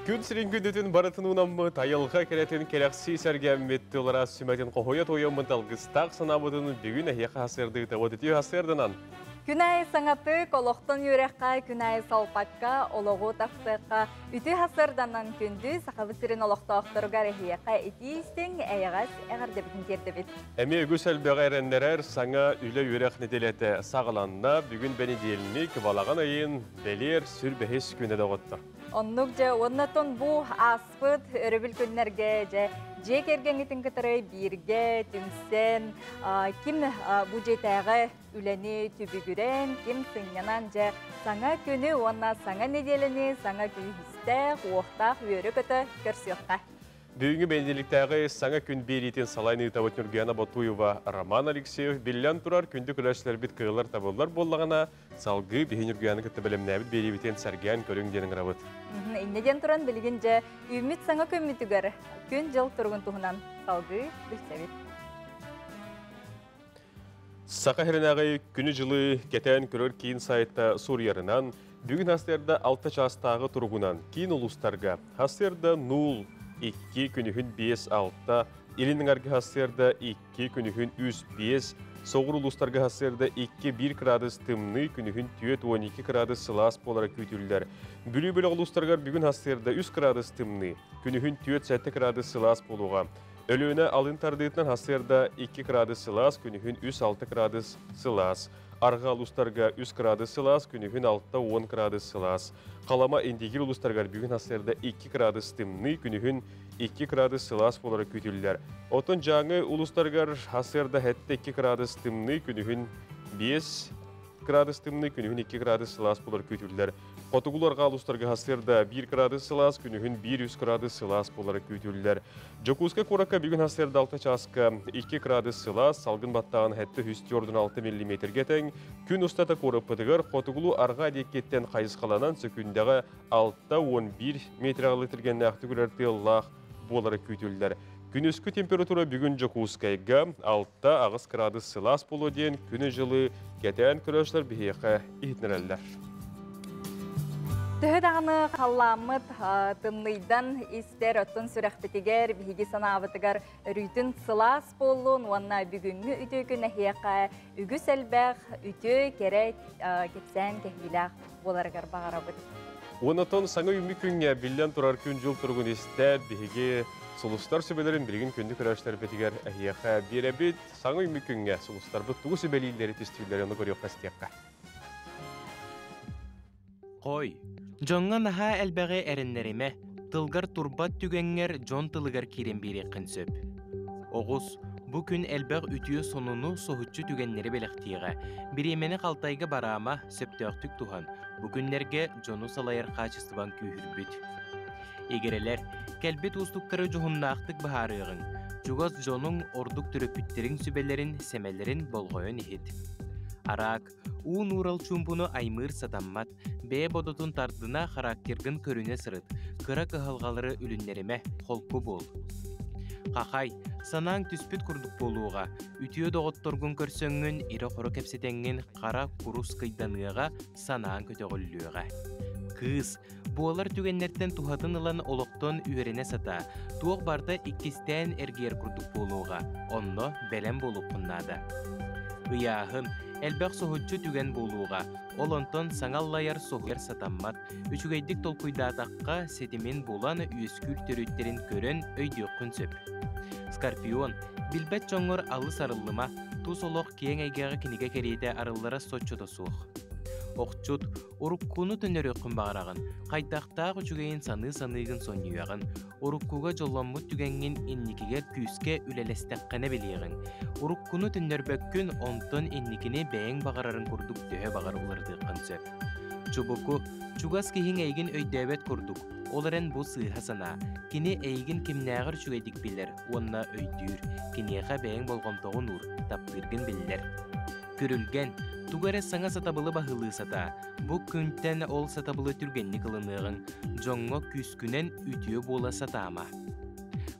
Күн сирин күндүтүн барытын уунаммыт, айылҕа кэрэтин кэрэхсии сэргэммит, тылара сүмэтин хоһуйа туойаммыт алгыстаах санаабытын бүгүн эһиэхэ хасыардыыта үтүө хасыарданан. Күн аайы саҥатык, олохтон үөрэххэ, күн аайы салпакка, олоҕу тахсыахха, үтүө хасыарданан күндү Сахабыт сирин олохтоохторугар эһиэхэ итии истиҥ, эйэҕэс эҕэрдэбитин тиэрдэбит. Эмиэ үгүс элбэҕи эрэннэрэр саҥа үлэ-үөрэх нэдиэлэтэ саҕаланна. Бүгүн бэнидиэлинньик балаҕан ыйын бэлиэр сүр бэһис күнэ доҕоттор. Оннук дьэ, уоннатон бу ааспыт өрөбүл күннэргэ дьэ дьиэ кэргэҥҥитин кытары бииргэ түмсэн, ким бу дьиэтээҕи үлэни түбүгүрэн, ким сынньанан дьэ саҥа күнү уонна саҥа нэдиэлэни саҥа күүстээх, уохтаах үөрэ-көтө көрсүөххэ. Бүгүҥҥү бэнидиэликтээҕи саҥа күн биэриитин салайан ыытабыт Ньургуяна Ботуева, Роман Алексеев биллэн турар күндү көрөөччүлэрбит кыаллар-табыллар буоллаҕына, салгыы биһи Ньургуяны кытта бэлэмнээбит биэриибитин сэргээн көрүҥ диэн ыҥырабыт. Инньэ диэн туран билигин дьэ үүммүт саҥа күммүтүгэр күн-дьыл туругун туһунан салгыы билсэбит. Саха сиринээҕи күнү-дьылы кэтээн көрөр киин сайта суруйарынан, бүгүн хастыарда 6 чаастааҕы туругунан киин улуустарга хастыарда 0, 2 күнүһүн 5, 6, илин эҥэргэ хастыарда 2 күнүһүн 3, 5, соҕуруу улуустарга хастыарда 2, 1 кыраадыс тымныы, күнүһүн 4, 12 кыраадыс сылаас буолара күүтүллэр. Бүлүү бөлөх улуустарыгар бүгүн хастыарда 3 кыраадыс тымныы, күнүһүн 4, 7 кыраадыс сылаас буолуоҕа. Өлүөнэ алын тардыытынан сарсыарда 2 кыраадыс сылаас, күнүһүн 3-6 кыраадыс сылаас. Арҕаа улуустарга 3 кыраадыс сылаас, күнүһүн 6-10 кыраадыс сылаас. Халама Индигир улуустарыгар бүгүн сарсыарда 2 кыраадыс тымныы, күнүһүн 2 кыраадыс сылаас буолара күүтүллэр. Оттон Дьааҥы улуустарыгар сарсыарда 7-2 кыраадыс тымныы, күнүһүн 5 кыраадыс тымныы, күнүһүн 2 кыраадыс сылаас буолар күүтүллэр. Хотугуларга улуустарга сарсыарда 1 кыраадыс сылаас, күнүһүн 1-3 кыраадыс сылаас буолара күүтүллэр. Дьокуускай куоракка бүгүн сарсыарда 6 чааска 2 кыраадыс сылаас, салгын баттааҕын 746 миллиметргэ тэҥ, күн устата куораппытыгар хотугулуу арҕаа диэкиттэн хайысхаланан сөкүүндэҕэ 6-11 метр түргэннээхтик үрэр тыаллаах буолара күүтүллэр. Күнүскү температура бүгүн Дьокуускайга 6-8 кыраадыс сылаас буолуо диэн күнү-дьылы кэтээн көрөөччүлэр биһиэхэ иһитиннэрэллэр. Төһө даҕаны халлааммыт тымныйдан истэр оттон сүрэхпитигэр, биһиги санаабытыгар өрүүтүн сылаас буоллун уонна бүгүҥҥү үтүө күн эһиэхэ үгүс элбэх үтүө кэрэ кэпсээн кэһиилээх буоларыгар баҕарабыт. Онотон саҥа үүммүт күҥҥэ биллэн турар күн-дьыл туругун истээт, биһиги сулустар сүбэлэрин билигин күндү көрөөччүлэрбитигэр эһиэхэ биэрэбит. Саҥа үүммүт күҥҥэ сулустарбыт тугу сүбэлииллэри түстүүллэри ону көрүөххэ истиэххэ. Хой, дьоҥҥо наһаа элбэҕи эрэннэримэ, тылгар турбат түгэҥҥэр дьон тылыгар киирэн биэриэххин сөп. Оҕус, бу күн элбэх үтүө сонуну соһуччу түгэннэри бэлэхтиэҕэ. Бириэмэни халтайга бараама, сөптөөхтүк туһан. Бу күннэргэ дьону салайар хаачыстыбаҥ күүһүрбүт. Игирэлэр, кэлбит уустуктары дьоһуннаахтык быһаарыаҕыҥ. Чугас дьонуҥ, ордук төрөппүттэриҥ сүбэлэрин, сэмэлэрин болҕойон иһит. Араак, уу нуурал чуумпуну аймыыр сатаммат, бэйэ бодотун тардына характергын көрүнэ сырыт, кыра кыһалҕалары үлүннэримэ, холку буол. Хахай, санааҥ түспүт курдук буолуоҕа, үтүө доҕотторгун көрсөҥҥүн, ирэ-хоро кэпсэтэҥҥин хара курус кыйданыаҕа, санааҥ көтөҕүллүөҕэ. Кыыс, буолар түгэннэртэн туһатын ылан олохтон үөрэнэ сатаа, туох барыта иккистээн эргийэр курдук буолуоҕа, онно бэлэм буолуоххун наада. Ыйааһын, элбэх соһуччу түгэн буолуоҕа, ол онтон саҥа аллайар соһуйар сатаммат, үчүгэйдик толкуйдаатахха ситимин булан үөскүүр төрүттэрин көрөн өйдүөххүн сөп. Скорпион, билбэт дьоҥҥор алыс арыллыма, тус олох киэҥ эйгэҕэ кинигэ кэриэтэ арыллара соччото суох. Охчут, уруккуну төннөрүөххүн баҕараҕын, хайдахтаах үчүгэйин саныы-саныыгын сонньуйаҕын, уруккуга дьолломмут түгэҥҥин инникигэр күүскэ үлэлэстэххинэ билиэҕиҥ. Уруккуну төннөрбөккүн, онтон инникини бэйэҥ баҕарарыҥ курдук төһө баҕар уларытыаххын сөп. Чубуку, чугас киһиҥ эйигин өйдөөбөт курдук, ол эрэн бу сыыһа санаа. Кини эйигин кимнээҕэр үчүгэйдик билэр уонна өйдүүр, киниэхэ бэйэҥ болҕомтоҕун уур, таптыыргын биллэр. Күрүлгэн, тугу эрэ саҥа сатабылы баһылыы сатаа. Бу күнтэн ол сатабылы түргэнник ылыныаҕыҥ, дьоҥҥо күүскүнэн үтүө буола сатаама.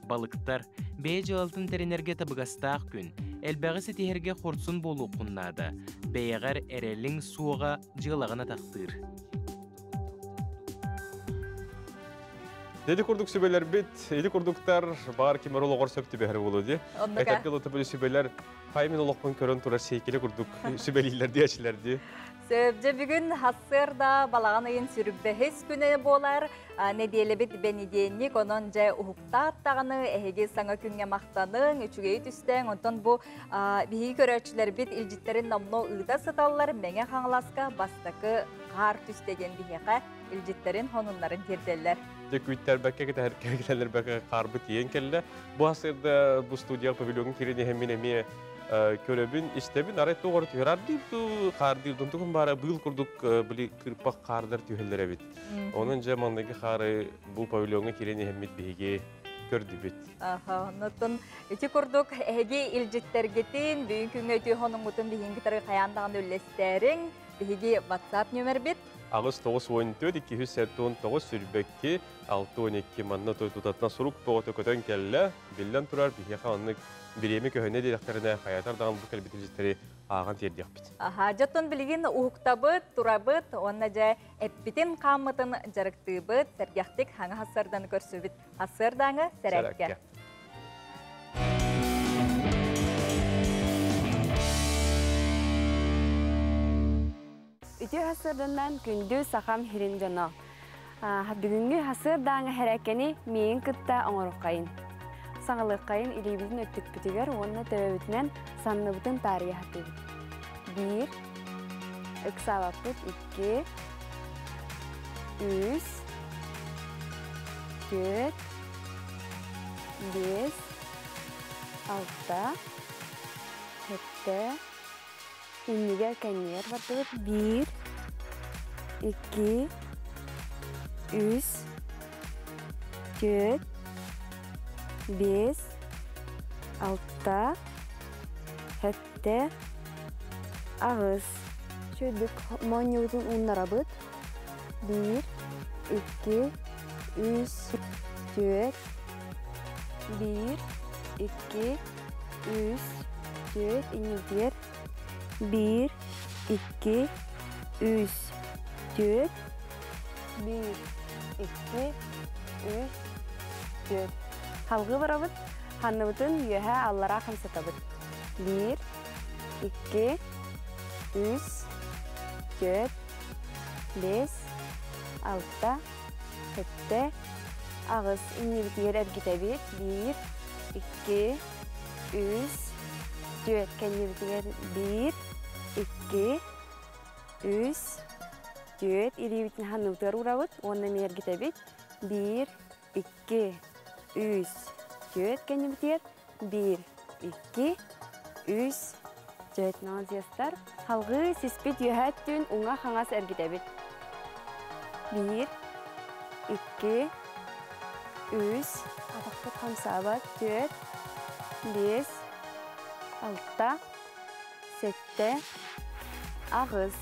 Балыктар, бэйэ дьыалатын тэринэргэ табыгастаах күн. Элбэҕи ситиһэргэ хорсун буолуоххун наада. Бэйэҕэр эрэлиҥ суоҕа дьыалаҕын атахтыыр. Деди курдук сүбэлэрбит, ити курдуктар бар ким олоҕор сөп түбэһэр буолуо дии. Этэргэ дылы сүбэлэр хаймин олохпун көрөн турар сейкили курдук сүбэлииллэр диэчилэр дии. Сөп, бүгүн хассыарда балаҕан ыйын сүрбэһис күнэ буолар. Нэдиэлэбит бэнидиэнньик, онон дьэ уһуктаат даҕаны эһиги саҥа күҥҥэ махтаныҥ, үчүгэйи түстээҥ. Онтон бу биһиги көрөөччүлэрбит илдьиттэрин номнуо ыыта сыталлар. Мэҥэ Хаҥаласка бастакы хаар түстэ диэн биһиэхэ илдьиттэрин хонуннарын тиэрдэллэр. Дьэ күүттэрбэккэ кэтэһэркэ хаарбыт тиийэн кэллэ. Бу хассыарда бу студия павильонун киирэн иһэн мин эмиэ көрөбүн, истэбин, арай туох эрэ түһэр ардыыр дуу, хаардыыр дуу, тугун баара быыл курдук били кырпах хаардар түһэллэр эбит. Онон дьэ манныгы хаары бу павильоҥҥа киирэн иһэммит биһиги көрдүбүт. Аха, оннуттан ити курдук эһиги илдьиттэргитин, бүгүн күҥҥэ үтүө хонуҥҥутун биһиги кытары хайаан даҕаны үллэстээриҥ. Биһиги WhatsApp нүөмэрбит 8 94 279 22 612 манна тутатына сурук тоҕото көтөн кэллэ. Биллэн турар, биһиэхэ оннук бириэмэ көһөнө диэтэхтэринэ, хайатар даҕаны бу кэлбит илдьиттэри ааҕан тиэрдиэхпит. Аха, дьоттон билигин уһуктабыт, турабыт, уонна дьэ эппитин хааммытын дьарыктыыбыт, сэргэхтик хаҥа хассарданы көрсүбүт. Хассыардааҥы сэрээккэ. Үтүө хассыарданан күндү сахам һирин дьоно. Бүгүҥҥү хассыардааҥы хэрээккэни миигин кытта оҥоруххайын. Саҥалыаххайын илиибитин өттүкпүтүгэр уонна төбөбүтүнэн санныбытын таарыйа сатыыбыт. Биир, ыксаабаппыт икки, үс, түөрт, биэс, алта, сэттэ, Иннигэр кэннигэр бардыбыт. Биир, икки, үс, түөрт, биэс, алта, сэттэ, аҕыс. Сүүрдүк моонньубутун ууннарабыт. Биир, икки, үс, түөрт, биир, икки, үс, түөрт, иннибитигэр биир, икки, үс, түөрт, биир, икки, үс, түөрт. Халгыы барабыт, ханныбытын үөһэ аллараа хамсатабыт. Биир, икки, үс, түөрт, биэс, алта, сэттэ, аҕыс. Иннибитигэр эргитэбит. Биир, икки, үс, түөрт кэннибитигэр биир, икки, үс, түөрт илиибитин ханныбытыгар уурабыт уонна эмиэ эргитэбит. Биир, икки, үс, түөрт кэннибитигэр биир, икки, үс, түөрт молодецтар. Халгыы сиспит үөһэ өттүн уҥа-хаҥас эргитэбит. Биир, икки, үс, атахпыт хамсаабат, түөрт, биэс, алта, сэттэ, аҕыс.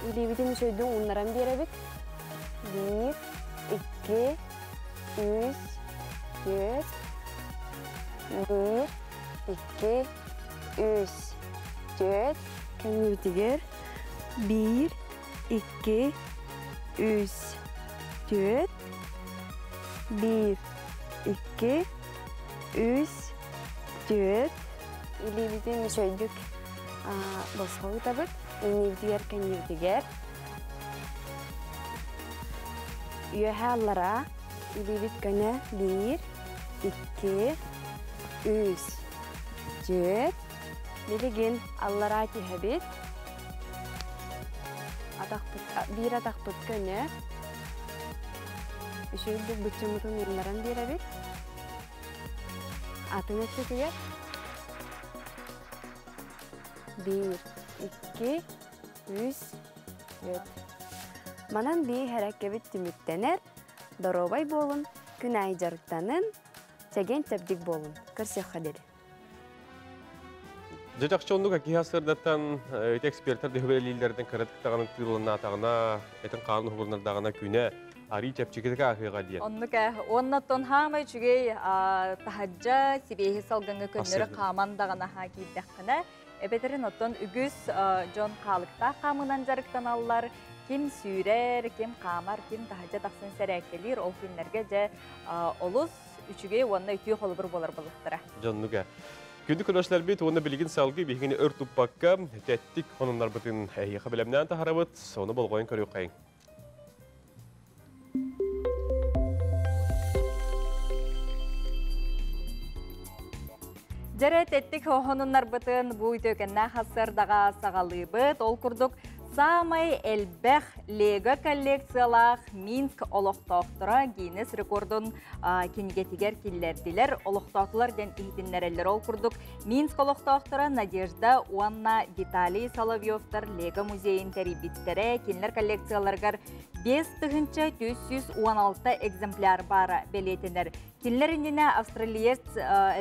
Илиибитин үчүгэйдик ууннаран биэрэбит. Биир, икки, үс, түөрт, биир, икки, үс, түөрт. Кэннибитигэр биир, икки, үс, түөрт, биир, икки, үс, түөрт. Илиибитин үчүгэйдик босхо ыытабыт. Иннибитигэр, кэннибитигэр. Үөһэ аллара илиибит көнө биир, икки, үс, түөрт. Билигин аллараа түһэбит. Атахпыт, биир атахпыт көнө. Үчүгэйдик быччыммытын ууннаран биэрэбит. Атын өттүтүгэр биир, икки, үс, түөрт. Манан бии хэрэккэбит түмүктэнэр. Доруобай буолун, күн аайы дьарыктанын, чэгиэн-чэбдик буолун. Көрсүөххэ диэри. Дьэ чахчы оннук киһи сырдаттан ити экспертэр дөһүбэлииллэрдэн кыратык даҕаны тыылланнаатаҕына, этин хаанын уһугуннардаҕына күнэ арыы чэпчэкитик ааһыаҕа диэн. Оннук ээ. Уонна оттон хаамай үчүгэй таһырдьа сибиэһи салгыҥҥа көннөрү хааман даҕаны аһаа киирдэххинэ, эбэтэрин оттон үгүс дьон хаалыктаах хаамынан дьарыктаналлар. Ким сүүрэр, ким хаамар, ким таһырдьа тахсан сэрээккэлиир, ол күннэргэ дьэ олус үчүгэй уонна үтүө холобур буолар буолуохтара. Дьоннуга. Күндү көрөөччүлэрбит уонна билигин салгыы биһигини өр туппакка тэттик хонуннарбытын эһиэхэ бэлэмнээн таһарабыт, ону болҕойон көрүөххэйиҥ. Дьэрэ тэттик хонуннарбытын бу үтүөкэннээх хассыардаҕа саҕалыыбыт. Ол курдук саамай элбэх Лего коллекциялаах Минск олохтоохторо Гиннес рекордун кинигэтигэр киллэрдилэр. Олохтоотулар диэн иһитиннэрэллэр. Ол курдук Минск олохтоохторо Надежда уонна Виталий Соловьевтар Лего музейын тэрийбиттэрэ. Кинилэр коллекцияларыгар 5416 экземпляр баара бэлиэтэнэр. Кинилэр иннинэ австралиец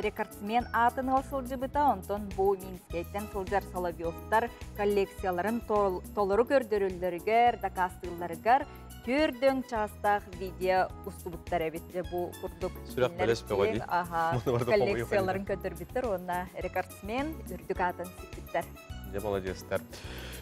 рекордсмен аатын ыл сылдьыбыта, онтон бу Минскэйтэн сылдьар Соловьевтар коллекцияларын толору көрдөрөллөрүгэр, дакаастыылларыгар төрдөҥ чаастаах видео устубуттар эбит. Бу курдук Сүрэх бэлэс бөҕө дии. Коллекцияларын көрдөрбүттэр уонна рекордсмен үрдүк аатын сиппиттэр. Дьэ, молодецтар.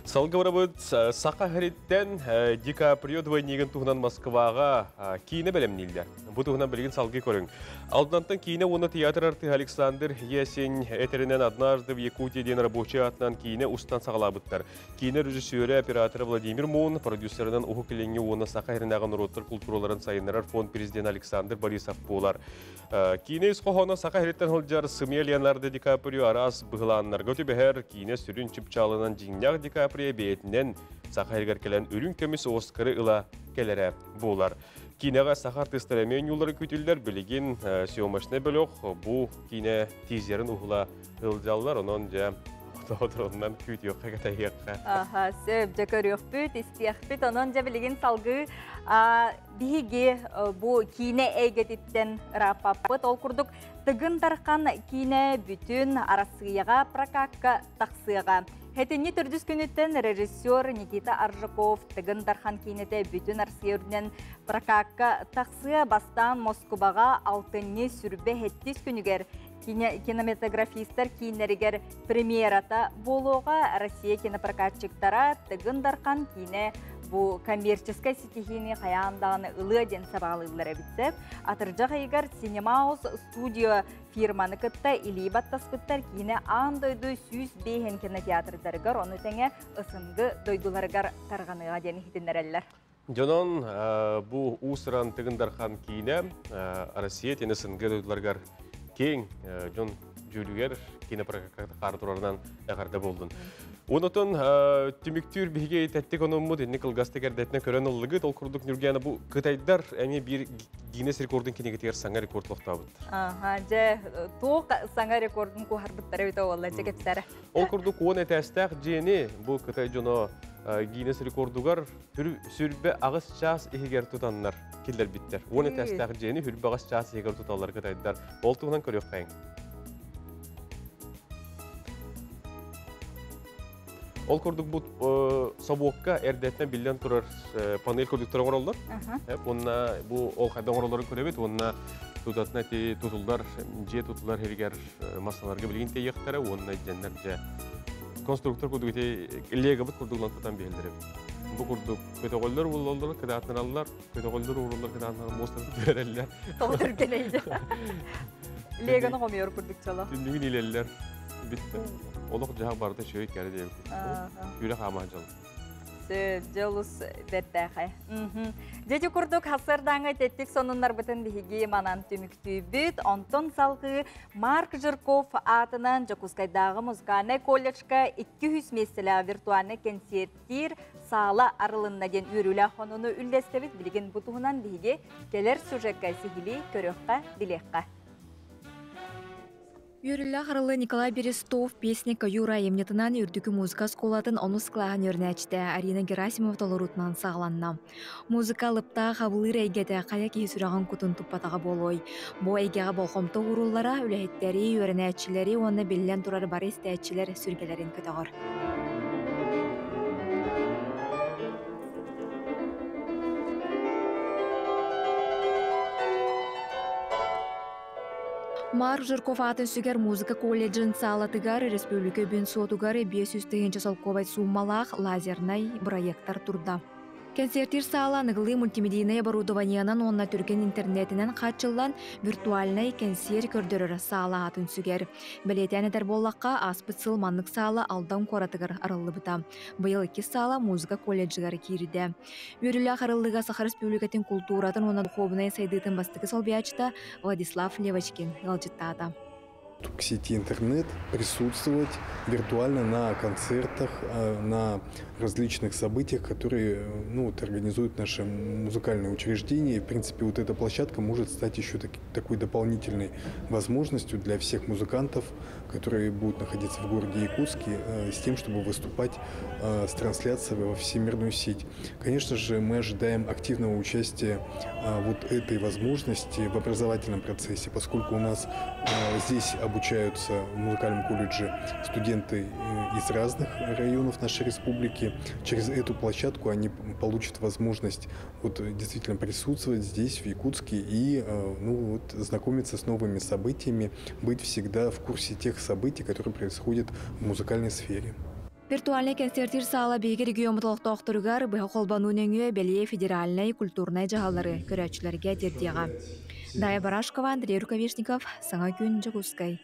Салгы барабыт Саха сириттэн Ди Каприо двойнигын туһунан Москваҕа киинэ бэлэмнииллэр. Бу туһунан билигин салгыы көрүҥ. Алдантан киинэ уонна театр артыыһа Александр Есень этэринэн «Однажды в Якутии» диэн рабочий аатынан киинэ устан саҕалаабыттар. Киинэ режиссерэ, оператора Владимир Мун, продюсерынан Уһук Илиҥҥи уонна Саха сиринээҕи норуоттар култуураларын сайыннарар фонд президенэ Александр Борисов буолар. Киинэ ис хоһооно Саха сириттэн сылдьар сымыйа Леонардо Ди Каприо араас быһылааннарга түбэһэр, киинэ сүрүн чыпчаалынан дьиҥнээх Ди Каприо бэйэтинэн Саха сиригэр кэлэн үрүҥ көмүс Оскары ыла кэлэрэ буолар. Киинэҕэ саха артыыстара эмиэ оонньууллара күүтүллэр. Билигин съемочнай бөлөх бу киинэ тизерин уһула сылдьаллар. Онон дьэ оторонунан күүтүөххэ кэтэһиэххэ. Аха, сөп, дьэ көрүөхпүт, истиэхпит. Онон дьэ билигин салгыы биһиги бу киинэ эйгэтиттэн ырааппаппыт. Ол курдук Тыгын Дархан киинэ бүтүн Арассыыйаҕа прокакка тахсыаҕа. Хэтинни төрдүс күнүттэн режиссер Никита Аржаков Тыгын Дархан киинэтэ бүтүн Арассыыйа үрдүнэн прокакка тахсыа. Бастаан Москубаҕа алтынньы сүрбэ хэттис күнүгэр кинематографистар кииннэригэр премьерата буолуоҕа. Россия кинопрокатчиктара Тыгын Дархан киинэ бу коммерческай ситиһиини хайаан даҕаны ылыа диэн сабаҕалыыллар эбит сөп. Атырдьах ыйыгар Cinemahouse Studio фирманы кытта илии баттаспыттар киинэ аан дойду 105 кинотеатрдарыгар, ону тэҥэ СНГ дойдуларыгар тарҕаныаҕа диэн иһитиннэрэллэр. Дьонон бу уус-уран Тыгын Дархан киинэ Россия тиэнэ СНГ дойдуларыгар киэҥ дьон дьүүлүгэр кинопрокат хаары турарынан эҕэрдэ буоллун. Онотон түмүктүүр биһиги тэттик онуммут инник кылгастык эрдэтинэ көрөн ыллыгыт. Ол курдук Нюргена бу кытайдар эмиэ биир Гиннес рекордун кинигэтигэр саҥа рекорд лохтообуттар. Аха, дьэ, туох саҥа рекордун куһарбыттара эбитэ буолла, дьэ кэпсээрэ. Ол курдук уон этээстээх дьиэни бу кытай дьоно Гиннес рекордугар сүрбэ аҕыс чаас иһигэр тутаннар киллэрбиттэр. Уон этээстээх дьиэни сүрбэ аҕыс чаас иһигэр туталлар кытайдар. Ол туһунан көрүөххэйиҥ. Ол курдук бу собуокка эрдэттэн биллэн турар панель курдуктар оҥороллор. Уонна бу ол хайда оҥороллорун көрөбүт уонна тутатына ити тутуллар дьиэ тутуллар иһигэр массаларга билигин тиийиэхтэрэ уонна дьэннэр дьэ конструктор курдук ити легобыт курдугунан тутан биһэллэр эбит. Бу курдук көтөҕөллөр ууруллар, кытаатыналлар, көтөҕөллөр ууруллар, кытаатыналлар, муостаны түһэрэллэр. Тоҕо түргэнэй Легоны хомуйар курдук чало. Түннүгүн илэллэр. Бүттэ. Олох дьаһах барыта үчүгэй кэрэ диэбит. Күрэх аамаһа дьол. Сөп, дьолус бэртээхэй. Дьэти курдук хасырдааҥы тэттик сонуннарбытын биһиги манан түмүктүүбүт. Онтон салгыы Марк Жирков аатынан Дьокуускайдааҕы музыкальнай колледжка 200 миэстэлээх виртуальнай кэнсиэртиир саала арылынна диэн үөрүүлээх хонуну үллэстэбит. Билигин бу туһунан биһиги кэлэр сюжекка сиһилии көрүөххэ, билиэххэ. Үөрүүлээх арылы Николай Берестов «Песня Каюра» айымньытынан Үрдүкү музыка оскуолатын онус кылааһын үөрэнээччитэ Арина Герасимова толоруутунан саҕаланна. Музыка алыптаах абылыыр эйгэтэ хайа киһи сүрэҕин кутун туппатаҕа буолуой? Бу эйгэҕэ болҕомто ууруллара үлэһиттэри, үөрэнээччилэри уонна биллэн турар бары истээччилэр сүргэлэрин көтөҕөр. Марк Жирков аатын сүгэр музыка колледжын саалатыгар республика үбүн суотугар 500 тыһыынча солкуобай сууммалаах лазернай бырайыактар турда. Кэнсиэртиир саала аныгылыы мультимедийнай оборудованиенан уонна түргэн интернетинэн хааччыллан виртуальнай кэнсиэр көрдөрөр саала аатын сүгэр. Бэлиэтээн этэр буоллахха, ааспыт сыл маннык саала Алдан куоратыгар арыллыбыта. Быйыл иккис саала музыка колледжыгар киирдэ. Үөрүүлээх арыллыыга Саха Республикатын култууратын уонна духуобунай сайдыытын бастакы солбуйааччыта Владислав Левочкин ыалдьыттаата. К сети интернет, присутствовать виртуально на концертах, на различных событиях, которые, ну, вот, организуют наши музыкальные учреждения. И, в принципе, вот эта площадка может стать еще такой дополнительной возможностью для всех музыкантов, которые будут находиться в городе Якутске, с тем, чтобы выступать с трансляцией во всемирную сеть. Конечно же, мы ожидаем активного участия вот этой возможности в образовательном процессе, поскольку у нас здесь обучаются в музыкальном колледже студенты из разных районов нашей республики. Через эту площадку они получат возможность вот действительно присутствовать здесь, в Якутске, и, ну, вот, знакомиться с новыми событиями, быть всегда в курсе тех событий, которые происходят в музыкальной сфере. Виртуальнай кэнсиэртиир саала биһиги региоммут олохтоохторугар быһа холбонуу нөҥүө бэлиэ федеральнай культурнай дьаһаллары көрөөччүлэргэ тиэрдиэҕэ. Дая Барашкова, Андрей Рукавишников, Саҥа күн, Дьокуускай.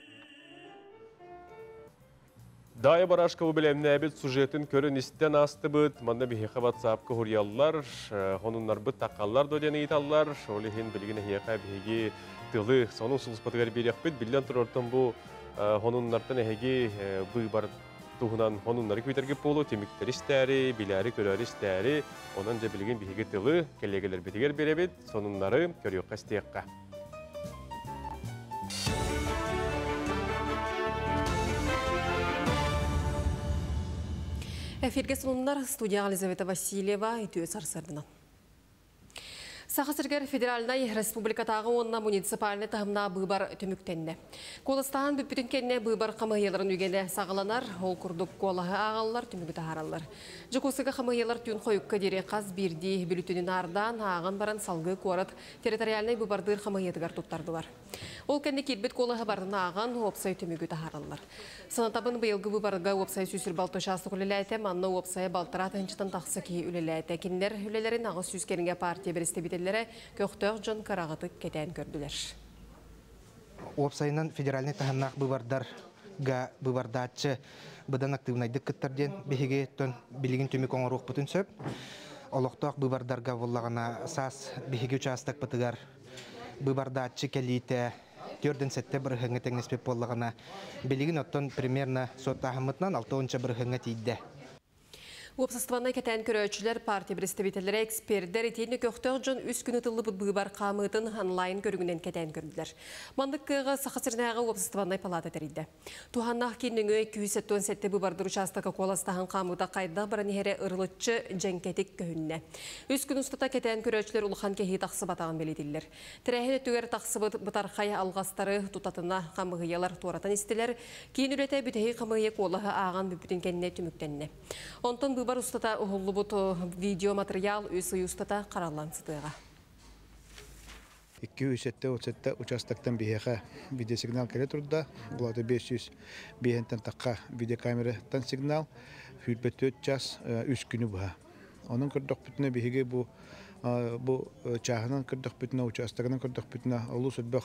Дая Барашкова бэлэмнээбит сюжетын көрөн истэн аастыбыт. Манна биһиэхэ WhatsApp-ка суруйаллар, сонуннарбыт таххаллар дуо диэн ыйыталлар. Ол иһин билигин эһиэхэ биһиги тылы сонун сулууспатыгар биэриэхпит. Биллэн турартан бу сонуннартан эһиги быыбар туһунан сонуннары күүтэргит буолуо, түмүктэри истээри, билээри, көрөөрү истээри. Онон дьэ билигин биһиги тылы кэллиэгэлэрбитигэр биэрэбит, сонуннары көрүөххэ истиэххэ. Эфиргэ сонуннар, студияҕа Елизавета Васильева, үтүө сарсыарданан. Саха сиригэр федеральнай, республикатааҕы уонна муниципальнай таһымнаах быыбар түмүктэннэ. Куоластааһын бүппүтүн кэннэ быыбар хамыыһыйаларын үгэнэ саҕаланар, ол курдук куолаһы ааҕаллар, түмүгү таһаараллар. Дьокуускайга хамыыһыйалар түүн хойукка диэри хас биирдии бүлүтүнү наардаан, ааҕан баран салгыы куорат территориальнай быыбардыыр хамыыһыйатыгар туттардылар. Ол кэннэ киирбит куолаһы барытын ааҕан, уопсай түмүгү таһаараллар. Санатабын, быйылгы быыбарга уопсай 126 учаастак үлэлээтэ, манна уопсайа балтараа тыһыынчаттан тахса киһи үлэлээтэ. Кинилэр үлэлэрин 800 кэриҥэ партия бэрэстэбиитэллэрэ, көхтөөх дьон кыраҕытык кэтээн көрдүлэр. Уопсайынан федеральнай таһымнаах быыбардарга быыбардааччы быдан актыыбынайдык кыттар диэн биһиги билигин түмүк оҥоруохпутун сөп. Олохтоох быыбардарга буоллаҕына саас биһиги учаастакпытыгар быыбардааччы кэлиитэ 47 бырыһыаҥҥа тэҥнэспит буоллаҕына, билигин оттон примерно суоттааһыммытынан 60 бырыһыаҥҥа тиийдэ. Уопсастыбаннай кэтээн көрөөччүлэр, партия представителлэрэ, экспердэр итиэннэ көхтөөх дьон үс күн ыытыллыбыт быыбар хаамыытын онлайн көрүҥүнэн кэтээн көрдүлэр. Маннык кыаҕы Саха сиринээҕи уопсастыбаннай палата тэрийдэ. Туһааннаах киин нөҥүө 277 быыбардыыр учаастакка куоластааһын хаамыыта хайдах баран иһэрэ ырылыччы дьэҥкэтик көһүннэ. Үс күн устата кэтээн көрөөччүлэр улахан кэһии тахсыбатаҕын бэлиэтииллэр. Тэрээһин өттүгэр тахсыбыт бытархай алҕастары тутатына хамыыһыйалар туоратан истилэр. Киин үлэтэ бүтэһик хамыыһыйа куолаһы ааҕан бүппүтүн кэннэ түмүктэннэ. Онтон быыбар устата уһуллубут видеоматериал үс ый устата хараллан сытыаҕа. 237 участоктан биһиэхэ видеосигнал кэлэ турда. Булата 505 тахха видеокамераттан сигнал. 24 час үс күнү быһа. Онон көрдөхпүтүнэ биһиги бу бу чааһынан көрдөхпүтүнэ, учаастагынан көрдөхпүтүнэ олус элбэх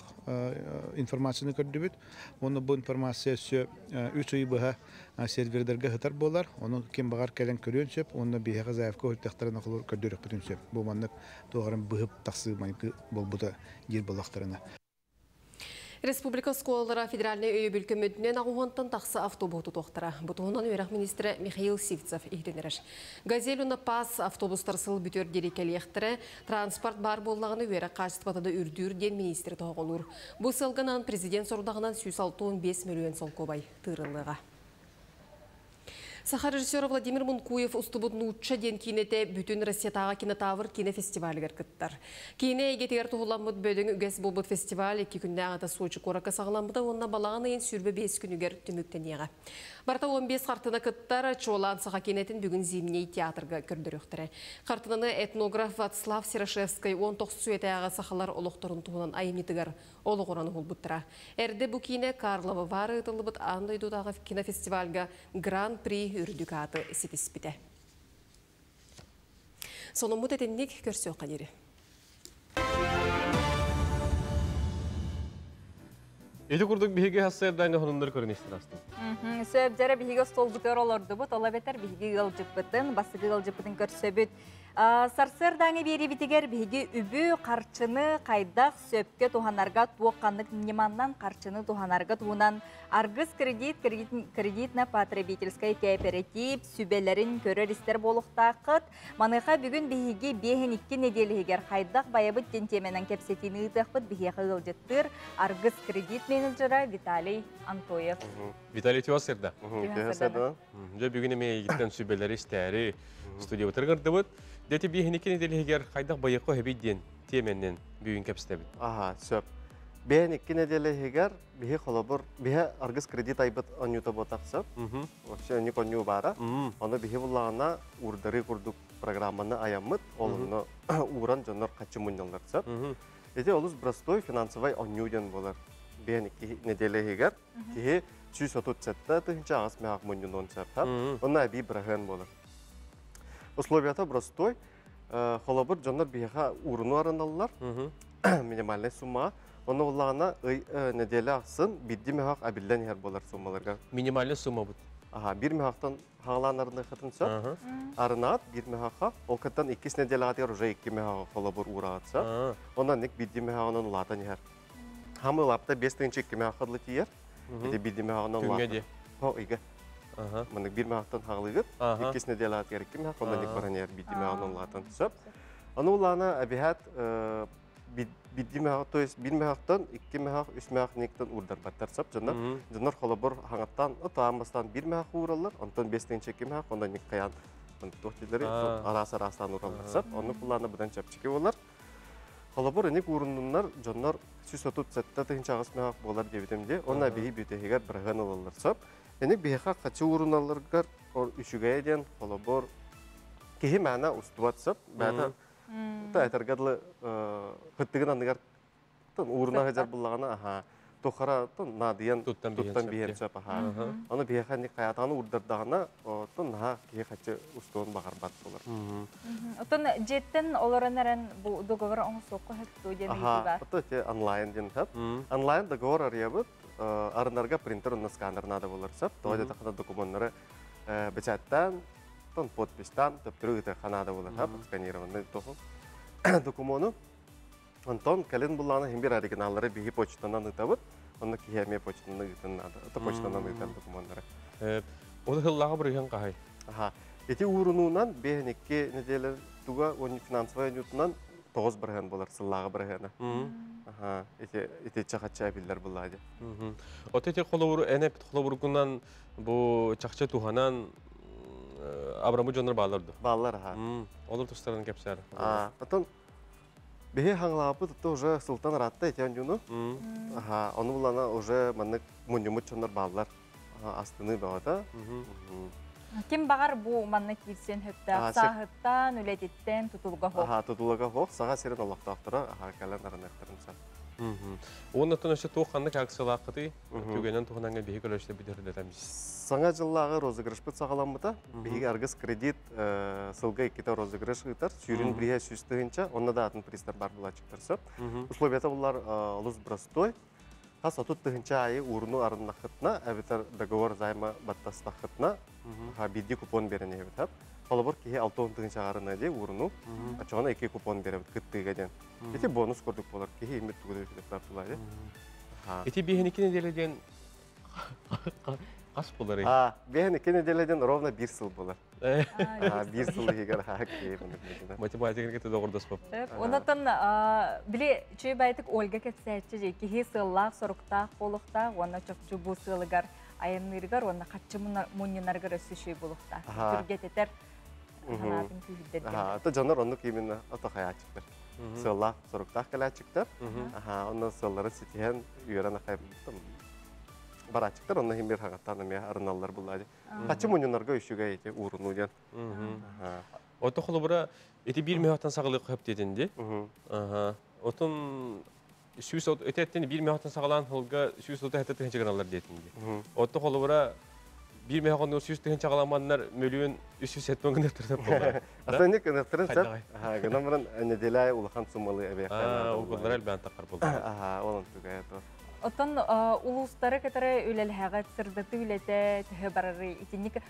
информацияны көрдүбүт. Уонна бу информация өссө үс ый быһа сервердерге сытар буолар. Ону ким баҕар кэлэн көрүөн сөп, уонна биһиэхэ заявка ыыттахтарына холобур көрдөрүөхпүтүн сөп. Бу маннык туох эрэ быһып тахсыы майгы буолбута диир буоллахтарына. Республика оскуолалара федеральнай өйөбүл көмөтүнэн 80-тан тахса автобуһу тутуохтара. Бу туһунан үөрэх министрэ Михаил Сивцев иһитиннэрэр. Газель уонна ПАЗ автобустар сыл бүтүөр диэри кэлиэхтэрэ. Транспорт баар буоллаҕына үөрэх хаачыстыбата да үрдүүр диэн министр тоһоҕолуур. Бу сыалга президент сорудаҕынан 165 миллион солкуобай тыырыллыаҕа. Саха режиссера Владимир Мункуев устубут «Нуучча» диэн киинэтэ бүтүн Россиятааҕы Кинотавр кинофестивалыгар кыттар. Киинэ эйгэтигэр туһуламмыт бөдөҥ үгэс буолбут фестиваль 2 күннээҕитэ Сочи куоракка саҕаламмыта уонна балаҕан ыйын 25 күнүгэр түмүктэниэҕэ. Барыта 15 хартыына кыттар, чуолаан саха киинэтин бүгүн Зимний театрга көрдөрүөхтэрэ. Хартыынаны этнограф Вацлав Серошевскай 19 үйэтээҕи сахалар олохторун туһунан айымньытыгар олоҕуран уһулбуттара. Эрдэ бу киинэ Карловы Вары ыытыллыбыт аан дойдутааҕы кинофестивальга Гран-при үрдүк ааты ситиспитэ. Сонуммут этинник көрсүөххэ диэри. Ити курдук биһиги хассыардаҥҥа сонуннары көрөн истэн астым. Сөп дьэрэ биһиги остуолбутугар олордубут, ол эбэтэр биһиги ыалдьыппытын, бастакы ыалдьыппытын көрсөбүт. Сарсыардааҥы биэриибитигэр биһиги үбү, харчыны хайдах сөпкө туһанарга, туох ханнык ньыманнан харчыны туһанарга туһунан Аргыс кредит, кредитно-потребительскай кооператив сүбэлэрин көрөр-истэр буолуохтааххыт. Маныаха бүгүн биһиги 52 нэдиэлэ иһигэр хайдах байабыт диэн тиэмэнэн кэпсэтиини ыытыахпыт. Биһиэхэ ыалдьыттыыр Аргыс кредит менеджера Виталий Антоев. Виталий Тёсерда. Дьэ бүгүн эмиэ эйигиттэн сүбэлэри истээри студиябытыгар ыҥырдыбыт. Дети биэһиникки нэдиэлэһигэр хайдах байыахха сөбүй диэн тиэмэннэн бүгүн кэпсэтэбит. Аха, сөп. Бэйэн икки нэдиэлэ иһигэр биһи холобур, биһи аргыс кредит айбыт онньута буотах сөп. Вообще онньук онньуу баара. Ону биһи буллаҕына уурдарыы курдук программаны аяммыт, ол онно ууран дьоннор хаччы мунньаллар сөп. Ити олус простой финансовай онньуу диэн буолар. Бэйэн икки нэдиэлэ иһигэр Киһи 137 8 мөһөх мунньунуон сөп. Онно эбии быраһыан буолар. Условията простой. Холобур, дьоннор биһиэхэ ууруну арыналлар. Минимальный сумма. Онно буллаҕына ый неделя ахсын биирди мөһөх абиллэн иһэр буолар суммаларга. Минимальный сумма бут. Аха, биир мөһөхтөн хаалаан арыныаххытын сөп. Арынаат биир мөһөххө, ол кыттан иккис неделяҕа уже икки мөһөҕө холобур уураҕыт сөп. Онон ник биирди мөһөҕүнэн улаатан иһэр. Хамы лапта 5 тыһыынча 2 мөһөххө тиийэр. Ити биирди мөһөҕүнэн Күҥҥэ дии. Хо ыйга. Маннык биир мөһөхтөн хаалыгыт. Иккис неделяҕа 2 мөһөх, онон ник баран иһэр биирди мөһөҕүнэн улаатан сөп. Аны улаана эбиһэт бидди мөһөх, то есть бир мөһөхтөн икки мөһөх, үс мөһөх никтен уурдарбаттар сөп. Дьоннор дьоннор холобур хаҥаттан отаан бастаан бир мөһөх уураллар, онтон 5 тыһыынча 2 мөһөх, онон ник каян туох дииллэри араас араастаан уураллар сөп. Оннук улаана быдан чэпчэки болар. Холобур, ини кууруннуннар дьоннор 137 8 мөһөх буолар диэбитим дии. Онно биһи бүтүһүгэр быраһыан ылаллар сөп. Эник биһиэхэ хачы ууруналларгар үчүгэйэ диэн холобур киһи мээнэ устубат сөп. Бэйэтэ та этэргэ дылы хыттыгын анныгар ууруна сылдьар буллаҕына аха тухара наадыйан туттан биһиэн сөп аха. Аны биһиэхэ ник хаятааны уурдардаҕына тон наһаа киһи хачы устуон баҕарбат болар. Оттон дьиэттэн олорон эрэн бу договор оҥостуохха сөп диэн ыйытыы бар. Ото те онлайн диэн сөп. Онлайн договор арыйабыт. Арынарга принтер уонна сканер наада болар сөп. Тоҕо диэтэххинэ документары бечаттаан, тон подпистаан, төптөрү ыытыахха наада болар сөп. Сканированный тоху документу. Онтон кэлин буллаҕына хим бир оригиналлары биһи почтанан ыытабыт. Онно киһи эмиэ почтанан ыытын наада. Ото почтанан ыытар документары. Ол хыллаҕа бырыһан хаһай? Аха. Ити уурунуунан 52 неделя туга он финансовая ньутунан 9% болар сыллааҕы бырыһыана. Аха. Ити ити чахачча биллэр буллаа дии. Ото ити холобур энеп холобургунан бу чахчы туһанан абрамы дьоннор баалар ду. Баалар аха. Олор тустарын кэпсээр. А, отон биһи хаҥлааппыт ото уже сылтан ыраатта ити онньуну. Аха, ону булана уже маннык мунньумут дьоннор бааллар. Астыны бөҕөтө. Ким баҕар бу манна киирсиэн сөптөөх сааһыттан, үлэтиттэн тутулуга хоох. Аха, тутулуга хоох, Саха сирин олохтоохторо аха кэлэн арыныахтарын сөп. Оннотон өссө туох ханнык акциялааххытый? Түгэнэн туһунанга биһи көрөчтө бүтэрдетемиз. Саҥа дьыллааҕы розыгрышпыт саҕаламмыта. Биһиги Аргыс кредит сылга иккитэ розыгрыш ыытар. Сүүрүн бириһэ 100 тыһыынча, онно да атын призтар бар булааччыктар сөп. Условията буллар олус простой. Хас 30 тыһыынча айы ууруну арыннахытна, эбэтэр договор займа баттастахытна, биирди купон берен эбит. Холобур киһи 60 тыһыынча арына дии ууруну, ачоҕына икки купон беребит кыттыыга диэн. Ити бонус курдук болар. Киһи имит тугу да тулай. Ити биһиникки неделя диэн хас болар? А, биһиникки неделя диэн ровно бир сыл болар. Бир сыл иһигэр ха Математиканы кытта доҕордоспоп. Онотон били чүй байтык Ольга кэпсээччи же киһи сыаллаах, соруктаах болуктаах, уонна чопчу бу сыалыгар айанныырыгар уонна хаччы мунньунарыгар өссө шүй болуктаах. Түргэтетер санаатын күүһүрдэр. Ата дьоннор оннук именно ото хаячыктар. Сыаллаах, соруктаах кэлээчиктэр. Аха, онно сыаллары ситиһэн үөрэн ахай бараачыктар, онно хим бир хагаттан эмиэ арыналлар буллаadi. Хаччы мунньунарга үчүгэй ити ууруну диэн. Ото холобура ити бир мөһөттөн саҕалык хөп диэтин ди. Аха. Отун сүүс этеттен бир мөһөттөн саҕалаан холга 137 тыһыынча гыналлар диэтин ди. Ото холобура Бир мехонну сүүс тыһын чагаламаннар мөлүөн 370 гынаттырдан болла. Атанник гынаттырын сап. Аха, гынан баран неделя улахан суммалы эбе. Аа, угуллар элбән тақар болду. Аха, олон тугай то. Оттон улуустары кытары үлэлэһэҕит, сырдаты үлэтэ төһө барары итинник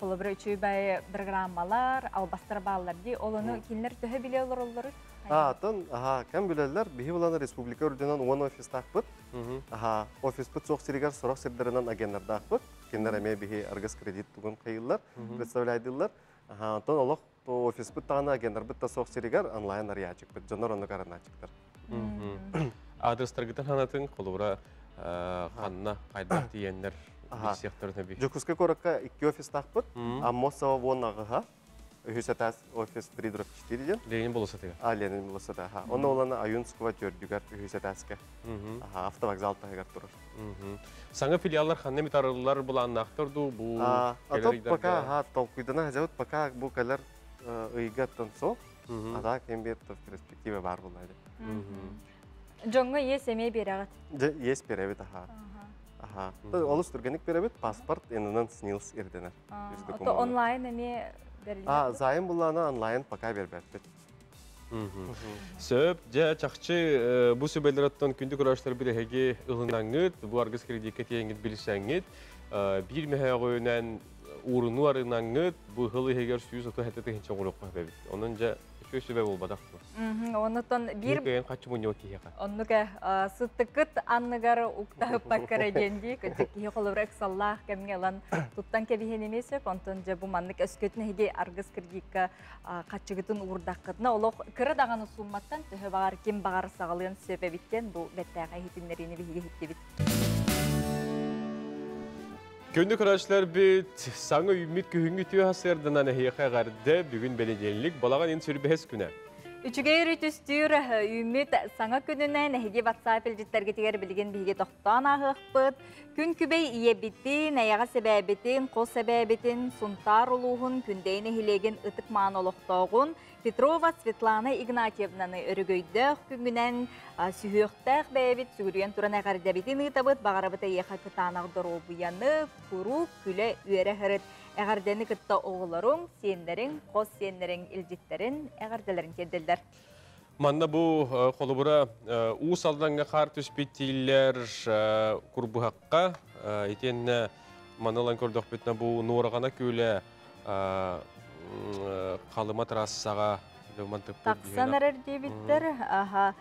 холобура үчүгэй программалар, албастар бааллар дии. Ол ону кинилэр төһө билэ олороллору? А, тон, аха, кем билэллэр, биһи буланы республика үрдүнэн 10 офистаахпыт. Аха, офиспыт суох сиригэр сорох сирдэринэн агеннардаахпыт. Кинилэр эмиэ биһи Аргыс кредит тугун хайыллар, представляйдыллар. Аха, онтон олох офиспыт таҕаны агеннарбыт да суох сиригэр онлайн арыйаачыкпыт, дьоннор оннук арынаачыктар. Адрестаргытын ханатын, холобура, ханна, хайдах тиийэннэр билсиэхтэрин эби. Дьокуускай куоракка икки офистаахпыт. Аммосова вон аҕыһа, үһүс этаас офис 3/4 диэн. Ленин болосатыгар. А, Ленин болосата, аха. Онно олана Аюнского төрдүгэр үһүс этааска. Аха, автовокзал таһыгар турар. Саҥа филиаллар ханна эмит арыллар былааннаахтар дуу бу? А то пока, аха, толкуйдана сылдьабыт, пока бу кэлэр ыйга тонсо. А так кем бир перспектива бар булла. Дьоҥҥо иэс эмиэ биэрэҕит? Дьэ, иэс биэрэбит, аха. Аха. Олус түргэнник биэрэбит, паспорт инынан СНИЛС ирдэнэр. Ото онлайн эмиэ бериллэр? А, займ буллана онлайн пока бербэппит. Сөп, дьэ, чахчы бу сүбэлэр оттон күндү көрөөччүлэр бирэһиги ылынаңҥыт, бу Аргыс кредиккэ тиэҥҥит билсэҥҥит, биир мөһөөҕүнэн ууруну арынаҥҥыт, бу хыл иһигэр 137 тыһыынча оҥоруохха сөп эбит. Онон дьэ, үчүгэй сүбэ буолбатах дуо? Оннуттан биир кыайан хаччы мунньуо киһиэхэ. Оннук сыттыккыт анныгар уктаһыппаккара диэн дии, кырдьык киһи холобура ыксаллаах кэмҥэ ылан туттан кэбиһэн эмиэ сөп. Онтон дьэ бу маннык өскөтүн эһиги Аргыс кредикка хаччыгытын уурдаххытына олох кыра даҕаны суумматтан төһө баҕар ким баҕар саҕалыан сөп эбиттэн бу бэртээхэй иһитиннэриини биһиги иһиттибит. Күндү көрөөччүлэрбит, саҥа үүммүт күһүҥҥү үтүө сарсыарданан эһиэхэ эҕэрдэ. Бүгүн бэнидиэнньик, балаҕан ин сүрбэһис күнэ. Үчүгэй өрүтүстүүр үүммүт саҥа күнүнэн эһиги WhatsApp илдьиттэргитигэр билигин биһиги тохтоон ааһыахпыт. Күн күбэй ийэбитин, эйэҕэс эбээбитин, хос эбээбитин, Сунтаар улууһун Күндэйин нэһилиэгин ытык-маан олохтооҕун Петрова Светлана Игнатьевнаны өрөгөйдөөх күҥҥүнэн сүһүөхтээх бэйэбит сүгүрүйэн туран эҕэрдэбитин ыытабыт. Баҕарабыт эйиэхэ кытаанах доруобуйаны, куруук күлэ-үөрэ сырыт. Эҕэрдэни кытта оҕолоруҥ, сиэннэриҥ, хос сиэннэриҥ илдьиттэрин, эҕэрдэлэрин тиэрдэллэр. Манна бу холобура Уус Алдаҥҥа хаар түспүт тииллэр Курбуһахха итиэннэ маны ылан көрдөхпүтүнэ бу Нуораҕана күөлэ Халыма трассаҕа тахсан эрэр диэбиттэр. Аха.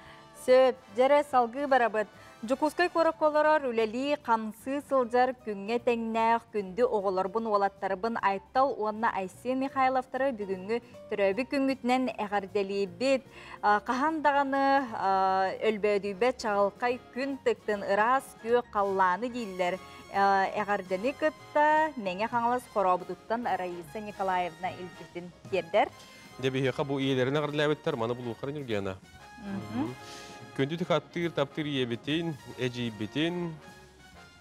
Сөп, дьэрэ салгыы барабыт. Дьокуускай куоракка олорор, үлэлии, хамсыы сылдьар күҥҥэ тэҥнээх күндү оҕолорбун, уолаттарбын Айтал уонна Айсен Михайловтары бүгүҥҥү төрөөбүт күҥҥүтүнэн эҕэрдэлиибит. Хаһан даҕаны өлбөөдүйбэт чаҕылхай күн тыктын ыраас күөх халлааны дииллэр. Эҕэрдэни кытта Мэҥэ Хаҥалас Хорообутуттан Раиса Николаевна илдьитин тиэрдэр. Дьэ биһиэхэ бу ийэлэрин эҕэрдэлээбиттэр, маны булуоххара Ньургуяна. Күндү хаттыыр, таптыыр ийэбитин, эдьиийбитин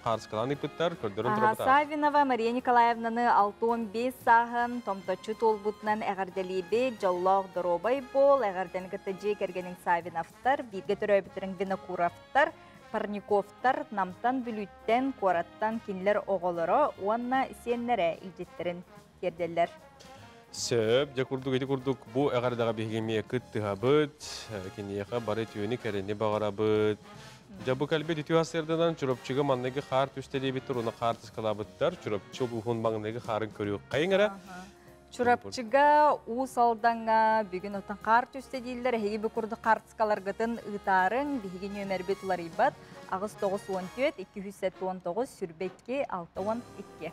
хаарыскалаан ыыппыттар, көрдөрөн турабыт. Саввинова Мария Николаевнаны 65 сааһын томточчу туолбутунан эҕэрдэлиибит, дьоллоох доруобай буол, эҕэрдэни кытта дьиэ кэргэниҥ Саввиновтар, бииргэ төрөөбүттэрин Винокуровтар, Парниковтар, Намтан, Бүлүүттэн, куораттан кинилэр оҕолоро уонна сиэннэрэ илдьиттэрин тиэрдэллэр. Сөп, дьэ курдук ити курдук бу эҕэрдэҕэ биһиги эмиэ кыттыһабыт, киниэхэ бары үтүөнү кэрэни баҕарабыт. Дьэ бу кэлбит үтүө сарсыарданан Чурапчыга манныгы хаар түстэ диэбиттэр уонна хаартыскалаабыттар. Чурапчы улууһун маҥнайгы хаарын көрүөххэйиҥ эрэ. Чурапчыга, Уус Алдаҥҥа бүгүн оттон хаар түстэ дииллэр. Эһиги бу курдук хаартыскаларгытын ыытаарыҥ. Биһиги нүөмэрбит уларыйбат. 8 914 279 22 62.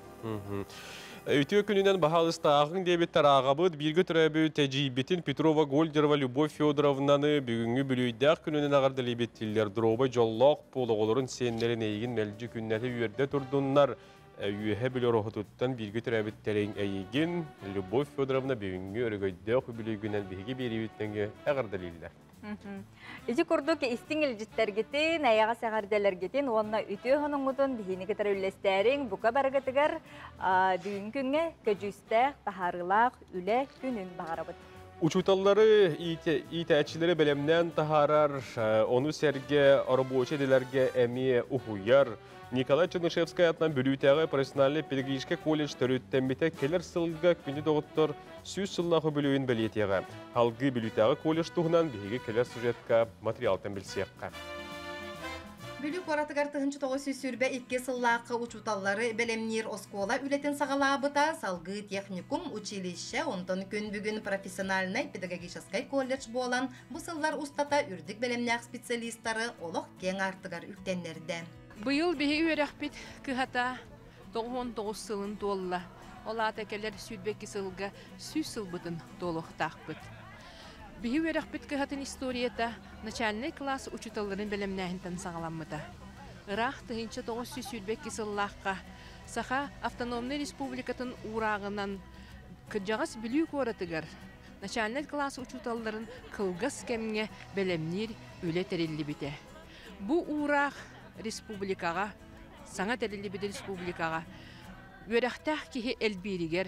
Үтүө күнүнэн баһаалыстааҕыҥ диэбиттэр ааҕабыт. Бииргэ төрөөбүт эдьиийбитин Петрова Гольдерова Любовь Федоровнаны бүгүҥҥү бүлүйдээх күнүнэн эҕэрдэлиибит тиллэр. Доруобай дьоллоох буол оҕолорун сиэннэрин эйигин мэлдьи күннэтэ үөрдэ турдуннар. Үөһэ Бүлүү Ороһутуттан бииргэ төрөөбүттэриҥ эйигин Любовь Федоровна бүгүҥҥү өрөгөйдөөх үбүлүйгүнэн биһиги биэриибит нөҥүө эҕэрдэлииллэр. Ити курдук истиҥ илдьиттэргитин, эйэҕэс эҕэрдэлэргитин уонна үтүө хонуҥҥутун биһиини кытары үллэстээриҥ бука барыгытыгар бүгүҥҥү күҥҥэ көдьүүстээх, таһаарыылаах үлэ күнүн баҕарабыт. Учууталлары, иитээччилэри бэлэмнээн таһаарар, ону сэргэ оробуочай идэлэргэ эмиэ уһуйар. Николай Чернышевскай атынан Бүлүүтээҕи профессиональнай педагогическай колледж төрүттэммитэ кэлэр сылга күндү доҕоттор 100 сыллаах үбүлүөйүн бэлиэтиэҕэ. Салгыы Бүлүүтээҕи колледж туһунан биһиги кэлэр сюжетка материалтан билсиэххэ. Бүлүү куоратыгар 1922 сыллаахха учууталлары бэлэмниир оскуола үлэтин саҕалаабыта, салгыы техникум, училище, онтон күн бүгүн профессиональнай педагогическай колледж буолан, бу сыллар устата үрдүк бэлэмнээх специалистары олох киэҥ аартыгар үктэннэрдэ. Быйыл биһи үөрэхпит кыһата 99 сылын туолла. Ол аата кэлэр 22 сылга 100 сылбытын туолуохтаахпыт. Биһи үөрэхпит кыһатын историята начальнай кылаас учууталларын бэлэмнээһинтэн саҕаламмыта. Ыраах 1922 сыллаахха Саха автономнай республикатын уурааҕынан кырдьаҕас Бүлүү куоратыгар начальнай кылаас учууталларын кылгас кэмҥэ бэлэмниир үлэ тэриллибитэ. Бу уураах республикаҕа, саҥа тэриллибит республикаҕа үөрэхтээх киһи элбииригэр,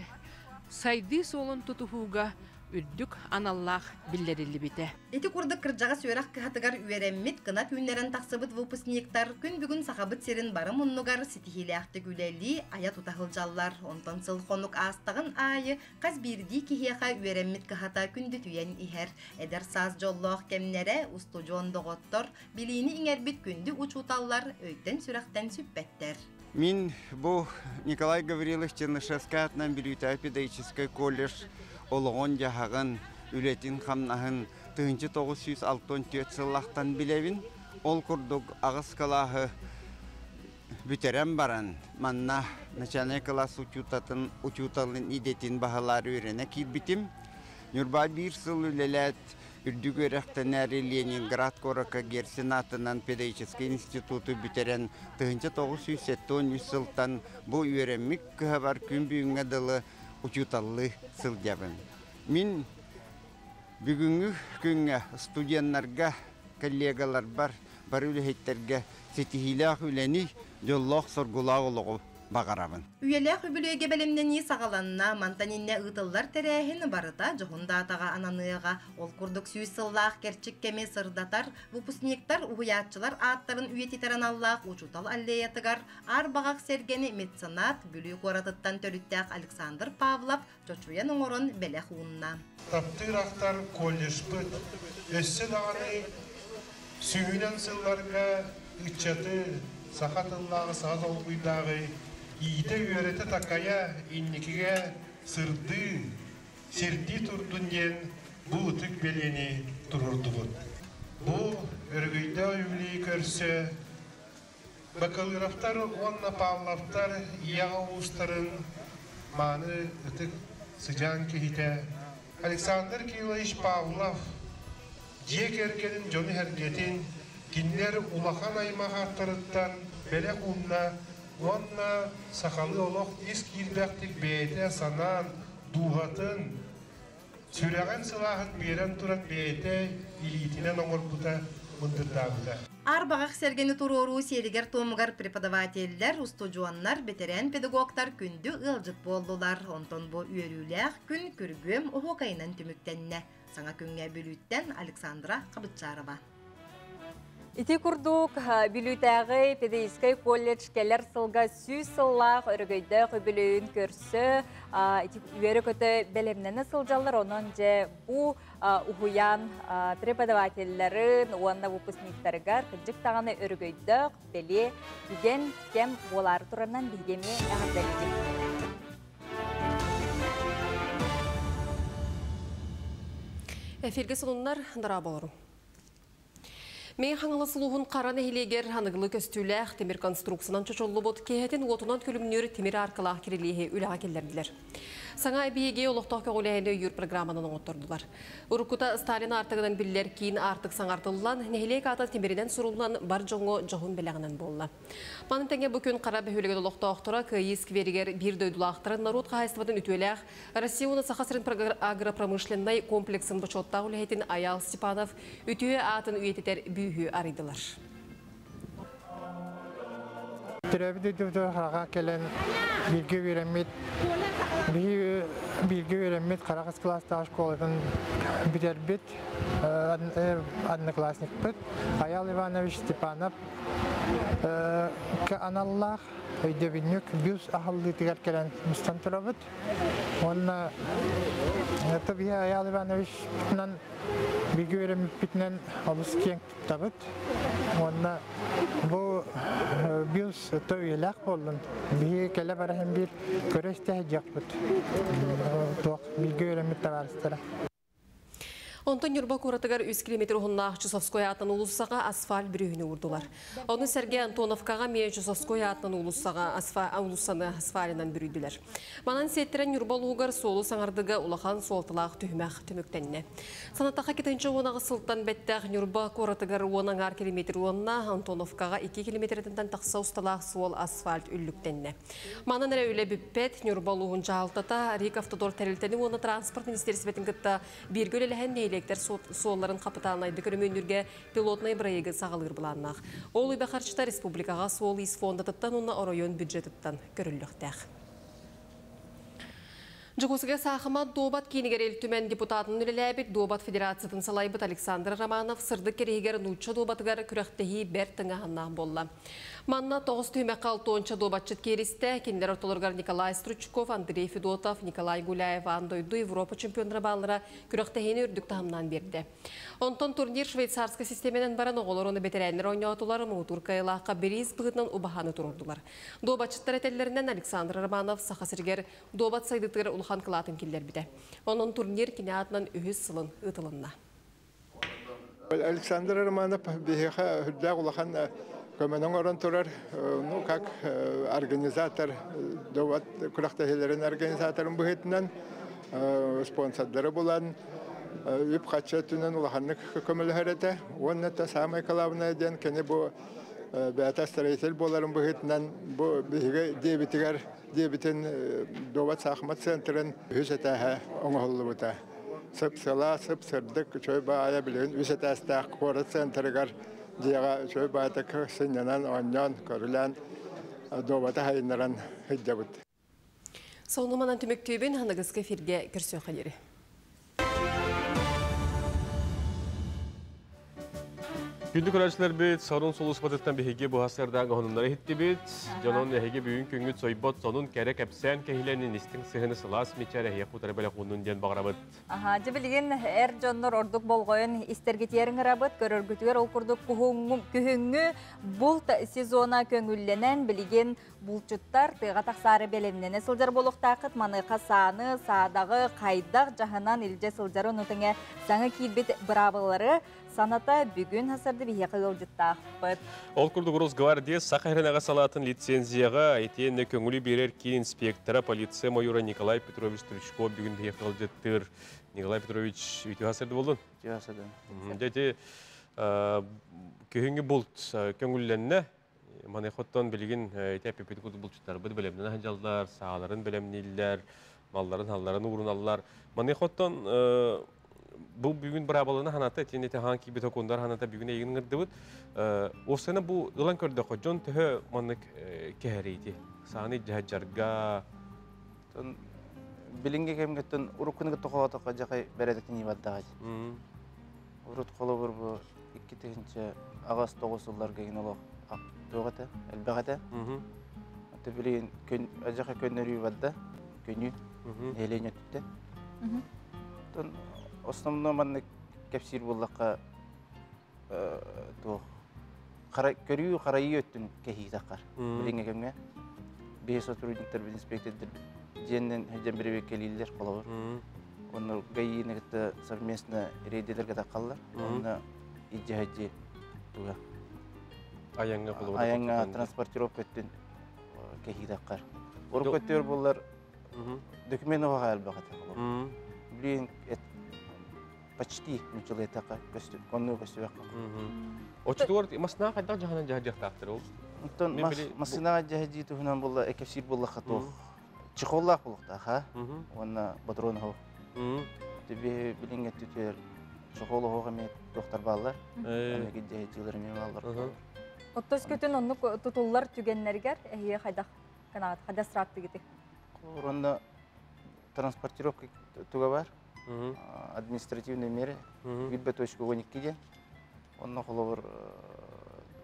сайдыы суолун тутуһууга үрдүк аналлаах биллэриллибитэ. Ити курдук кырдьаҕас үөрэх кыһатыгар үөрэммит, кынат үүннэрэн тахсыбыт выпускниктар күн бүгүн Сахабыт сирин бары муннугар ситиһиилээхтик үлэлии, айа-тута сылдьаллар. Онтон сыл-хонук аастаҕын аайы хас биирдии киһиэхэ үөрэммит кыһата күндүтүйэн иһэр. Эдэр саас дьоллоох кэмнэрэ, устудьуон доҕоттор, билиини иҥэрбит күндү учууталлар өйтөн-сүрэхтэн сүппэттэр. Мин бу Николай Гаврилович Чернышевскай аатынан Бүлүүтээҕи педагогическай колледж олоҕун-дьаһаҕын, үлэтин-хамнаһын 1964 сыллахтан билэбин. Ол курдук аҕыс кылааһы бүтэрэн баран, манна начальнай кылаас учуутатын, учууталын идэтин баһылаары үөрэнэ киирбитим. Ньурба биир сыл үлэлээт, Үрдүк үөрэхтэнээри Ленинград куоракка Герцен аатынан педагогическай институту бүтэрэн 1973 сылтан бу үөрэммит кыһабар күн бүгүҥҥэ дылы учууталлыы сылдьабын. Мин бүгүҥҥү күҥҥэ студеннарга, коллегаларбар, бары үлэһиттэргэ ситиһиилээх үлэни, дьоллоох-соргулаах олоҕу баҕарабын. Үйэлээх үбүлүөйгэ бэлэмнэнии саҕаланна. Мантан иннэ ыытыллар тэрээһин барыта дьоһун даатаҕа ананыаҕа. Ол курдук сүүс сыллаах кэрчик кэми сырдатар, выпускниктар, уһуйааччылар ааттарын үйэтитэр аналлаах учуутал аллеятыгар Аар баҕах сэргэни меценат Бүлүү куоратыттан төрүттээх Александр Павлов чочуйан оҥорон бэлэх уунна. Таптыыр ахтар колледжпыт өссө даҕаны сүүһүнэн сылларга ыччаты саха тыллааҕы саха толкуйдааҕы иитэ-үөрэтэ такайа инникигэ сырдыы, сирдии турдун диэн бу ытык бэлиэни туруордубут. Бу өрөгөйдөөх үбүлүөйү көрсө Бакалыровтар уонна Павловтар ийэ-аҕа уустарын мааны ытык сыдьаан киһитэ Александр Кириллович Павлов дьиэ кэргэнин дьону-сэргэтин кинилэр улахан аймах ааттарыттан бэлэх уунна уонна сахалыы олох ис киирбэхтик бэйэтэ санаан, дууһатын, сүрэҕин сылааһын биэрэн туран бэйэтэ илиитинэн оҥорбута, мындырдаабыта. Арбаҕах сэргэни туруоруу сиэригэр-туомугар преподавателлэр, устудьуоннар, бэтэрээн педагогтар күндү ыалдьыт буоллулар. Онтон бу үөрүүлээх күн күргүөм оһуокайынан түмүктэннэ. Саҥа күҥҥэ Бүлүүттэн Александра Хабытчарова. Ити курдук, Бүлүүтээҕи педагогическай колледж кэлэр сылга 100 сыллаах өрөгөйдөөх үбүлүөйүн көрсө үөрэ-көтө бэлэмнэнэ сылдьаллар. Онон дьэ бу уһуйаан преподавателларын уонна выпускниктарыгар кырдьык даҕаны өрөгөйдөөх бэлиэ түгэн кэм буолаары туранан биһиги эмиэ эҕэрдэлиибит. Эфиргэ сонуннар дорооболорум. Мэҥэ Хаҥалас улууһун Хара нэһилиэгэр аныгылыы көстүүлээх тимир конструкциянан чочуллубут киэһэтин уотунан күлүмнүүр тимир аркалаах кирилиэһи үлэҕэ киллэрдилэр. Саҥа эбийиэги олохтоох көҕүлээһини өйүүр программанан оҥоттордулар. Уруккута Сталин аартыгынан биллэр киин аартык саҥартыллан, нэһилиэк аата тимиринэн суруллан бар дьоҥҥо дьоһун бэлэҕинэн буолла. Маны тэҥэ бу күн Хара бөһүөлэгин олохтоохторо Кыайыы скверигэр биир дойдулаахтарын норуот хаһаайыстыбатын үтүөлээх Россия уонна Саха сирин агропромышленнай комплексын бочуоттаах үлэһитин Айаал Степанов үтүө аатын үйэтитэр бүүһү арыйдылар. Төрөөбүт дойдубутугар хараҕа кэлэн бииргэ үөрэммит бииргэ үөрэммит Хараҕас кылаастаах школатын бүтэрбит одноклассникпыт Айал Иванович Степанов аналлаах өйдөбүнньүк бюст аһыллыытыгар кэлэн мустан турабыт. Уонна биһи Айал Ивановичпытынан бииргэ үөрэммиппитинэн олус киэҥ туттабыт. Уонна бу бюст то үйэлээх буоллун. Биһи кэлэ бараһын биир көрө истэ сылдьыахпыт. Туох бииргэ үөрэммит табаарыстара. Онтон Ньурба куоратыгар 3 километр уһуннаах Чусовской аатынан уулуссаҕа асфальт бүрүөһүнү уурдулар. Ону сэргэ Антоновкаҕа эмиэ Чусовской аатынан уулуссаҕа уулуссаны асфальынан бүрүйдүлэр. Манан сиэттэрэн Ньурба улууһугар суолу саҥардыыга улахан суолталаах түһүмэх түмүктэннэ. Санатахха 2018 сылтан бэттэх Ньурба куоратыгар уон аҥаар километр уонна Антоновкаҕа 2 километртан тахса усталаах суол асфальт үллүктэннэ. Манан эрэ үлэ бүппэт Ньурба улууһун дьаһалтата Рик Автодор тэрилтэни уонна транспорт министиэристибэтин кытта бииргэ үлэлэһэн нэһилиэктэр суолларын хапытаалынайдык өрөмүөннүүргэ пилотнай бырайыагы саҕалыыр былааннаах. Ол үбэ харчыта республикаҕа суол-иис фондатыттан уонна оройуон бюджетыттан көрүллүөхтээх. Дьокуускайга саахымат дуобат киинигэр Ил Түмэн депутатынан үлэлээбит дуобат федерациятын салайбыт Александр Романов сырдык кэриһигэр нуучча дуобатыгар күрэхтэһии бэрт тыҥааһыннаах буолла. Манна тоҕус түһүмэххэ алтуонча дуобатчыт кииристэ. Кинилэр ортолоругар Николай Стручков, Андрей Федотов, Николай Гуляев аан дойду Европа чемпионнара бааллара күрэхтэһиини үрдүк таһымнаан биэрдэ. Онтон турнир швейцарскай систиэмэнэн баран оҕолор уонна бэтэрээннэр оонньоотулар, муҥутуур кыайыылаахха бириис быһыытынан убаһаны туруордулар. Дуобатчыттар этэллэринэн Александр Романов Саха сиригэр дуобат сайдыытыгар улахан кылаатын киллэрбитэ. Онон турнир кини аатынан үһүс сылын ыытылынна. Александр Романов биһиэхэ үрдээх улахан көмөнү оҥорон турар, ну, как организатор, дуобат күрэхтэһиилэрин организаторын быһыытынан спонсордары булан, үп-харчы өттүнэн улаханнык көмөлөһөр этэ. Уонна это самое главное диэн кини бу бэйэтэ строитель буоларын быһыытынан бу биһиги диэбитигэр диэбитин дуобат саахымат центрын үһүс этээһэ оҥоһуллубута. Сып-сылаас, сып-сырдык, үчүгэй баайа билигин үс этээстээх куорат центрыгар дьиэҕэ үчүгэй баайдык сынньанан, оонньоон, көрүлээн, дуобаты хайыннаран сылдьабыт. Сонуманан түмүктүүбүн аныгыскы эфиргэ көрсүөххэ диэри. Күндү көрөөччүлэрбит, сонун сулууспатыттан биһиги бу сардаҥ оһонуннары иһиттибит. Дьонон эһиги бүгүн күҥҥүт сойбот сонун кэрэ кэпсээн кэһилэнин истиҥ сыһыны сылаас мичээр эһиэх утары бэлэх ууннун диэн баҕарабыт. Аха, дьэ билигин эр дьоннор ордук болҕойон истэргитиэр ыҥырабыт, көрөргүтүгэр ол курдук күһүҥҥү булт сезона көҥүллэнэн билигин булчуттар тыаҕа тахсаары бэлэмнэнэ сылдьар буолуохтааххыт. Маныаха сааны, саадаҕы хайдах дьаһанан илдьэ сылдьары ону тэҥэ саҥа киирбит быраабылалары саната бүгүн хасарды биһиэхэ ыалдьыттаахпыт. Ол курдук Росгвардия Саха сиринээҕи салаатын лицензияҕа итиэннэ көҥүлү биэрэр киин инспектора полиция майора Николай Петрович Стручков бүгүн биһиэхэ ыалдьыттыыр. Николай Петрович, үтүө хасарды болдун? Үтүө хасарды. Дьэ ити күһүҥҥү булт көҥүллэннэ. Маныхоттон билигин ити эппиппит курдук булчуттарбыт бэлэмнэнэ сылдьаллар, сааларын бэлэмнииллэр, малларын-халларын ууруналлар. Маныхоттон бу бүгүн быраабыланы ханата итиэннэ хаан киирбит сокуоннар ханата бүгүн эйигин ыҥырдыбыт. Уопсайынан бу ылан көрдөххө дьон төһө маннык кэһэриити сааны дьаһадьарга билиҥҥи кэмҥэттэн уруккуну кытта холоотоххо дьахай бэрээдэктэн бардаҕай. Урут холобур бу 2008-9 сылларга игин олох туох этэ, элбэх этэ. Аты билигин күн адьаха көннөрүү барда, көнүү нэһилиэнньэ өттүттэн. Оттон основной маннык кэпсиир буоллахха туох көрүү харайыы өттүн кэһии таххар. Билиҥҥи кэмҥэ биһи сотрудниктар, инспектордар дьиэннэн сылдьан бэрэбиэркэлииллэр холобур. Онно ГАИ-ны кытта совместно рейдэлэргэ таххаллар. Онно илдьэ туга. Айаҥҥа холобур. Айаҥҥа транспортировка өттүн кэһии таххар. Урукку өттүгэр буоллар документ оҕоҕо элбэх этэ холобур. Билигин почти нуччалыйтака көстү оннук көстүбэккэ. Оччотугар массыына хайдах дьаһанан дьаһадьыахтаахтар ол? Онтон массыынаҕа дьаһадьыы туһунан буолла кэпсиир буоллахха туох чехоллаах буолуохтаах ha уонна патрон оһох. Түбү билиҥҥэ түтүөр чехол оһох эмиэ туохтар бааллар. Эмиэ дьаһадьыылар эмиэ бааллар. Оттос көтүн оннук тутуллар түгэннэригэр эһиэ хайдах канаат хайдах страптыгыты? Онно транспортировка туга бар. Административные меры. Билбе точка 12 ден. Онно холобур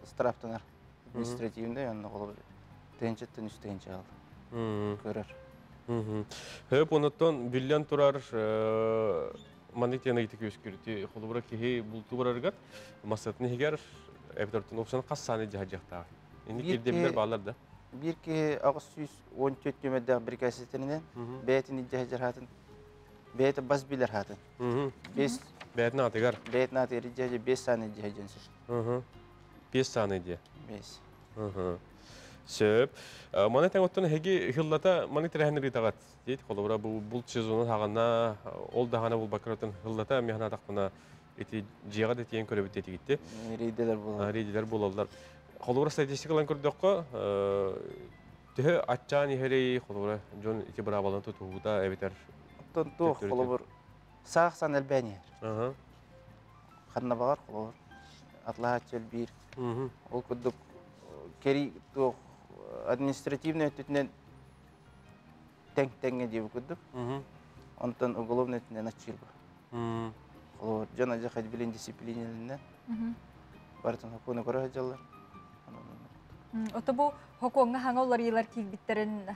штрафтанар. Административный, онно холобур тыһынчаттан үс тыһынча ал. Көрөр. Хөп онуттан биллэн турар маннык диэн ыйытык үөскүрүтү холобура киһи бултуу барарыгар массатын иһигэр эбэтэр опсаны хас сааны дьаһадьахтаах. Инник кирдебилер баалар да. Биир киһи 814 түмэрдээх бирикээситинэн бэйэтин илдьэ хаатын бэйэтэ бас билэр хаатын. Бес бэйэтин атыгар. Бэйэтин атыгар илдьэ 5 сааны илдьэ дьэнсир. 5 сааны дие. 5. Сөп. Маны тең оттон хеги хыллата маны тирәһен ритагат. Дейт холобура бу булт сезонун хагана ол дахана бул бакыратын хыллата механа тақпына эти жига да тиен көрөбүт тетигитти. Рейделер болалар. Рейделер болалар. Холобура статистикалан көрдөккө төһө аччаан иһэрей холобура дьон ити бырабалан тутуута эбитер. Оттон туох холобур саах сан элбэниэр. Ханна багар холобур атлаһааччы элбиир. Ол курдук кери туох административный өттүтүнэн тэҥ-тэҥҥэ диэби курдук. Онтон уголовный өттүнэн аччыыр бу. Холобур дьон ажа билин дисциплинелинен барытын хокуону көрө сылдьаллар. Ото бу хокуоҥҥа хаҥа уларыйылар киирбиттерин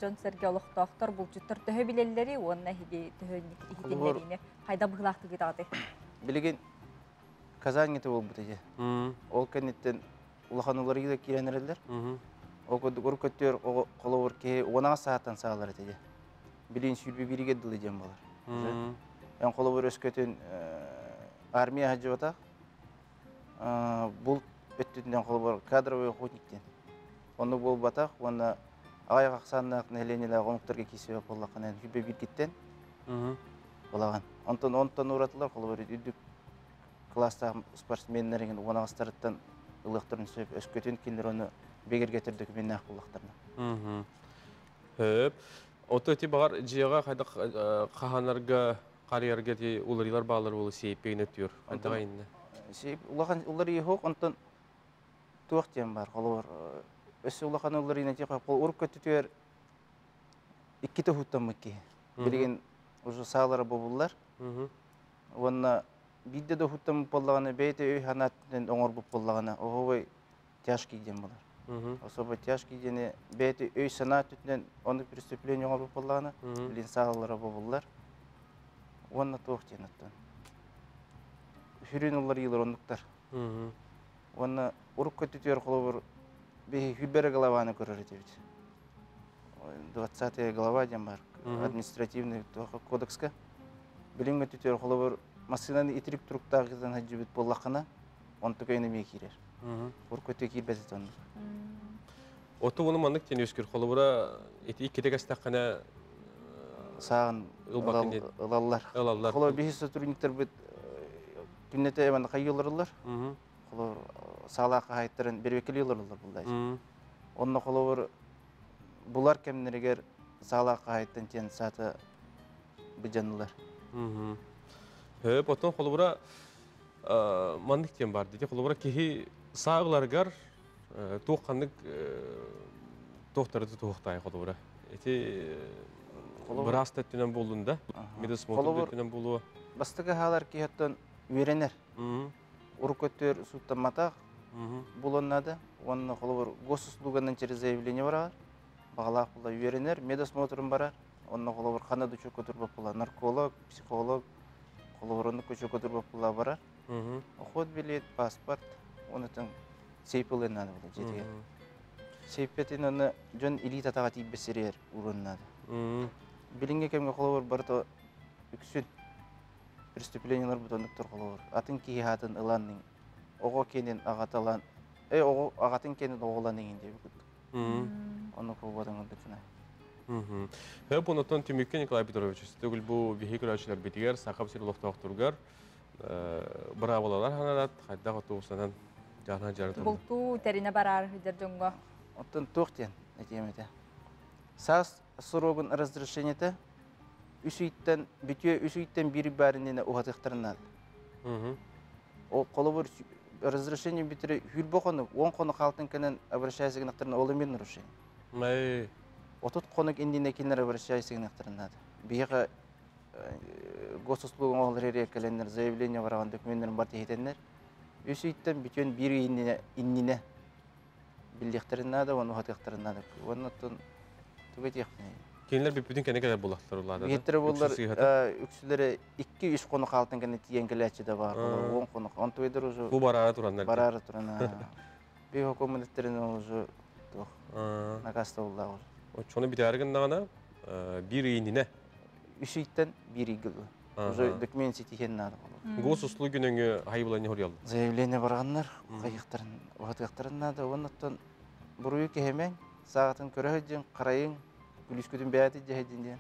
дьон сэргэ олохтоохтор булчуттар төһө билэллэри уонна иһиги төһө иһитиннэриини хайда быһылаахтыгы таҕаты. Билигин Казаньга болбут эти. Ол кэнниттэн улахан уларыйыла киирэн эрэллэр. Ол курдук ур көттүөр холобур киһи уонаҕа саатан саалар этэ. Билин сүүрбэ биригэ дылы диэн болар. Эн холобур өскөтүн армия хадьыбатах булт өттүтүнэн холобур кадровый охотник диэн. Онну буолбатах уонна аҕай ахсааннаах нэһилиэнньэлээх омуктарга киирсибэт буоллаххына сүүрбэ биргиттэн булаган. Онтон онтон уратылар холобур үрдүк класстаах спортсменнэрин уонаҕастарыттан ылыахтарын сөп өскөтүн кинилэр ону бигэргэтэр докуменнаах буоллахтарына. Хөп. Ото ити багар жиэҕэ хайдах хаһанарга карьерга ти уларыйлар баалар болу сейппегин өтүөр. Хайдаҕа инне. Сейп улахан уларыйы хоқ онтон туох диэн бар холобур өссө улахан уларыйна ти қол урук көттүтүөр икките хуттаммыт киһи. Билигин уже саалара бобуллар. Уонна биирдэ да хуттаммыт буоллаҕына бэйэтэ өй ханааттан оҥорбут буоллаҕына оһобой тяжкий диэн болар. Особо тяжкий диэни бэйэтэ өй санаа түтүнэн ону преступление оҥорбут буоллаҕына билин саалара бобуллар. Уонна туох диэн оттон. Хүрүн уларыйылар оннуктар. Уонна урук көттүтүөр холобур биһи хүббэрэ главаны көрөр этибит. 20 глава диэн бар административный кодекска. Билин көттүтүөр холобур массыынаны итирик туруктаах гытан хаджыбыт буоллаххына онтук өйнөмиэ киирэр. Урук көттү киирбэт оннук. Оту уну маннык тен өскүр холобура ити икките кэстэххинэ саан ылаллар. Ылаллар. Холобур биһи сотрудниктар бит күннете эман хайыларылар. Холобур саалаах хаһайттарын бербекели ыларылар булдай. Онно холобур булар кемнеригер саалаах хаһайттан тиэн саата быжанылар. Хөп, отон холобура маннык тиэн бар дити. Холобура киһи саагыларгар туох ханнык туохтары туохтай холобура. Эти быраас төттүнэн болдун да, медосмотр төттүнэн болуо. Бастакы хаалар киһиттэн үөрэнэр. Урук өттүөр сууттамматах булоннады. Онно холобур госуслуганан через заявление барар. Бағалаах була үөрэнэр, медосмотрун барар. Онно холобур хана дучу көтүрбөп була нарколог, психолог, холобур онну көчө көтүрбөп була барар. Охот билет, паспорт, онутун сейпылын нады була жетиге. Сейпетин оны жон илит атаға тиибесерер уруннады. Билинге кемге холобур барыта үксүн преступлениялар бутонуктор холобур. Атын киһи хатын ыланның, ого кенен агаталан, ого агатын кенен оголанның деп күттүк. Оны колбадан өндүкүнэ. Хөп онотон түмүккэ Николай Петрович, төгүл бу биһи көрөөчүлөр битигер, сахап сир олохтоохтургар, браволалар ханарат, хайдах отуусанан жаана жарытын. Бултуу терине барар хыдыр жоңго. Оттон туох диэн этиэмете. Саас срогун разрешениете үсүйттен бүтүө үсүйттен бири баринене ухатыктарынады. О колобур Разрешение бүтүрэ хүрбө хонук, 10 хонук халтын кэнэн обращайся гынахтарын ол эмиэ нарушение. 30 хонук иннинэ кинилэр обращайся гынахтарын надо. Биһиэхэ госуслуга оҥоһуллар эрэ кэлэннэр заявление бараҕан докуменнарын бар тиһитэннэр үс ыйтан бүтүөн биир ый иннинэ иннинэ биллиэхтэрин наада уонна уһатыахтарын наада. Уонна оттон тугу этиэхпиний? Кинилэр бүппүтүн кэннэ кэлэр буоллахтар улаата. Биһиттэрэ буоллар үксүлэрэ 2-3 хонук хаалтан кэннэ тиийэн кэлээччи да баар. 10 хонук. Онтуйдар уже Бу бараары тураннар. Бараары туран. Би хокумунеттерин уже туох накастабыллаах уже. Оччону бүтээри гыннаҕына биир ый иннинэ. Үс ыйтан биир ыйга Уже документ ситиһиэн наада болор. Госуслуги нөҥүө хайыбыланньа хоруйаллар. Заявление бараганнар, хайыхтарын, уһатыахтарын наада. Оннуттан буруйу кэһэмэҥ, саҕатын көрө сылдьыҥ, харайыҥ, күлүскүтүн бэйэт илдьэ сылдьын диэн.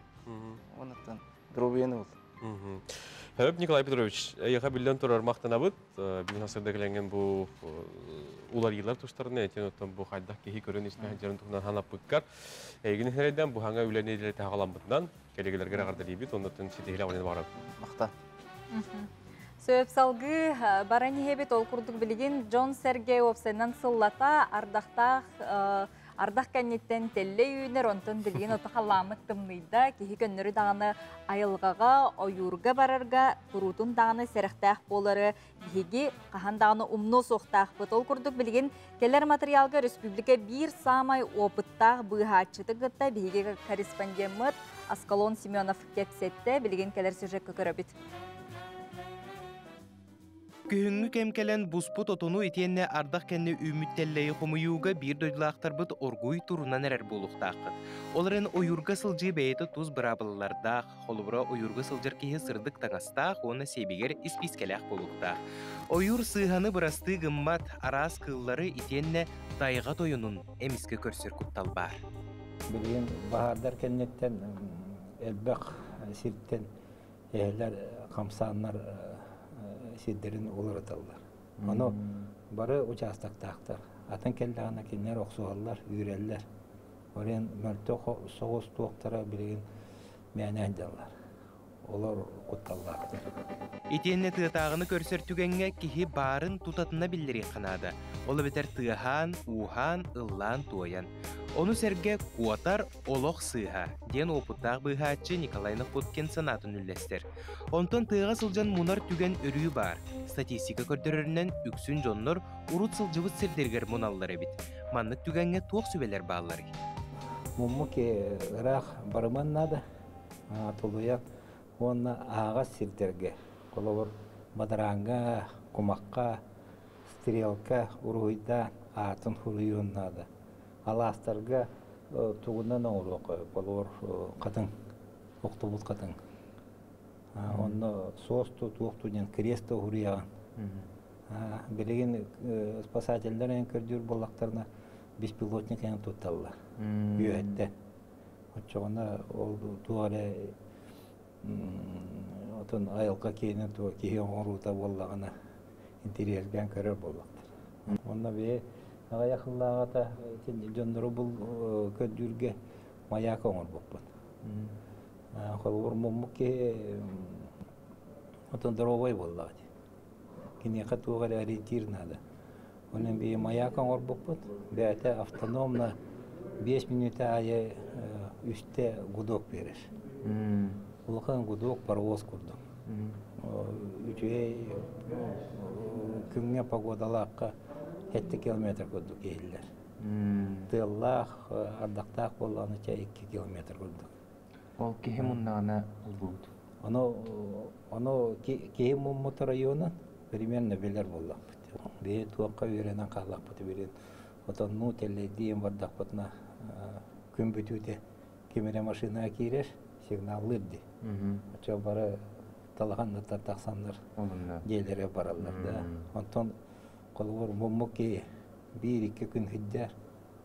Оннуттан доруобуйаны ыл. Хөп Николай Петрович, эйиэхэ биллэн турар махтанабыт. Бүгүн сырда кэлэҥҥин бу уларыйыылар тустарына этин оттон бу хайдах киһи көрөн истэн сылдьарын туһунан ханаппыккар. Эйигин эрэйдэн бу хаҥа үлэни илэрэтэ хаҕаламмытынан кэлигилэргэр эҕэрдэлиибит, оннуттан ситиһилэ оҕонньон баҕарабыт. Махта. Сөп салгыы баран иһэбит ол курдук билигин дьон-сэргэ уопсайынан сыллата ардахтаах ардах кэнниттэн тэллэй үүнэр, онтон билигин ото халлааммыт тымныйда, киһи көннөрү даҕаны айылҕаҕа, ойуурга барарга куруутун даҕаны сэрэхтээх буолары биһиги хаһан даҕаны умнуо суохтаахпыт. Ол курдук билигин кэлэр материалга республика биир саамай опыттаах быыһааччытын кытта биһиги корреспондеммыт Аскалон Семенов кэпсэттэ. Билигин кэлэр сюжекка көрөбүт. Күһүҥҥү кэм кэлэн буспут отону итиэннэ ардах кэннэ үүммүт тэллэйи хомуйууга биир дойдулаахтарбыт оргууй турунан эрэр буолуохтааххыт. Ол эрэн ойуурга сылдьыы бэйэтэ тус быраабылалардаах, холобура ойуурга сылдьар киһи сырдык таҥастаах уонна сиэбигэр испиискэлээх буолуохтаах. Ойуур сыыһаны бырастыы гыммат, араас кыыллары итиэннэ тайҕа тойонун эмискэ көрсөр куттал баар. Билигин баһаардар кэнниттэн элбэх сиртэн эһэлэр хамсааннар сирдэрин уларыталлар. Ону бары учаастактаахтар. Атын кэллэҕинэ кинилэр охсуһаллар, үүрэллэр. Орен мөлтөх соҕус туохтара билигин мээнэ сылдьаллар. Олор кутталлаахтар. Итиэннэ тыатааҕыны көрсөр түгэҥҥэ киһи баарын тутатына биллэриэххэ наада. Ол эбэтэр тыаһаан, ууһаан, ыллаан-туойан. Ону сэргэ куотар олох сыыһа, диэн уопуттаах быыһааччы Николай Находкин санаатын үллэстэр. Онтон тыаҕа сылдьан мунар түгэн өрүү баар. Статистика көрдөрөрүнэн, үксүн дьоннор урут сылдьыбыт сирдэригэр муналлар эбит. Маннык түгэҥҥэ туох сүбэлэр баалларый? Муммук ыраах барыман наада, тулуйан уонна аһаҕас сирдэргэ, холобур, бадарааҥҥа, кумахха, стрелка уруһуйдаан аатын суруйуон наада. Алаастарга тугунан оҥоруохха, холобур, хатыҥ, охтубут хатыҥ. Онно суосту, туохту диэн крест уһуруйаҕын. Билигин спасателлэр эн көрдүүр буоллахтарына беспилотник эн тутталлар. Үөһэттэн. Оччоҕуна ол туох эрэ отон айылҕа киэнэ туо киһи оҥоруута буоллаҕына интэриэһиргээн көрөр буоллахтар. Онно бэйэ аҕыйах сыллааҕыта дьоннору бул көрдүүргэ маяк оҥорбуппут. Холобур, муммут киһи отон доруобай буоллаҕа дии. Киниэхэ туох эрэ ориентир наада. Онон бэйэ маяк оҥорбуппут. Бэйэтэ автономно 5 мүнүүтэ аайы үстэ гудок биэрэр. Улахан гудок паровоз курдук. Үчүгэй күҥҥэ погодалаахха 7 километр курдук иһиллэр. Тыаллаах, ардахтаах буоллаҕына чэ 2 километр курдук. Ол киһи муннаҕына булбут. Ону, ону киһи муммут районун примерно билэр буоллахпыт. Биһи туохха үөрэнэн хааллахпыт билин отоннуу тэллэйдиин бардахпытына күн бүтүүтэ ким эрэ машинаҕа киирэр сигналлыыр дии. Оччо бары талаханнар тахсаннар дьиэлэрэ бараллар да. Онтон холобур муммут киһи биир-икки күн сылдьар.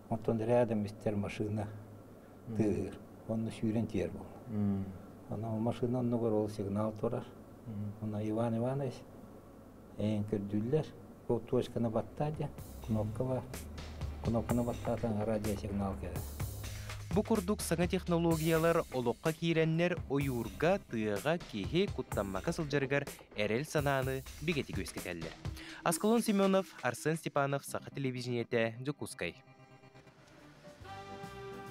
Онтон рядом истэр машина тыаһыыр. Онно сүүрэн тиийэр буолла. Онон машина оннугар ол сигнал турар. Онно Иван Иванович эйэн көрдүүллэр. Бу точканы баттаа диэн кнопка бар. Кнопканы баттаатаҥ радиосигнал кэлэр. Бу курдук саҥа технологиялар олоххо киирэннэр ойуурга, тыаҕа киһи куттаммакка сылдьарыгар эрэл санааны бигэтик үөскэтэллэр. Аскалон Семенов, Арсен Степанов, Саха телевидениетэ, Дьокуускай.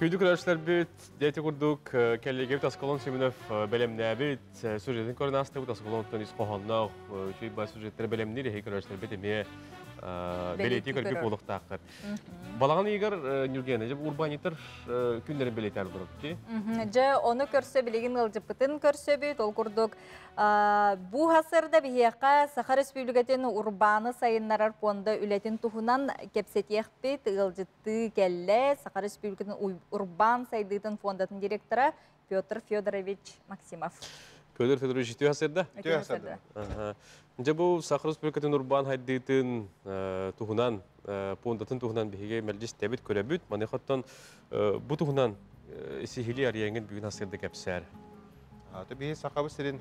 Күндү көрөөччүлэрбит, дьэ курдук кэллиэгэбит Аскалон Семенов бэлэмнээбит сюжетин көрөн аастыбыт. Аскалонтон ис хоһоонноох үчүгэй баар сюжеттары бэлэмниир эһиги көрөөччүлэрбит эмиэ бэлиэтии көрбүт буолуохтаахтар. Балаҕан ыйыгар Ньургена, дьэ урбаанньыттар күннэрин бэлиэтээн олоробут. Дьэ, ону көрсө билигин ыалдьыппытын көрсөбүт. Ол курдук Бу хасырда биһиэхэ Саха Республикатын урбааны сайыннарар пуонда үлэтин туһунан кэпсэтиэхпит. Ыалдьыттыы кэллэ Саха Республикатын урбаан сайдыытын фондатын директора Петр Федорович Максимов. Петр Федорович үтүө хасырда? Үтүө хасырда. Дьэ бу Саха Республикатын урбаан сайдыытын туһунан, пуондатын туһунан биһиги мэлдьи истэбит, көрөбүт. Маныхаттан бу туһунан сиһилии арыйаҥҥын бүгүн хасырда кэпсээр. Биһи Сахабыт сирин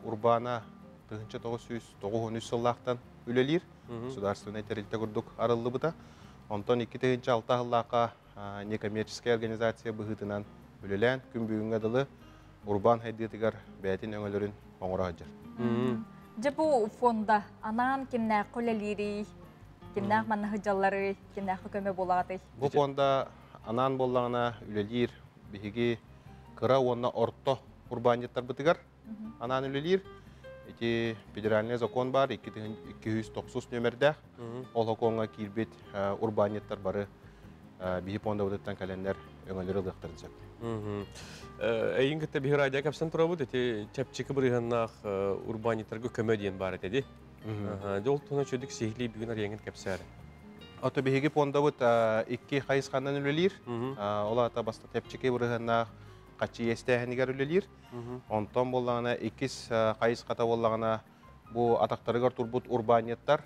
урбаана 1993 сыллаахтан үлэлиир. Государственнай тэрилтэ курдук арыллыбыта. Онтон 2006 сыллаахха некоммерческая организация быһыытынан үлэлээн, күн бүгүҥҥэ дылы урбаан хайдыытыгар бэйэтин өҥөлөрүн оҥоро сылдьар. Дьэ бу фонда анаан кимнээххэ үлэлиирий, кимнээх манна сылдьалларый, кимнээххэ көмө буолаҕытый? Бу фонда анаан буоллаҕына үлэлиир биһиги кыра уонна орто урбаанньыттарбытыгар анаан үлэлиир. Ити федеральный закон баар 290 нүөмэрдээх. Ол сокуоҥҥа киирбит урбаанньыттар бары биһи пуондабытыттан кэлэннэр өҥөлөрү ылыахтарын сөп. Эйин кытта биһи радио кэпсэн турабыт, ити чэпчэки бырыһаннаах урбаанньыттарга көмө диэн баар этэ ди. Дьэ ол туһунан чөдүк сиһилии бүгүн арыйаҥҥын кэпсээр. Ото биһиги пуондабыт икки хайысханан үлэлиир. Ол аата баста чэпчэки бырыһаннаах хаччы иэстээһинигэр үлэлиир. Онтон буоллаҕына иккис хайысхата буоллаҕына бу атахтарыгар турбут урбаанньыттар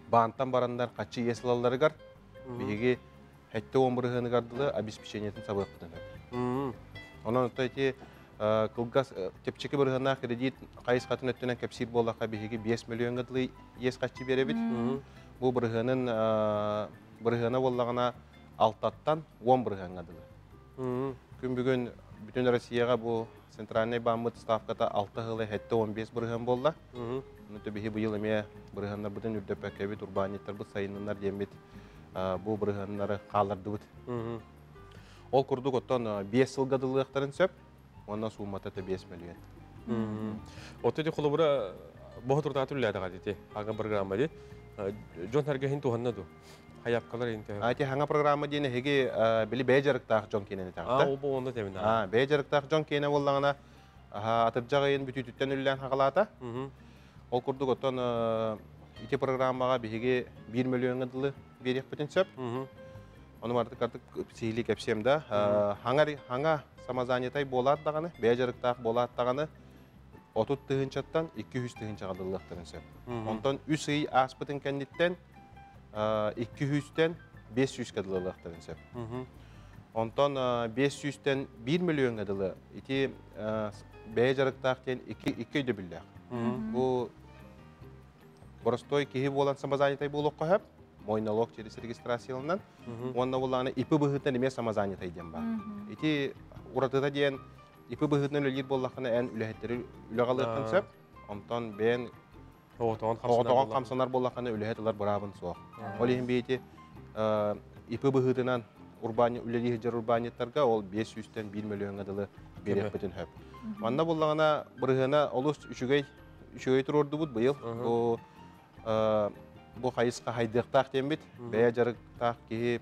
баантан бараннар хаччы иэс ылалларыгар биһиги хэттэ уон бырыһыаныгар дылы обеспечениетин сабыахпытын сөп. Онон оттон ити кылгас чэпчэки бырыһыаннаах кредит хайысхатын өттүнэн кэпсиир буоллахха биһиги 5 миллионга дылы иэс хаччы биэрэбит. Бу бырыһыанын бырыһыана буоллаҕына алтаттан 10 бырыһыаҥҥа дылы. Күн бүгүн бүтүн Россияҕа бу центральный бааммыт ставката 6 сылы 75 бырыһыан буолла. Ону биһи быйыл эмиэ бырыһыаннарбытын үрдэппэккэбит, урбаанньыттарбыт сайынныннар диэммит бу бырыһыаннары хааллардыбыт. Ол курдук оттон 5 сылга дылыахтарын сөп, уонна сууммата 5 миллион. Отто ити холобура боһотурдааты үллээтэҕэ дити ага программа ди. Дьон сэргэһин туһанна ду? Хайапкалар инте. Ати хаңа программа диэн эһиги били бэйэ дьарыктаах дьон киэнэ А, ол бу онно темин. А, бэйэ дьарыктаах дьон киэнэ буоллаҕына, атырдьах ыйын бүтүүтүттэн үллээн хаҕалаата. Ол курдук оттон ити программаҕа биһиги 1 миллионҥа дылы биэриэхпитин сөп. Ону мартык артык сиһилии кэпсиэм да. Хаҥа хаҥа самозанятай буолаат даҕаны, бэйэ дьарыктаах буолаат даҕаны 30 тыһыынчаттан 200 тыһыынчаҕа дыллыахтарын сөп. Онтон үс ый ааспытын кэнниттэн 200-тэн 500-ка дылылыахтарын сөп. Онтон 500-тэн 1 миллионга дылы ити бэйэ дьарыктаах диэн икки өйдөбүллээх. Бу боростой киһи буолан самозанятай буолуохха сөп, мой налог через регистрацияланан, уонна буллаҕына ИП быһыытынан эмиэ самозанятай диэн баар. Ити уратыта диэн ИП быһыытынан үлэлиир буоллаххына эн үлэһиттэри үлэҕэ ылыаххын сөп, онтон бэйэн оҕотоҕон хамсанар буоллаххына үлэһит ылар быраабын суох. Ол иһин биһити ИП быһыытынан урбаанньы үлэлии сылдьар урбаанньыттарга ол 500-тэн 1 миллионҥа дылы биэриэхпитин сөп. Манна буллаҕына бырыһыана олус үчүгэй үчүгэй туруордубут быйыл. Бу бу хайысха хайдыахтаах диэммит бэйэ дьарыктаах киһи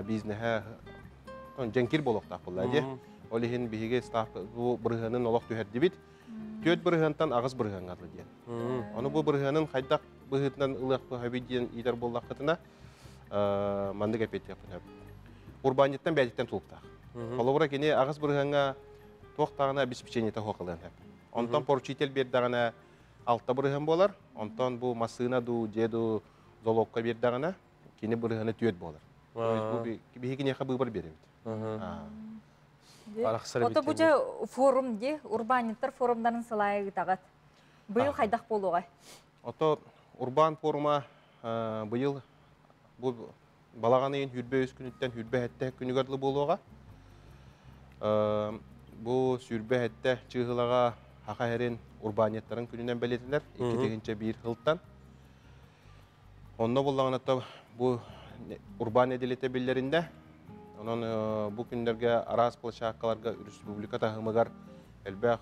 бизнеһэ дьэҥкир буолуохтаах буолла дии. Ол иһин биһиги ставка бу бырыһыанын олох түһэрдибит. Түөрт бырыһыантан аҕыс бырыһыаҥҥа дылы диэн. Ону бу бырыһыанын хайдах быһыытынан ылыахпыт диэн иитэр буоллаххытына маннык эппиэттиэхпин сөп. Урбаанньыттан бэйэтиттэн тулуктаах. Холобура кини аҕыс бырыһыаҥҥа туох даҕаны обеспечениета суох ылыан сөп. Онтон поручитель биэрдэҕинэ алта бырыһыан буолар. Онтон бу массыына дуу, дьиэ дуу залогка биэрдэҕинэ кини бырыһыана түөрт буолар. Бу биһиги киниэхэ быыбар биэрэбит. Ото бу дьэ форум ди, урбаанньыттар форумнарын сылайа ыытаҕыт. Быйыл хайдах буолуоҕай? Ото урбаан форума быйыл бу Балаҕан ыйын 23 күнүттэн 27 күнүгэр дылы буолуоҕа. Бу 27 чыыһылаҕа Саха сирин урбаанньыттарын күнүнэн бэлиэтэнэр 2001 сылтан. Онно буллаҕына бу урбаан нэдиэлэтэ биллэриннэ. Онон бу күннэргэ араас площадкаларга республика таһымыгар элбэх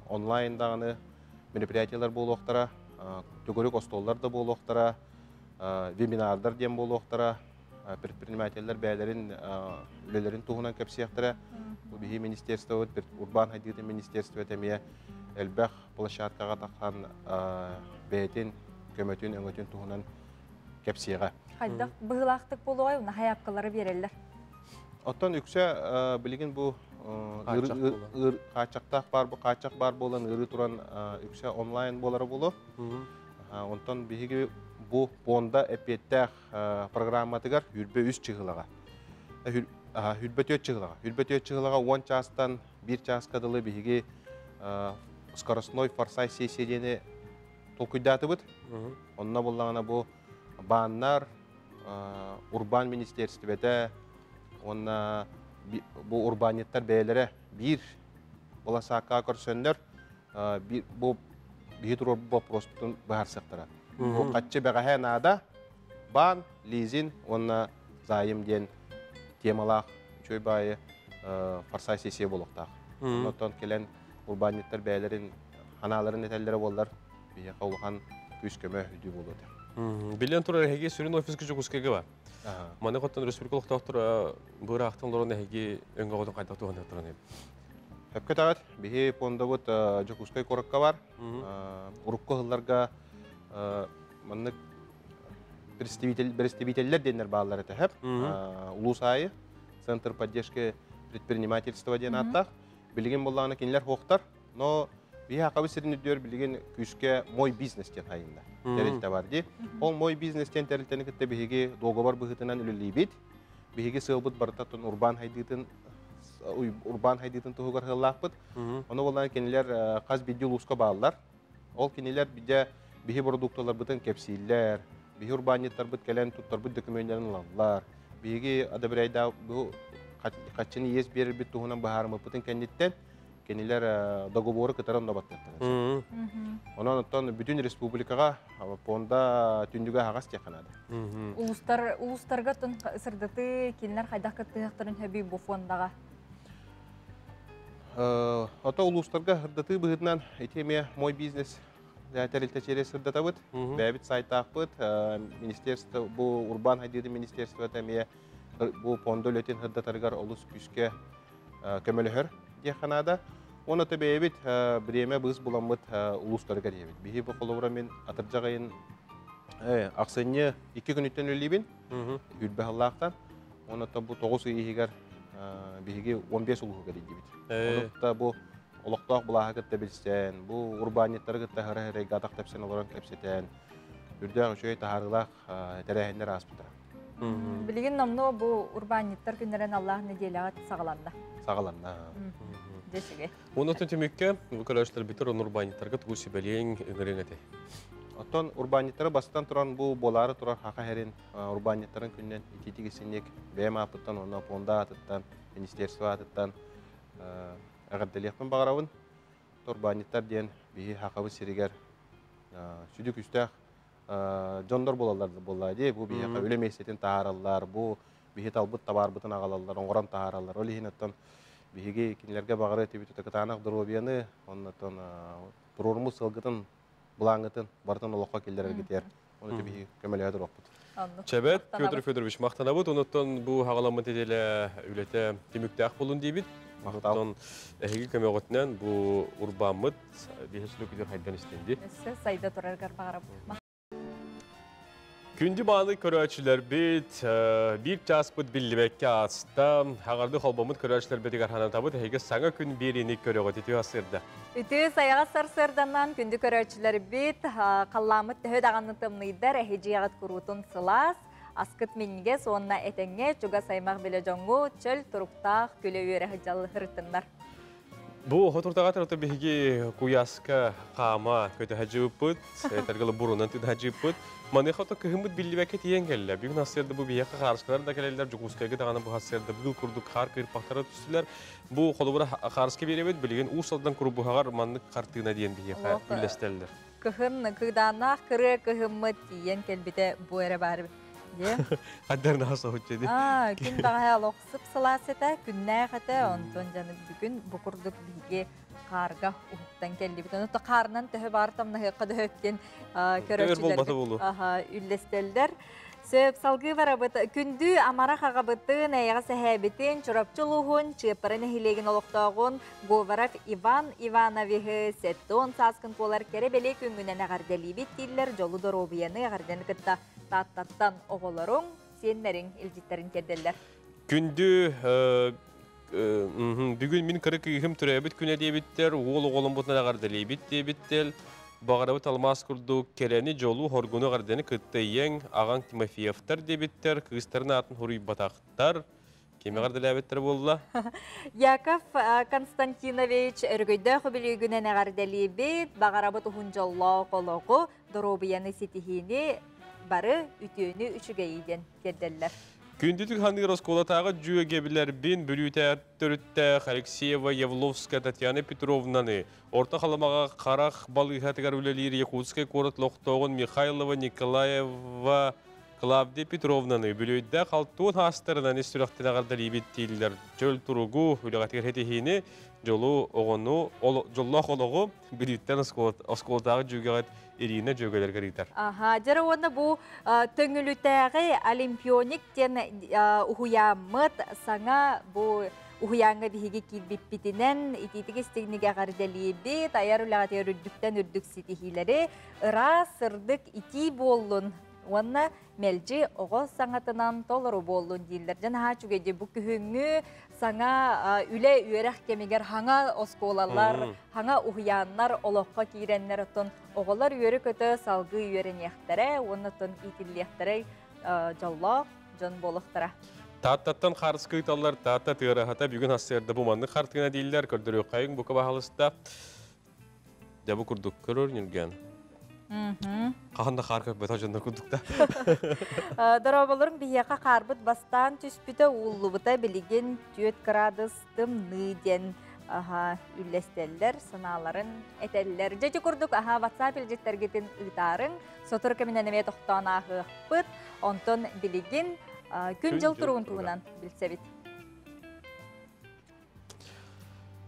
онлайн даҕаны мероприятиелар буолуохтара, төгүрүк остуоллар да буолуохтара, вебинардар диэн буолуохтара, предпринимателлэр бэйэлэрин үлэлэрин туһунан кэпсиэхтэрэ. Бу биһи министерствобыт, урбаан хайдыытын министерствота эмиэ элбэх площадкаҕа тахсан бэйэтин көмөтүн, өҥөтүн туһунан кэпсиэҕэ. Хайдах быһыылаахтык буолуой, наһайаапкалары биэрэллэр. Оттон үксэ билигин бу хааччахтаах баар хааччах баар буолан ыарыы туран үксэ онлайн буолара буолуо. Онтон биһиги бу пуонда эппиэттээх программатыгар 23 чыһылаҕа. 24 чыһылаҕа. 24 чыһылаҕа 10 чаастан 1 чааска дылы биһиги скоростной форсай сессия диэни толкуйдаатыбыт. Онно буллаҕына бу бааннар, урбаан министиэристибэтэ уонна бу урбаанньыттар бэйэлэрэ биир быласаакка көрсөннөр бу биһи туруорбут боппуруоспутун быһаарсыахтара. Бу хаччы бэҕэһээ наада, баан, лизин уонна займ диэн темалаах үчүгэй баайы форсай сессия буолуохтаах. Онтон кэлэн урбаанньыттар бэйэлэрин ханааларын этэллэрэ буоллар, биһиэхэ улахан күүс-көмө үдүү буолуо этэ. Билэн турар эһиги сүрүн офиска Дьокуускайга бар. Маны хоттон республика олохтоохторо быраахтан олорон эһиги өҥөҕүтүн хайдах туһанар туран Өпкө таҕат, биһи фондабыт Дьокуускай куоракка бар. Урукку сылларга маннык представителлэр диэннэр бааллар этэ хэп. Улуус аайы Центр поддержки предпринимательства диэн ааттаах. Билигин буллаҕына кинилэр хуохтар, но биһи хакабы сирин үрдүгэр билигин күүскэ мой бизнес диэн хайынна. Тэрилтэ бар дии. Ол мой бизнес диэн тэрилтэни кытта биһиги договор быһыытынан үлэлиибит. Биһиги сыалбыт барыта урбаан хайдыытын урбаан хайдыытын туһугар сыаллаахпыт. Ону буолан кинилэр хас биирдии улууска бааллар. Ол кинилэр бидэ биһи продукталарбытын кэпсииллэр, биһи урбаанньыттарбыт кэлэн туттарбыт докумуоннарын ылаллар. Биһиги одобряйда бу хаччыны иэс биэрэрбит туһунан быһаарыммыппытын кэнниттэн кинилэр договору кытары онно баттыахтара. Онон оттон бүтүн республикаҕа фонда түндүгэ аһаҕас диэххэ наада. Улуустар улуустарга тун сырдатыы кинилэр хайдах кыттыһыахтарын сөбүй бу фондаҕа? Ото улуустарга сырдатыы быһыытынан ити эмиэ мой бизнес тэрилтэ через сырдатабыт. Бэйэбит сайтаахпыт, министерство бу урбаан хайдыытын министерствота эмиэ бу фонда үлэтин сырдатарыгар олус күүскэ көмөлөһөр диэххэ наада. Уонна то бэйэбит бириэмэ быыс буламмыт улуустарыгар иһэбит. Биһи бу холобура мин атырдьах ыйын ахсынньы 2 күнүттэн үлэлиибин. Үрбэ сыллаахтан. Уонна то бу 9 ый иһигэр биһиги 15 улууһугар кэлийдибит. Онон бу олохтоох былааһы кытта билсэн, бу урбаанньыттары кытта хара-хара атах тэпсэн олорон кэпсэтэн, үрдээх үчүгэй таһаарыылаах тэрээһиннэр ааспыттара. Билигин номнуо бу урбаанньыттар күннэрин Аллаах нэдиэлэҕэ саҕаланна. Саҕаланна. Дьэ Онон түмүккэ бу көрөөччүлэр бүтэр он урбаанньыттарга тугу сүбэлиэҥ ыҥырыаҥ этэй? Оттон урбаанньыттары бастан туран бу буолаары турар Хаха сирин урбаанньыттарын күнүнэн итиитик истиҥник бэйэм ааппыттан уонна фонда аатыттан, министерство аатыттан эҕэрдэлиэхпин баҕарабын. Урбаанньыттар диэн биһи Хахабыт сиригэр сүдү күүстээх дьоннор буолаллар буоллаа дии. Бу биһиэхэ үлэ миэстэтин таһаараллар, бу биһи талбыт табаарбытын аҕалаллар, оҥорон таһаараллар. Ол иһин оттон биһиги кинилэргэ баҕары этибит кытаанах доруобуйаны, оннотон туруоруммут сылгытын, былааҥҥытын барытын олоххо киллэрэргитигэр оны биһиги көмөлөһө туруохпут. Чэбэт Петр Федорович махтанабыт. Онуттан бу хаҕаламмыт нэдиэлэ үлэтэ түмүктээх буолун диибит. Онтон эһиги көмөҕүтүнэн бу урбааммыт биһи сүлүкүтүр хайдан истинди. Өссө сайда тураргар баҕарабыт. Күндү мааны көрөөччүлэрбит, биир чааспыт биллибэккэ ааста. Хаҕарды холбоммут көрөөччүлэрбитигэр ханатабыт, эһиги саҥа күн биэриини көрөҕүт үтүө сырда. Үтүө сайаҕас сарсыарданан күндү көрөөччүлэрбит, халлааммыт төһө даҕаны тымныйдар, эһи дьиэҕит куруутун сылаас, аскыт минньигэс уонна этэҥҥэ чугас аймах билэ дьоҥҥу чөл туруктаах күлэ-үөрэ сылдьаллырытыннар. Бу хотуртаҕа ото биһиги куйааска хаама көтө сылдьыбыппыт, этэргэ бурунан тыына сылдьыбыппыт. Маныаха ото кыһыммыт биллибэккэ тиийэн кэллэ. Бүгүн сарсыарда бу биһиэхэ хаарыскалар да кэлэллэр, Дьокуускайга даҕаны бу сарсыарда быыл курдук хаар кыырпахтара түстүлэр. Бу холобура хаарыска биэрэбит, билигин Уус Алдан Курбуһаҕар маннык хартыына диэн биһиэхэ үллэстэллэр. Кыһын кыыдааннаах кырыа кыһыммыт тиийэн кэлбитэ бу эрэ баар дии. Хаддар наһаа соһуччу дии. Аа, күн баҕаһа олох сып-сылаас этэ, күннээх этэ, онтон дьаны бүгүн бу курдук биһиги хаарга уһуктан кэллибит. Ону хаарынан төһө баар тамнаһыахха да диэн көрөөччүлэргэ үллэстэллэр. Сөп, салгыы барабыт. Күндү амарах аҕабытын, эйэҕэс эһээбитин, Чурапчы улууһун Чыаппара нэһилиэгин олохтооҕун Говоров Иван Ивановиһы 70 сааскын туолар кэрэ-бэлиэ күҥҥүнэн эҕэрдэлиибит дииллэр дьолу доруобуйаны эҕэрдэни кытта Тааттаттан оҕолоруҥ, сиэннэриҥ илдьиттэрин тиэрдэллэр. Күндү бүгүн мин кыра кыыһым төрөөбүт күнэ диэбиттэр, уол оҕоломмутунан эҕэрдэлиибит диэбиттэр. Баҕарабыт алмаас курдук кэрэни, дьолу, хоргуну эҕэрдэни кытта ийэҥ, аҕаҥ Тимофеевтар диэбиттэр, кыыстарын аатын хоруйбатахтар. Кими эҕэрдэлээбиттэрэ буолла? Яков Константинович өрөгөйдөөх үбүлүөйгүнэн эҕэрдэлиибит, баҕарабыт уһун дьоллоох олоҕу, доруобуйаны ситиһиини, бары үтүөнү үчүгэйи диэн тиэрдэллэр. Күндүтүк ханыыр оскуолатааҕы дьүөгэбилэрбин Бүлүүтэ төрүттээх Алексеева Явловская Татьяна Петровнаны, Орто Халымаҕа харах балыыһатыгар үлэлиир Якутскай куорат олохтооҕун Михайлова Николаева Клавдия Петровнаны Бүлүүдээх алтуон хаастарынан ис сүрэхтэн эҕэрдэлиибит дииллэр. Чөл туругу, үлэҕитигэр ситиһиини, дьолу, оҕону, дьоллоох олоҕу Бүлүүттэн оскуолатааҕы дьүөгэҕит Ирина дьүөгэлэргэр ыытар. Аха, дьэ уонна бу Төҥүлүтээҕи Олимпионик диэн уһуйааммыт саҥа бу уһуйааҥҥа биһиги киирбиппитинэн итиитик истиҥник эҕэрдэлиибит, айар үлэҕитигэр үрдүктэн үрдүк ситиһиилэри, ыраас, сырдык итии буоллун уонна мэлдьи оҕо саҥатынан толору буоллун дииллэр. Дьэ наһаа үчүгэй дии бу күһүҥҥү саҥа үлэ үөрэх кэмигэр хаҥа оскуолалар, хаҥа уһуйааннар олоххо киирэннэр оттон оҕолор үөрэ-көтө салгыы үөрэниэхтэрэ уонна оттон иитиллиэхтэрэ дьоллоох дьон буолуохтара. Тааттаттан харыс ыыталлар, Таатта тыараһата бүгүн ассыарда бу маннык хартыына дииллэр, көрдөрүөххэйиҥ бука баһалыста. Дьэ бу курдук көрөр Ньурган. Хаһан да хаар көрбөтөх дьоннор курдук да. Дорооболорум биһиэхэ хаарбыт бастаан түспүтэ ууллубута билигин 4 градус тымныы диэн аха үллэстэллэр, санааларын этэллэр. Дьэ ити курдук аха WhatsApp илдьиттэргитин ыытаарыҥ, сотору кэминэн эмиэ тохтоон ааһыахпыт. Онтон билигин күн-дьыл туругун туһунан билсэбит.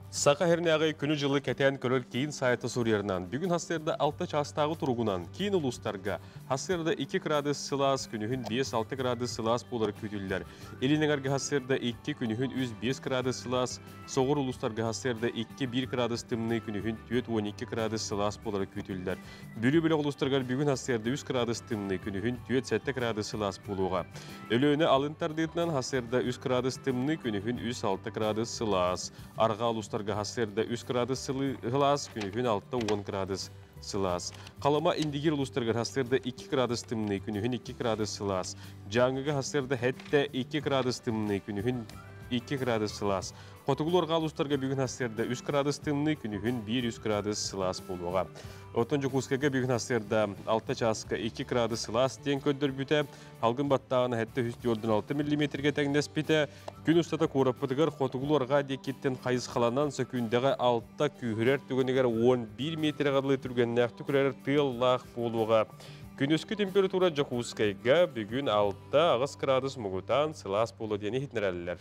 Саха сиринээҕи күнү-дьылы кэтээн көрөр киин сайта суруйарынан, бүгүн сарсыарда 6 чаастааҕы туругунан киин улуустарга сарсыарда 2 градус сылаас, күнүһүн 5-6 градус сылаас буолар күүтүллэр. Илин эҥэргэ сарсыарда 2, күнүһүн 3-5 градус сылаас, соҕуруу улуустарга сарсыарда 2-1 градус тымныы, күнүһүн 4-12 градус сылаас буолара күүтүллэр. Бүлүү бөлөх улуустарыгар бүгүн сарсыарда 3 градус тымныы, күнүһүн 4-7 градус сылаас буолуоҕа. Өлүөнэ алын тардыытынан сарсыарда 3 градус тымныы, күнүһүн 3-6 градус сылаас. Арҕаа улуустарга сарсыарда 3 градус сылаас, күнүһүн 6-10 градус сылаас. Халыма Индигир улуустарыгар сарсыарда 2 градус тымныы, күнүһүн 2 градус сылаас. Дьааҥыга сарсыарда 7 2 градус тымныы, күнүһүн 2 градус сылаас. Хотугу арҕаа улуустарга бүгүн сарсыарда 3 градус тымныы, күнүһүн 1-3 градус сылаас буолуоҕа. Оттон Дьокуускайга бүгүн сарсыарда 6 чааска 2 градус сылаас диэн көрдөрбүтэ, халгын баттааҕына 746 миллиметргэ тэҥнэспитэ. Күн устата куораппытыгар хотугулуу арҕаа диэкиттэн хайысхаланан сөкүүндэҕэ 6 күүһүрэр түгэнигэр 11 метргэ дылы түргэннээхтик үрэр тыаллаах буолуоҕа. Күнүскү температура Дьокуускайга бүгүн 6-8 градус муҥутаан сылаас буолуо диэн иһитиннэрэллэр.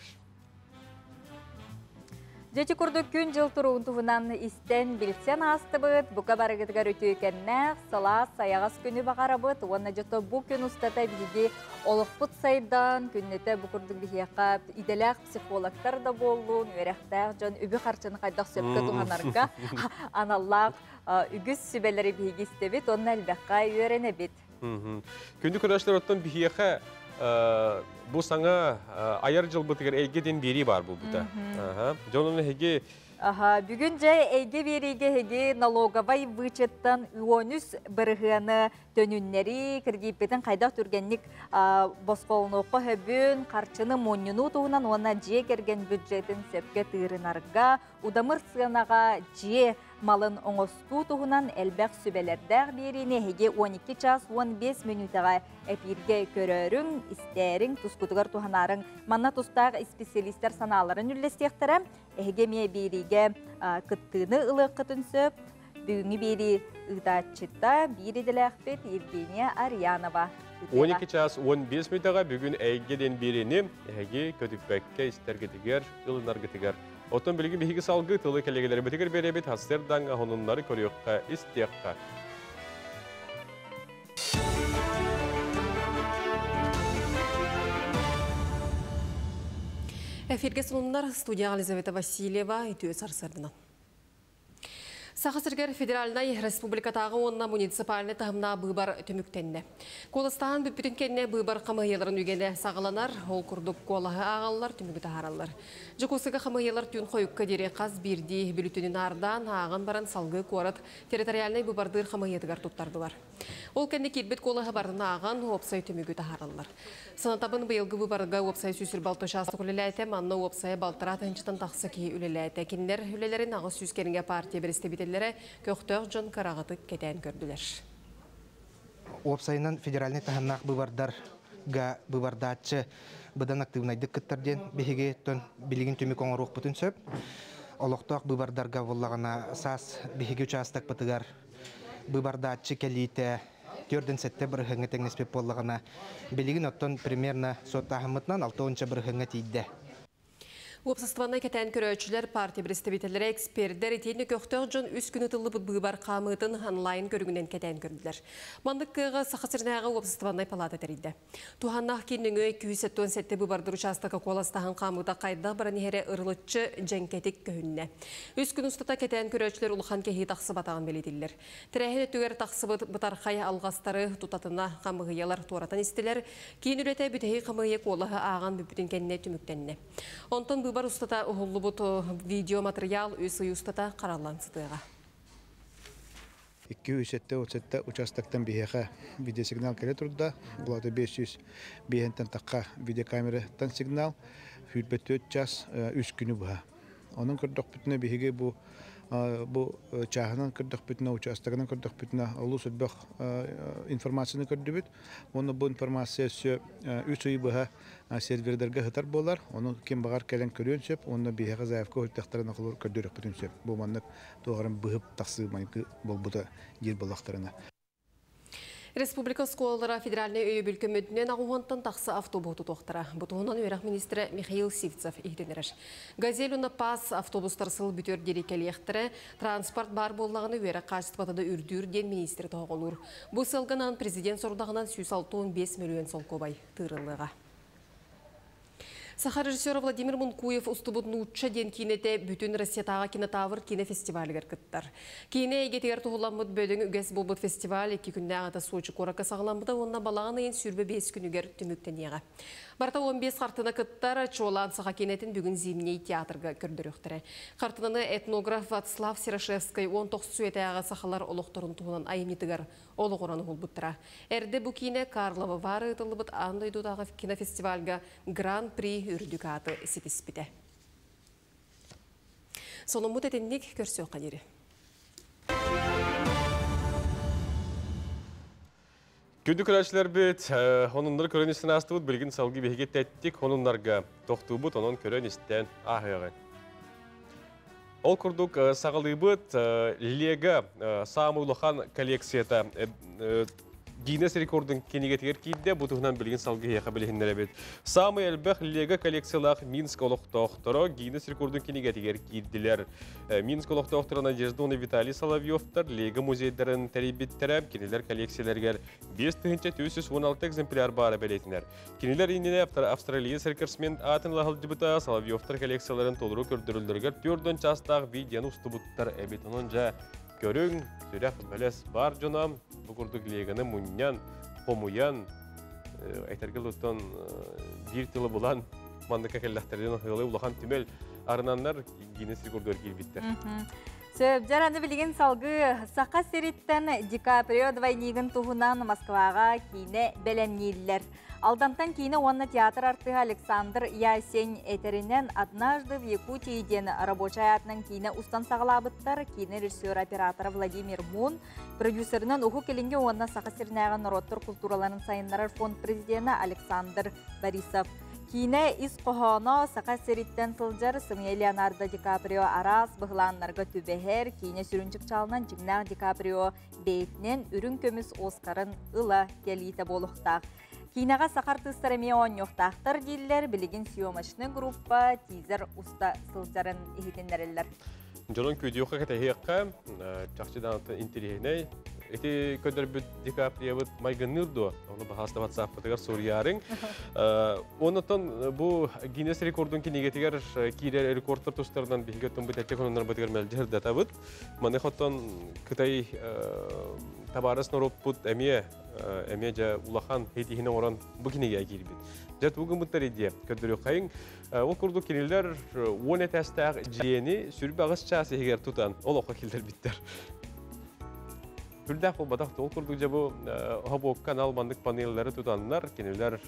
Дьэ ити курдук күн-дьыл туругун туһунан истэн, билсэн аастыбыт. Бука барыгытыгар үтүөкэннээх, сылаас, сайаҕас күнү баҕарабыт. Уонна дьото бу күн устата биһиги олохпут сайдан, күннэтэ бу курдук биһиэхэ идэлээх психологтар да буоллун, үөрэхтээх дьон үбү-харчыны хайдах сөпкө туһанарга аналлаах үгүс сүбэлэри биһиги истэбит уонна элбэххэ үөрэнэбит. Күндү көрөөччүлэр, оттон биһиэхэ бу саҥа айар дьылбытыгар эйгэ диэн биэрии баар буолбута. Дьон эһиги Аха, бүгүн дьэ эйгэ биэриигэ эһиги налоговай вычеттан 13 бырыһыаны Төнүннэри, кредиппитин хайдах түргэнник босхолонуохха хөбүн, харчыны мунньунуу туһунан уонна дьиэ кэргэн бюджетин сөпкө тыырынарга, удамыр сыанаҕа дьиэ малын оҥостуу туһунан элбэх сүбэлэрдээх биэриини эһиги 12 час 15 мүнүүтэҕэ эпииргэ көрөөрүҥ, истээриҥ, тускутугар туһанаарыҥ. Манна тустаах исписэлиистэр санааларын үллэстиэхтэрэ. Эһиги эмиэ биэриигэ кыттыыны ылыаххытын сөп. Бүгүҥҥү биэрии ыытааччыта биир идэлээхпит Евгения Арьянова. 12 час 15 мүнүүтэҕэ бүгүн Эйгэ диэн биэриини эһиги көтүппэккэ истэргитигэр, ылынаргытыгар. Оттон билигин биһиги салгыы тылы кэллиэгэлэрбитигэр биэрэбит, сарсыардаҥҥа сонуннары көрүөххэ, истиэххэ. Эфирге сонуннар студияға Елизавета Васильева үтүө сарсыардынан. Саха сиригэр федеральнай республикатааҕы уонна муниципальнай таһымнаах быыбар түмүктэннэ. Куоластааһын бүппүтүн кэннэ быыбар хамыыһыйаларын үгэнэ саҕаланар, ол курдук куолаһы ааҕаллар, түмүгү таһаараллар. Дьокуускайга хамыыһыйалар түүн хойукка диэри хас биирдии бүлүтүнү наардаан, ааҕан баран салгыы куорат территориальнай быыбардыыр хамыыһыйатыгар туттардылар. Ол кэннэ киирбит куолаһы барытын ааҕан, уопсай түмүгү таһаараллар. Санатабын быйылгы быыбарга уопсай 126 учаастак үлэлээтэ, манна уопсайа балтараа тыһыынчаттан тахса киһи үлэлээтэ. Кинилэр үлэлэрин 800 кэриҥэ партия бэрэстэбиитэллэрэ көхтөөх дьон кыраҕытык кэтээн көрдүлэр. Уопсайынан федеральнай таһымнаах быыбардарга быыбардааччы быдан актыыбынайдык кыттар диэн биһиги билигин түмүк оҥоруохпутун сөп. Олохтоох быыбардарга буоллаҕына саас биһиги учаастакпытыгар быыбардааччы кэлиитэ 47 бырыһыаҥҥа тэҥнэспит буоллаҕына, билигин оттон примерно суоттааһыммытынан 60 бырыһыаҥҥа тиийдэ. Уопсастыбаннай кэтээн көрөөччүлэр, партия представителлэрэ, экспердэр итиэннэ көхтөөх дьон үс күн ытыллыбыт быыбар хаамыытын онлайн көрүҥүнэн кэтээн көрдүлэр. Маннык кыаҕы Саха сиринээҕи уопсастыбаннай палата тэрийдэ. Туһааннаах киин нөҥүө 277 быыбардыр учаастакка куоластаһан хаамыыта хайдах баран иһэрэ ырылыччы дьэҥкэтик көһүннэ. Үс күн устата кэтээн көрөөччүлэр улахан кэһии тахсыбатаҕын бэлиэтииллэр. Тэрээһин өттүгэр тахсыбыт бытархай алҕастары тутатына хамыыһыйалар туоратан истилэр. Киин үлэтэ бүтэһик хамыыһыйа куолаһы ааҕан бүппүтүн кэннэ түмүктэннэ. Онтон быыбар устата уһуллубут видеоматериал үс ый устата хараллан сытыаҕа. 277 участоктан биһиэхэ видеосигнал кэлэ турда. Булата 505 тахха видеокамераттан сигнал. 24 час үс күнү быһа. Онон көрдөхпүтүнэ биһиги бу бу чааһынан көрдөхпүтүнэ, участогынан көрдөхпүтүнэ олус элбэх информацияны көрдүбүт. Уонна бу информация өссө үс ый быһа сервердерге сытар буолар. Ону ким баҕар кэлэн көрүөн сөп, уонна биһиэхэ заявка ыһыттахтарына холобур көрдөрүөхпүтүн сөп. Бу маннык туох эрэ быһып тахсыы майгы буолбута диир буоллахтарына. Республика оскуолалара федеральнай өйөбүл көмөтүнэн аҕуһуонтан тахса автобуһу тутуохтара. Бу туһунан үөрэх министрэ Михаил Сивцев иһитиннэрэр. Газель уонна ПАС автобустар сыл бүтүөр диэри кэлиэхтэрэ. Транспорт баар буоллаҕына үөрэх хаачыстыбата да үрдүүр диэн министр тоһоҕолуур. Бу сылга президент сорудаҕынан 165 мөлүйүөн солкуобай тыырыллыаҕа. Саха режиссера Владимир Мункуев устубут Нуучча диэн киинэтэ бүтүн Россиятааҕы Кинотавр киинэ фестивалыгар кыттар. Киинэ эйгэтигэр туһуламмыт бөдөҥ үгэс буолбут фестиваль икки күннээх ата Сочи куоракка саҕаламмыта уонна балаҕан ыйын 25 күнүгэр түмүктэниэҕэ. Барыта 15 хартыына кыттар, чуолаан саха киинэтин бүгүн Зимний театрга көрдөрүөхтэрэ. Хартыынаны этнограф Вацлав Серошевскай 19 үйэтээҕи сахалар олохторун туһунан айымньытыгар олоҕуран уһулбуттара. Эрдэ бу киинэ Карлова Вары ыытыллыбыт аан дойдутааҕы кинофестивальга Гран-при үрдүк ааты ситиспитэ. Сонуммут этинник көрсүөххэ диэри. Күндү көрөөччүлэрбит, сонуннары көрөн истэн аастыбыт, билигин салгыы биһиги тэттик сонуннарга тохтуубут, онон көрөн истэн ааһыаҕын. Ол курдук саҕалыыбыт Лего саамай улахан коллекцията Гиннес рекордун кинигэтигэр киирдэ, бу туһунан билигин салгыы билиһиннэрэбит. Саамай элбэх Лего коллекциялаах Минск олохтоохторо Гиннес рекордун кинигэтигэр киирдилэр. Минск олохтоохторо Надежда уонна Виталий Соловьевтар Лего музейдарын тэрийбиттэрэ, кинилэр коллекцияларыгар 5316 экземпляр баара бэлиэтинэр. Кинилэр иннинэ Австралия рекордсмен аатын ыла сылдьыбыта Соловьевтар коллекцияларын толору көрдөрөллөрүгэр 4 чаастаах видеону устубуттар эбит. Онон дьэ көрүҥ, сүрэх бэлэс бар дьоно бу курдук Легоны мунньан, хомуйан, этэргэ дылы биир тылы булан манныка кэллэхтэринэн ыалы улахан түмэл арынаннар Гиннес рекордугар киирбиттэр. Сөп, аны билигин салгыы Саха сириттэн Ди Каприо двойнигын туһунан Москваҕа киинэ бэлэмнииллэр. Алдантан киинэ уонна театр артыыһа Александр Ясень этэринэн «Однажды в Якутии» диэн рабочай аатынан киинэ устан саҕалаабыттар. Киинэ режиссера оператора Владимир Мун, продюсерынан Уһук Илиҥҥи уонна Саха сиринээҕи норуоттар култуураларын сайыннарар фонд президенэ Александр Борисов. Киинэ ис хоһооно Саха сириттэн сылдьар сымыйа Леонардо Ди Каприо араас быһылааннарга түбэһэр, киинэ сүрүн чыпчаалынан дьиҥнээх Ди Каприо бэйэтинэн үрүҥ көмүс Оскарын ыла кэлиитэ буолуохтаах. Киинэҕэ саха артыыстара эмиэ оонньуохтаахтар дииллэр, билигин съемочный группа тизер уста сылдьарын иһитиннэрэллэр. Дьонун күүтүөххэ кэтэһиэххэ, чахчы даҕаны интэриэһинэй. Ити көрдөрбүт Ди Каприобыт майгынныыр дуо? Ону баһаста WhatsApp-пытыгар суруйаарыҥ. Оннотон бу Гиннес рекордун кинигэтигэр киирэр рекордтар тустарынан биһиги оттон бу тэттик хонуннарбытыгар мэлдьи сырдатабыт. Маны хотон Кытай табаарыс норуоппут эмиэ эмиэ дьэ улахан хейтиһин оҥорон бу кинигэ киирбит. Дьэ тугу гыммыттар идиэ көрдөрүөххэйиҥ. Ол курдук кинилэр 10 этээстээх дьиэни сүрбэҕис чаас иһигэр тутан олоххо киллэрбиттэр. Үрдээх буолбатах ол курдук дьэ бу хобуокка анал маннык панеллары тутаннар кинилэр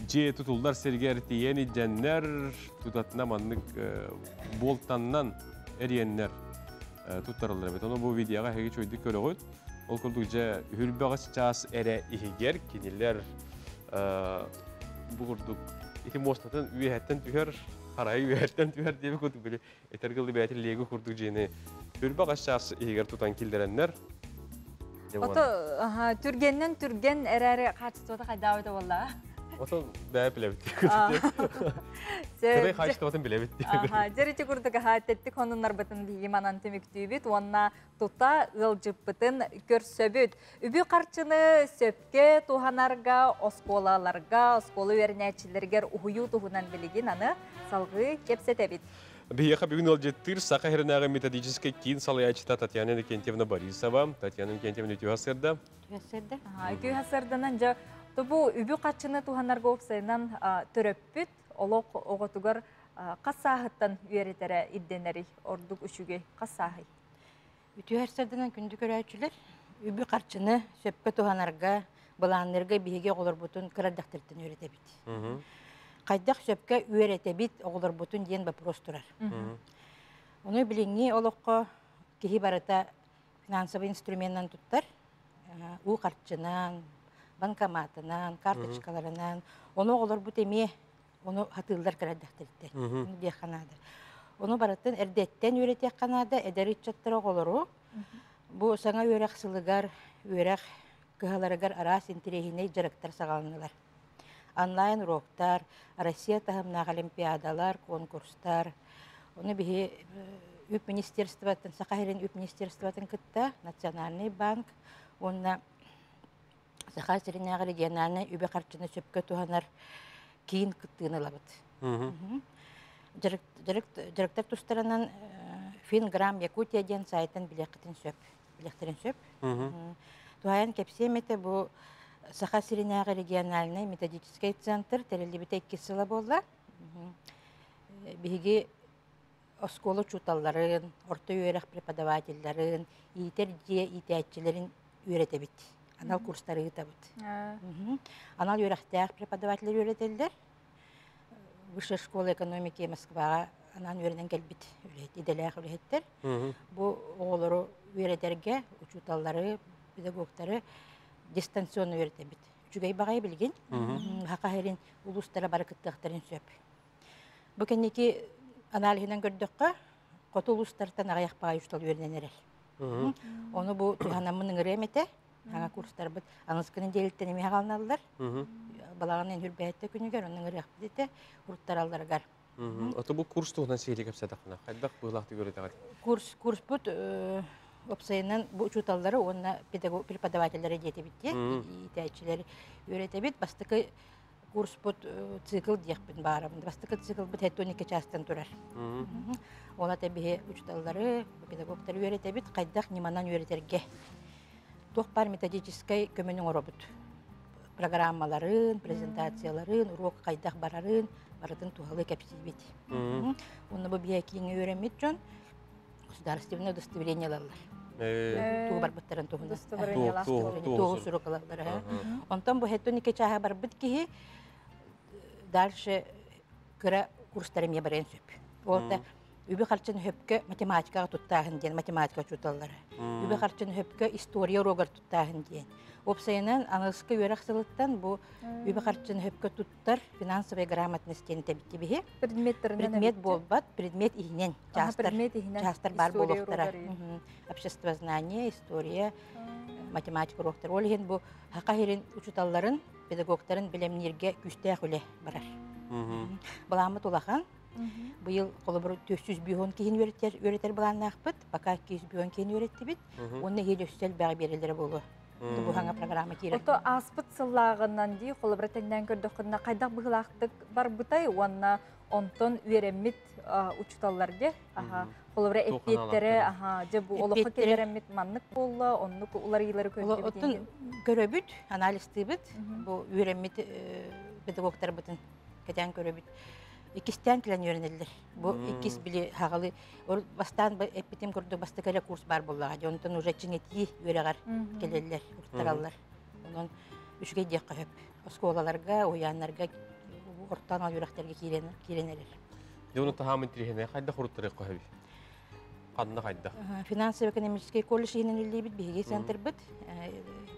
дьиэ тутуллар сиригэр тиийэн илдьэннэр тутатына маннык буолтаннан эриэннэр туттараллар эбит. Ону бу видеоҕа эһиги чуйдук көрөҕүт. Ол курдук дьэ үрбэҕис чаас эрэ иһигэр кинилэр бу курдук ити муостатын үөһэттэн түһэр, харайы үөһэттэн түһэр диэби курдук били этэргылы бэйэтин лего курдук дьиэни үрбэҕис чаас иһигэр тутан киллэрэннэр. Ото түргэннэн түргэн эрээри хаачыстыбата хайдаабыта буолла. Ото бэйэ билэбит. Кытай хаачыстыбатын билэбит. Дьэрити курдук тэттик хонуннарбытын биһиги манан түмүктүүбүт уонна тута ыалдьыппытын көрсөбүт. Үбү харчыны сөпкө туһанарга, оскуолаларга, оскуола үөрэнээччилэригэр уһуйуу туһунан билигин аны салгыы кэпсэтэбит. Биһиэхэ бүгүн ыалдьыттыыр Саха сиринээҕи методическай киин салайааччыта Татьяна Иннокентьевна Борисова. Татьяна Иннокентьевна үтүө сырда. Үтүө сырда. Үтүө сырданан дьэ бу үбү харчыны туһанарга уопсайынан төрөппүт олох оҕотугар хас сааһыттан үөрэтэрэ ирдэнэрий ордук үчүгэй хас сааһый? Үтүө сырданан күндү көрөөччүлэр үбү харчыны сөпкө туһанарга, былааннарга биһиги оҕолорбутун кыра эрдэхтэриттэн үөрэтэбит. Хайдах сөпкө үөрэтэбит оҕолорбутун диэн вопрос турар. Ону билиҥҥи олоххо киһи барыта финансовый инструментынан туттар. Уу харчынан, банкоматынан, карточкаларынан. Ону оҕолорбут эмиэ ону хатыыллар кыра эрдэхтэриттэн. Ону диэххэ наада. Ону барытын эрдэттэн үөрэтиэххэ наада эдэр ыччаттар оҕолору. Бу саҥа үөрэх сылыгар, үөрэх кыһаларыгар араас интэриэһинэй дьарыктар саҕаланнылар. Онлайн уроктар, Россия таһымнаах олимпиадалар, конкурстар. Ону биһи үп министерствотын, Саха сирин үп министерствотын кытта Национальный банк уонна Саха сиринээҕи региональнай үбү харчыны сөпкө туһанар киин кыттыыны ылабыт. Дьарыктар тустарынан Финграм Якутия диэн сайтан билиэххитин сөп. Билиэхтэрин сөп. Туһаайан кэпсиэм этэ бу Саха сиринээҕи региональнай методическай центр тэриллибитэ иккис сыла буолла. Биһиги оскуола учууталларын, орто үөрэх преподавателларын, иитэр дьиэ иитээччилэрин үөрэтэбит. Анал курстары ыытабыт. Анал үөрэхтээх преподавателлэр үөрэтэллэр. Высшая школа экономики Москваҕа анаан үөрэнэн кэлбит үлэһит, идэлээх үлэһиттэр. Бу оҕолору үөрэтэргэ учууталлары, педагогтары дистанционно үөрэтэбит. Үчүгэй баҕайы билигин. Саха сирин улуустара бары кыттыахтарын сөп. Бу кэнники аналиһынан көрдөххө, хоту улуустартан аҕыйах баҕайы учуутал үөрэнэн эрэр. Ону бу туһанаммын ыҥырыам этэ. Саҥа курстарбыт аныскы нэдиэлэттэн эмиэ хаалыналлар. Балаҕан үрбэһэттэ күнүгэр онно ыҥырыахпыт этэ уруттаралларыгар. Ото бу курс туһунан сиһилии кэпсээтэххинэ, хайдах быһыылаахтык үөрэтэҕит? Курс курспут уопсайынан бу учууталлары уонна преподавателлэри диэтибит дии, иитээччилэри үөрэтэбит. Бастакы курспут цикл диэхпин баарабын. Бастакы циклбыт 72 чаастан турар. Ол ата биһи учууталлары, педагогтары үөрэтэбит, хайдах ньыманан үөрэтэргэ. Туох баар методическай көмөнү оҥоробут. Программаларын, презентацияларын, уруок хайдах барарын барытын туһалыы кэпсиибит. Уонна бу биһиэкииҥҥэ үөрэммит дьон. Государственное удостоверение ылаллар. Тугу барбыттарын туһунан. Туоһу сурук ылаллар. Онтон бу хеттон икки чааһа барбыт киһи дальше кыра курстары эмиэ барыан сөп. Ол да үбү харчын хөпкө математикаҕа туттааһын диэн математика учууталлара. Үбү харчын хөпкө история уруогар туттааһын диэн. Уопсайынан аныгыскы үөрэх сылыттан бу үбү харчын хөпкө туттар финансовая грамотность диэн этэбит биһи. Предмет буолбат, предмет иһинэн чаастар, чаастар баар буолуохтара. Обществознание, история, математика уруоктар. Ол иһин бу Саха сирин учууталларын, педагогтарын бэлэмнииргэ күүстээх үлэ барар. Былааммыт улахан. Быйыл холобур 450 киһини үөрэтэр, үөрэтэр былааннаахпыт. Пока 250 киһини үөрэттибит. Уонна иһил өссө элбэҕи биэрэллэрэ буолуо. Бу хаҥа программа киирэр. Ото ааспыт сыллааҕынан дии холобура тэҥнээн көрдөххүнэ хайдах быһыылаахтык барбытай уонна онтон үөрэммит учууталларга аха холобура эппиэттэрэ аха дьэ бу олоххо киллэрэммит маннык буолла оннук уларыйыылары көрдүбүт Оттон көрөбүт, анализтыыбыт. Бу үөрэммит педагогтарбытын кэтээн көрөбүт. Иккистээн кэлэн үөрэнэллэр. Бу иккис били хаҕалы бастаан эппитим курдук бастакы эрэ курс баар буоллаҕа. Дьэ онтон уже чиҥэтии үөрэҕэр кэлэллэр, уруттараллар. Онон үчүгэй диэххэ сөп. Оскуолаларга, уһуйааннарга орто анал үөрэхтэргэ киирэн киирэн эрэр. Дьэ ону таһаамын тириһинэ хайдах уруттарыахха сөбүй? Ханна хайдах? Финансово-экономический колледж иһинэн үлэлиибит биһиги центрбыт.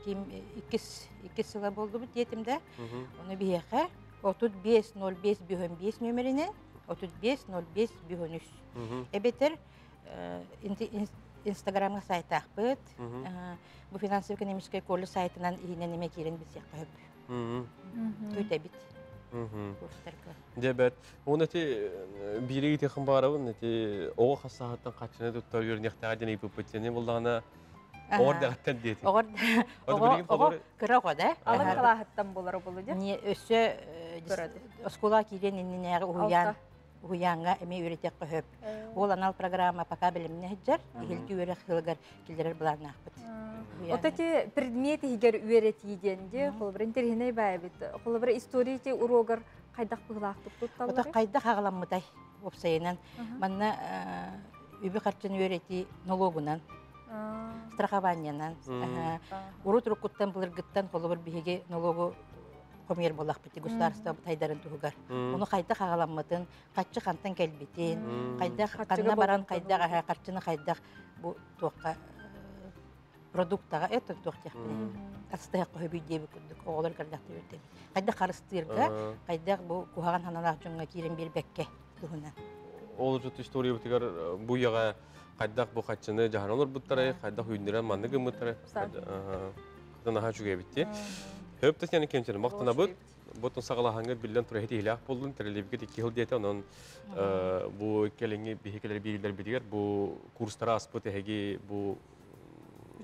Ким иккис иккис сыла буолдубут диэтим да. Ону биһиэхэ 35 05 55 нөмеринэн 35 05 53. Эбэтэр Инстаграмҥа сайтаахпыт. Бу финансово-экономическай колледж сайтынан иһинэн эмэ киирэн билсиэххэ сөп. Күүтэбит. Курстарга. Дебет. Оны эти биири итихэн баарабын эти оҕо хасааһыттан хаччыны туттар үөрэнихтээҕэ диэн ыйыппыппыт сени булдаҕына оҕор дэҕэттэн диэтин. Оҕор оҕо кыра оҕо да. Алын кылааһыттан болар болу дьэ. Не өссө оскуола киирэн иннинээҕи уһуйаан уһуйааҥҥа эмиэ үөрэтиэххэ сөп. Ол анал программа пока бэлэмнэ сылдьар, иһилги үөрэх сылыгар киллэрэр былааннаахпыт. Вот эти предмет иһигэр үөрэтии диэн дии, холобур интэриэһинэй баайбыт. Холобур история ити уруогар хайдах быһыылаахтык тутталлар? Ото хайдах аҕаламмытай уопсайынан. Манна үбү-харчыны үөрэтии налогунан, страхованиянан. Урут уруккуттан былыргыттан холобур биһиги налогу хомуйар буоллахпыт государство тайдарын туһугар. Ону хайдах аҕаламмытын, хаччы хантан кэлбитин, хайдах ханна баран хайдах аһа харчыны хайдах бу туохха продуктаҕа это туох диэхпиний астыһахха хөбүй диэбит курдук оҕолор көрдөхтөр үөрдэбит. Хайдах харыстыырга, хайдах бу куһаҕан ханалаах дьоҥҥо киирэн биэрбэккэ туһунан. Ол жут историябытыгар бу үйэҕэ хайдах бу хаччыны дьаһанан олорбуттарай, хайдах үүннэрэн маннык гыммыттарай. Наһаа үчүгэй эбит дии. Хөп Татьяна Кемчина махтанабыт. Бутун саҕалаһаҥҥыт биллэн турар иһилээх буоллун, тэрилибикит икки сыл диэтэ, онон бу кэлиҥҥи биһи кэлэр биирилэрбитигэр бу курстары аспыт эһиги бу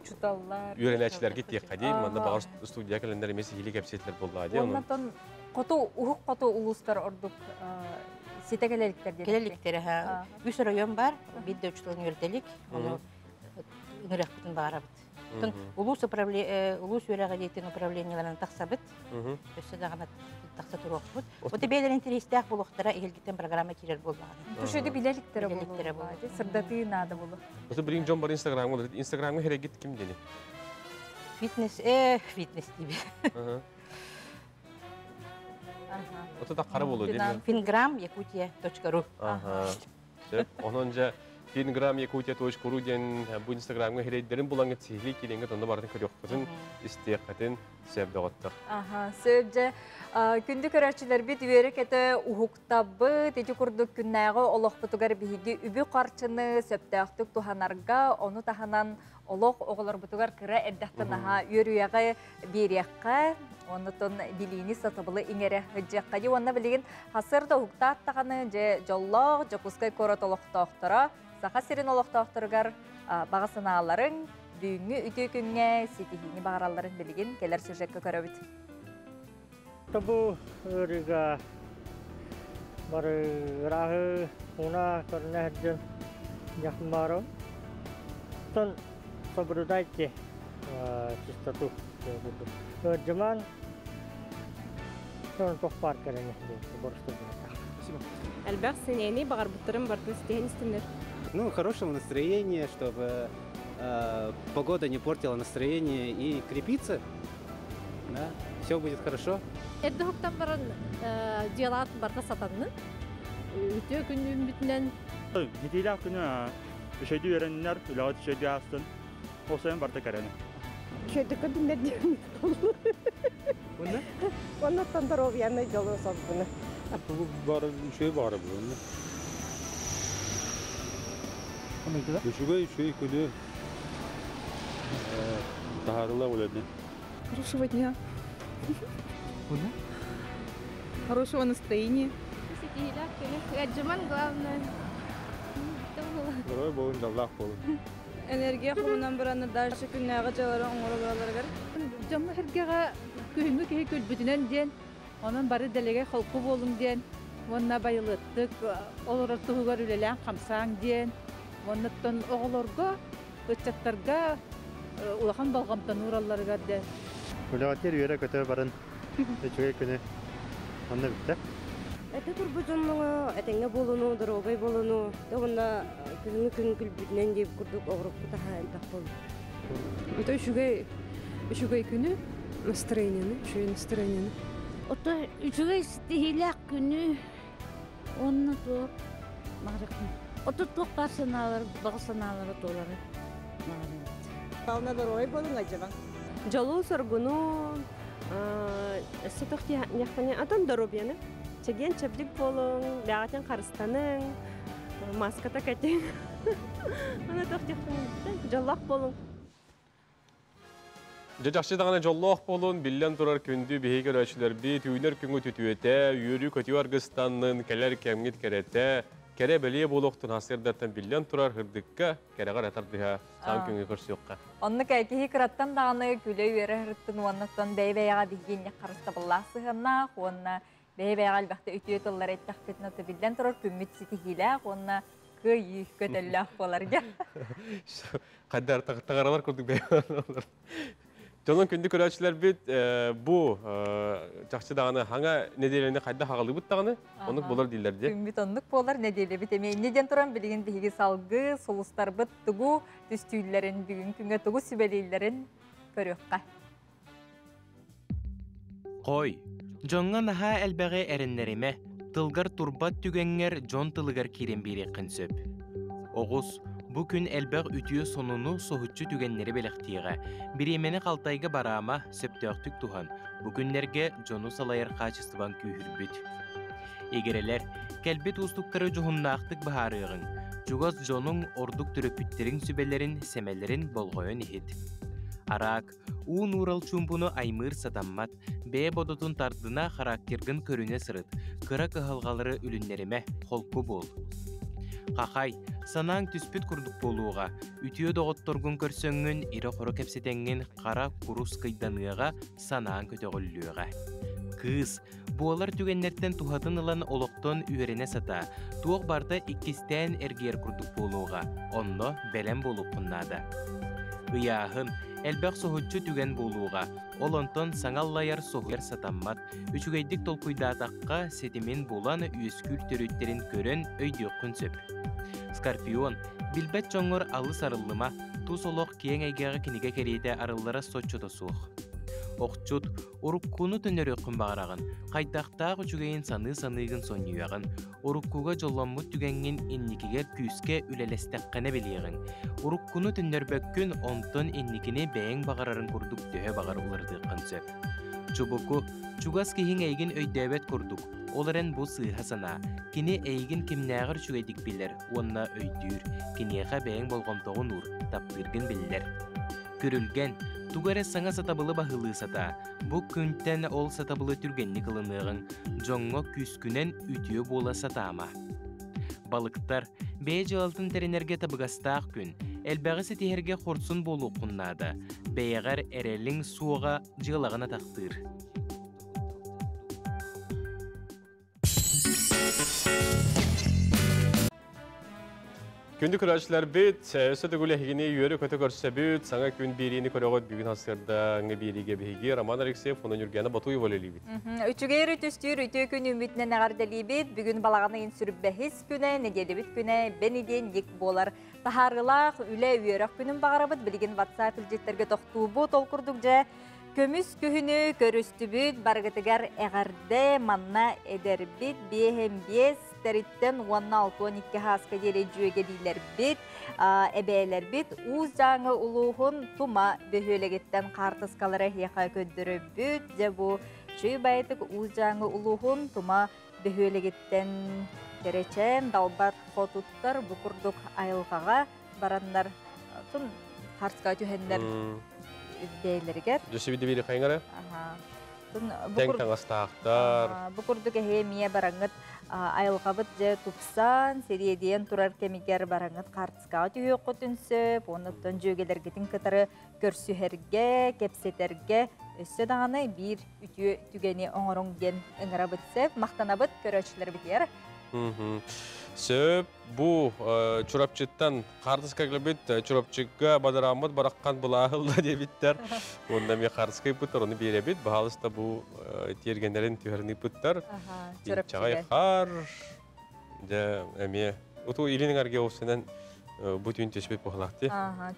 учуталлар үөрэнээччилэргит диэххэ дии, манна баҕар студия кэлэннэр эмиэ сиһилии кэпсиэтилэр буоллаҕа дии. Оннотон хоту уһук хоту улуустар ордук ситэ кэлэликтэр диэн. Кэлэликтэр үс оройуон бар, биир да учуталын үөрэтэлик, ону ыҥырыахпытын баҕарабыт. Оттон улуус улуус үөрэҕириитин управлениеларын тахсабыт. Өссө даҕаны тахса туруохпут. Вот бэйэлэрин интэриэстээх буолуохтара иһилгиттэн программа киирэр буоллаҕына. Түшөдү билэликтэрэ буолуо. Сырдатыы наада буолуо. Осы билин дьон бар Инстаграмга Инстаграмга херегит ким дени? Фитнес, фитнес диби. Ото да қара болу дени. Финграм якутия.ру. Ага. Сөп. Онон же Финграмякутия.ру диэн бу инстаграмҥа хирэйдэрин булаҥҥыт сиһилии киирэҥҥит онно барытын көрүөххүтүн, истиэххитин сөп доҕоттор. Аха, сөп дьэ. Күндү көрөөччүлэрбит үөрэ-көтө уһуктабыт. Ити курдук күннээҕи олохпутугар биһиги үбү-харчыны сөптөөхтүк туһанарга, ону таһынан олох оҕолорбутугар кыра эрдэхтэн аһаа үөрүйэҕи биэриэххэ, оннутун билиини сатабылы иҥэрэ сылдьыахха дии. Уонна билигин хасыр да уһуктаат даҕаны дьэ дьоллоох Дьокуускай куорат олохтоохторо Саха сирин олохтоохторугар баҕа санааларыҥ бүгүҥҥү үтүө күҥҥэ ситиһиини баҕаралларын билигин кэлэр сюжекка көрөбүт. Бу ыарыыга бары ырааһы уна көрүнэ сылдьан дьахмаров. Оттон соблюдайте чистоту Ыардьыман туох баар кэрэни Элбэх сэнээни баҕарбыттарын бартын ситиһэн истиннэр. Ну, хорошего настроения, чтобы погода не портила настроение и крепиться. Да, все будет хорошо. Эрдэ уһуктан баран дьыалаҕыт барыта сатаннын. Үтүө күн үүммүтүнэн. Ситиилээх күнү үчүгэйдик үөрэннэр, үлэҕит үчүгэйдик аастын. Ол сайын барыта кэрэни. Үчүгэйдик көрдүннэр диэн. Оннуттан доруобуйаны дьолу соргуну. Бары үчүгэй баҕара буолла. Үчүгэй үчүгэй күнү таһаарыла үлэни. Хорошего дня. Хорошего настроения. Ситиһилээх күнү. Ыалдьыман главное. Здоровый болун, дьоллоох болун. Энергия хомунан баранна дальше күннээҕи дьыалары оҥороллоругар. Дьоҥҥо-сэргэҕэ күһүҥҥү киһи күлбүтүнэн диэн, онон бары дэлэгэй холку буолуҥ диэн, уонна байылыаттык олорор туһугар үлэлээн хамсааҥ диэн, уоннаттан оҕолорго, ыччаттарга улахан болҕомтону ууралларыгар диэн. Үлэҕитигэр үөрэ-көтө барын үчүгэй күнү онно бүттэ. Этэ турбут дьонноҥо этэҥҥэ буолуну, доруобай буолуну, уонна күһүҥҥү күн күлбүтүнэн диэбит курдук оҕурукпут аһа элбэх буолла. Это үчүгэй үчүгэй күнү, настроениены, үчүгэй настроениены. Ото үчүгэй ситиһиилээх күнү уонна туох Ото туох баар санаалар, баҕа санаалара туолары баҕарабыт. Павловна доруобай буолуҥ адьабаҥ. Дьолу-соргуну, өссө туох диэхпиний, атын доруобуйаны. Чэгиэн чэбдик буолуҥ, бэҕэтин харыстаныҥ, маската кэтиҥ. Аны туох диэхпиний, дьоллоох буолуҥ. Дьэ чахчы даҕаны дьоллоох буолун, биллэн турар күндү биһиги көрөөччүлэрбит, үүнэр күҥҥүт үтүөтэ, үөрүү-көтүү аргыстаннын, кэлэр кэмҥит кэрэтэ, кэрэ бэлиэ буолуохтун сарсыардаттан биллэн турар һырдыкка, кэрэҕэ эрэ тардыһа, саҥ күҥҥэ көрсүөххэ. Оннук киһи кыраттан даҕаны күлэ-үөрэ сырыттын уоннаттан бэйэ-бэйэҕэ биһиги харыстабыллаах сыһыаннаах уонна бэйэ-бэйэҕэ элбэхтэ үтүө тыллары эттэхпитинэ биллэн турар күммүт ситиһиилээх уонна кыайыы көтөллөөх буоларга. Хайдар таҕаралар курдук бэйэ. Дьонун күндү көрөөччүлэрбит бу чахчы даҕаны хаҥа нэдиэлэни хайдах аҕалыыбыт даҕаны оннук буолар дииллэр дии. Күммүт оннук буолар нэдиэлэбит эмиэ инньэ диэн туран билигин биһиги салгыы сулустарбыт тугу түстүүллэрин бүгүн күҥҥэ тугу сүбэлииллэрин көрүөххэ. Хой, дьоҥҥо наһаа элбэҕи эрэннэримэ, тылгар турбат түгэҥҥэр дьон тылыгар киирэн биэриэххин сөп. Оҕус, бу күн элбэх үтүө сонуну, соһуччу түгэннэри бэлэхтиэҕэ. Бириэмэни халтайга бараама, сөптөөхтүк туһан. Бу күннэргэ дьону салайар хаачыстыбаҥ күүһүрбүт. Игирэлэр, кэлбит уустуктары дьоһуннаахтык быһаарыаҕыҥ. Чугас дьонуҥ, ордук төрөппүттэриҥ сүбэлэрин, сэмэлэрин болҕойон иһит. Араак, Уу нуурал чуумпуну аймыыр сатаммат, бэйэ бодотун тардына характергын көрүнэ сырыт, кыра кыһалҕалары үлүннэримэ, холку буол. Хахай, санааҥ түспүт курдук буолуоҕа, үтүө доҕотторгун көрсөҥҥүн, ирэ-хоро кэпсэтэҥҥин хара курус кыйданыаҕа, санааҥ көтөҕүллүөҕэ. Кыыс, буолар түгэннэртэн туһатын ылан олохтон үөрэнэ сатаа, туох барыта иккистээн эргийэр курдук буолуоҕа, онно бэлэм буолуоххун наада. Ыйааһын, Элбэх соһуччу түгэн буолуоҕа, ол онтон саҥа аллайар соһуйар сатаммат, үчүгэйдик толкуйдаатахха, ситимин булан, үөскүүр төрүттэрин көрөн өйдүөххүн сөп. Скорпион, билбэт дьоҥҥор алыс арыллыма, тус олох киэҥ эйгэҕэ кинигэ кэриэтэ арыллара соччото суох. Охчут, уруккуну төннөрүөххүн баҕараҕын, хайдахтаах үчүгэйин саныы-саныыгын сонньуйаҕын, Уруккуга дьолломмут түгэҥҥин инникигэр күүскэ үлэлэстэххинэ билиэҕиҥ. Уруккуну төннөрбөккүн, онтон инникини бэйэҥ баҕарарыҥ курдук төһө баҕар уларытыаххын сөп. Чубуку, чугас киһиҥ эйигин өйдөөбөт курдук, ол эрэн бу сыыһа санаа. Кини эйигин кимнээҕэр үчүгэйдик билэр уонна өйдүүр. Киниэхэ бэйэҥ болҕомтоҕун уур, таптыыргын биллэр. Күрүлгэн, тугу эрэ саҥа сатабылы баһылыы сатаа. Бу күнтэн ол сатабылы түргэнник ылыныаҕыҥ, дьоҥҥо күүскүнэн үтүө буола сатаама. Балыктар, бэйэ дьыалатын тэринэргэ табыгастаах күн. Элбэҕи ситиһэргэ хорсун буолуоххун наада. Бэйэҕэр эрэлиҥ суоҕа дьыалаҕын атахтыыр. Күндү көрөөччүлэрбит, өссө төгүл эһигини үөрэ-көтө көрсөбүт, саҥа күн биэриини көрөҕүт. Бүгүн сарсыардааҥҥы биэриигэ биһиги Роман Алексеев уонна Ньургуяна Ботуева үлэлиибит. Үчүгэй түстүүр үтүө күн үүммүтүнэн эҕэрдэлиибит. Бүгүн балаҕан ыйын сүрбэһис күнэ, нэдиэлэбит күнэ, бэнидиэнньик буолар. Таһаарыылаах үлэ үөрэх күнүн баҕарабыт. Билигин WhatsApp илдьиттэргэ тохтуубут. Ол курдук дьэ Көмүс күһүнү көрүстүбүт, барыгытыгар эҕэрдэ, манна эдэрбит, биэһин биэс тэриттэн уонна 62 хааска диэри дьүөгэлиилэрбит, эбээлэрбит Уус Дьааҥы улууһун Тума бөһүөлэгиттэн хаартыскалары эһиэхэ көрдөрөбүт. Дьэ бу чүй байытык Уус Дьааҥы улууһун Тума бөһүөлэгиттэн кэрэчээн далбар хотуттар бу курдук айылҕаҕа бараннар тун харска түһэннэр бэйэлэригэр. Дьөсүбү бири хайыңара? Тэҥ таҥастаахтар. Бу курдук эһиэ эмиэ бараҥыт айылҕабыт дьэ тупсан, сириэдийэн турар кэмигэр бараҥыт хаартыскаҕа түһүөххүтүн сөп, оннуттан дьүөгэлэргитин кытары көрсүһэргэ, кэпсэтэргэ өссө даҕаны биир үтүө түгэни оҥоруҥ диэн ыҥырабыт сөп. Махтанабыт көрөөччүлэрбитигэр. Сөп. Бу Чурапчыттан хаартыска кэлбит Чурапчыга бадарааммыт бараххан былааһылла диэбиттэр. Уонна эмиэ хаартыска ыйбыттар, ону биэрэбит. Баһаалыста бу тиэргэннэрин түһэрин ыйбыттар. Чаҕай хаар, дьэ эмиэ уту илин эҥэргэ осунан бу түүн түспүт буолаахти.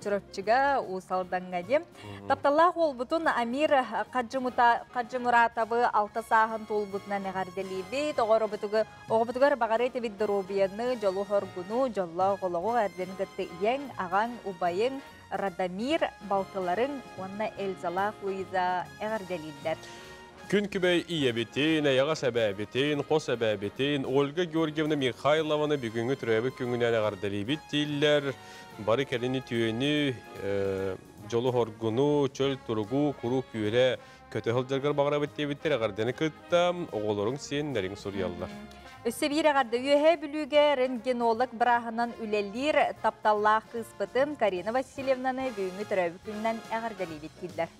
Чурапчыга, Уус Алдаҥҥа диэн. Тапталлаах уолбутун Амир Хаджимуратовы алта сааһын туолбутунан эҕэрдэлиибит. Оҕобутугар баҕарыы этибит доруобуйаны, дьолу-хоргуну, дьоллоох олоҕу эрдэн кытта ийэҥ, аҕаҥ, убайыҥ Радомир, балтыларыҥ уонна Эльзалаах Луиза эҕэрдэлииллэр. Күн күбэй ийэбитин, эйэҕэс эбээбитин, хос эбээбитин Ольга Георгиевна Михайлованы бүгүҥҥү төрөөбүт күҥҥүнэн эҕэрдэлиибит дииллэр. Бары кэлини түөнү, дьолу-хоргуну, чөл туругу, куруук үөрэ көтө сылдьаргар баҕарабыт диэбиттэр эҕэрдэни кытта оҕолоруҥ сиэннэриҥ суруйаллар. Өссө биир эҕэрдэ Үөһээ Бүлүүгэ рентгенолог бырааһынан үлэлиир тапталлаах кыыспытын Карина Васильевнаны бүгүҥҥү төрөөбүт күнүнэн эҕэрдэлиибит дииллэр.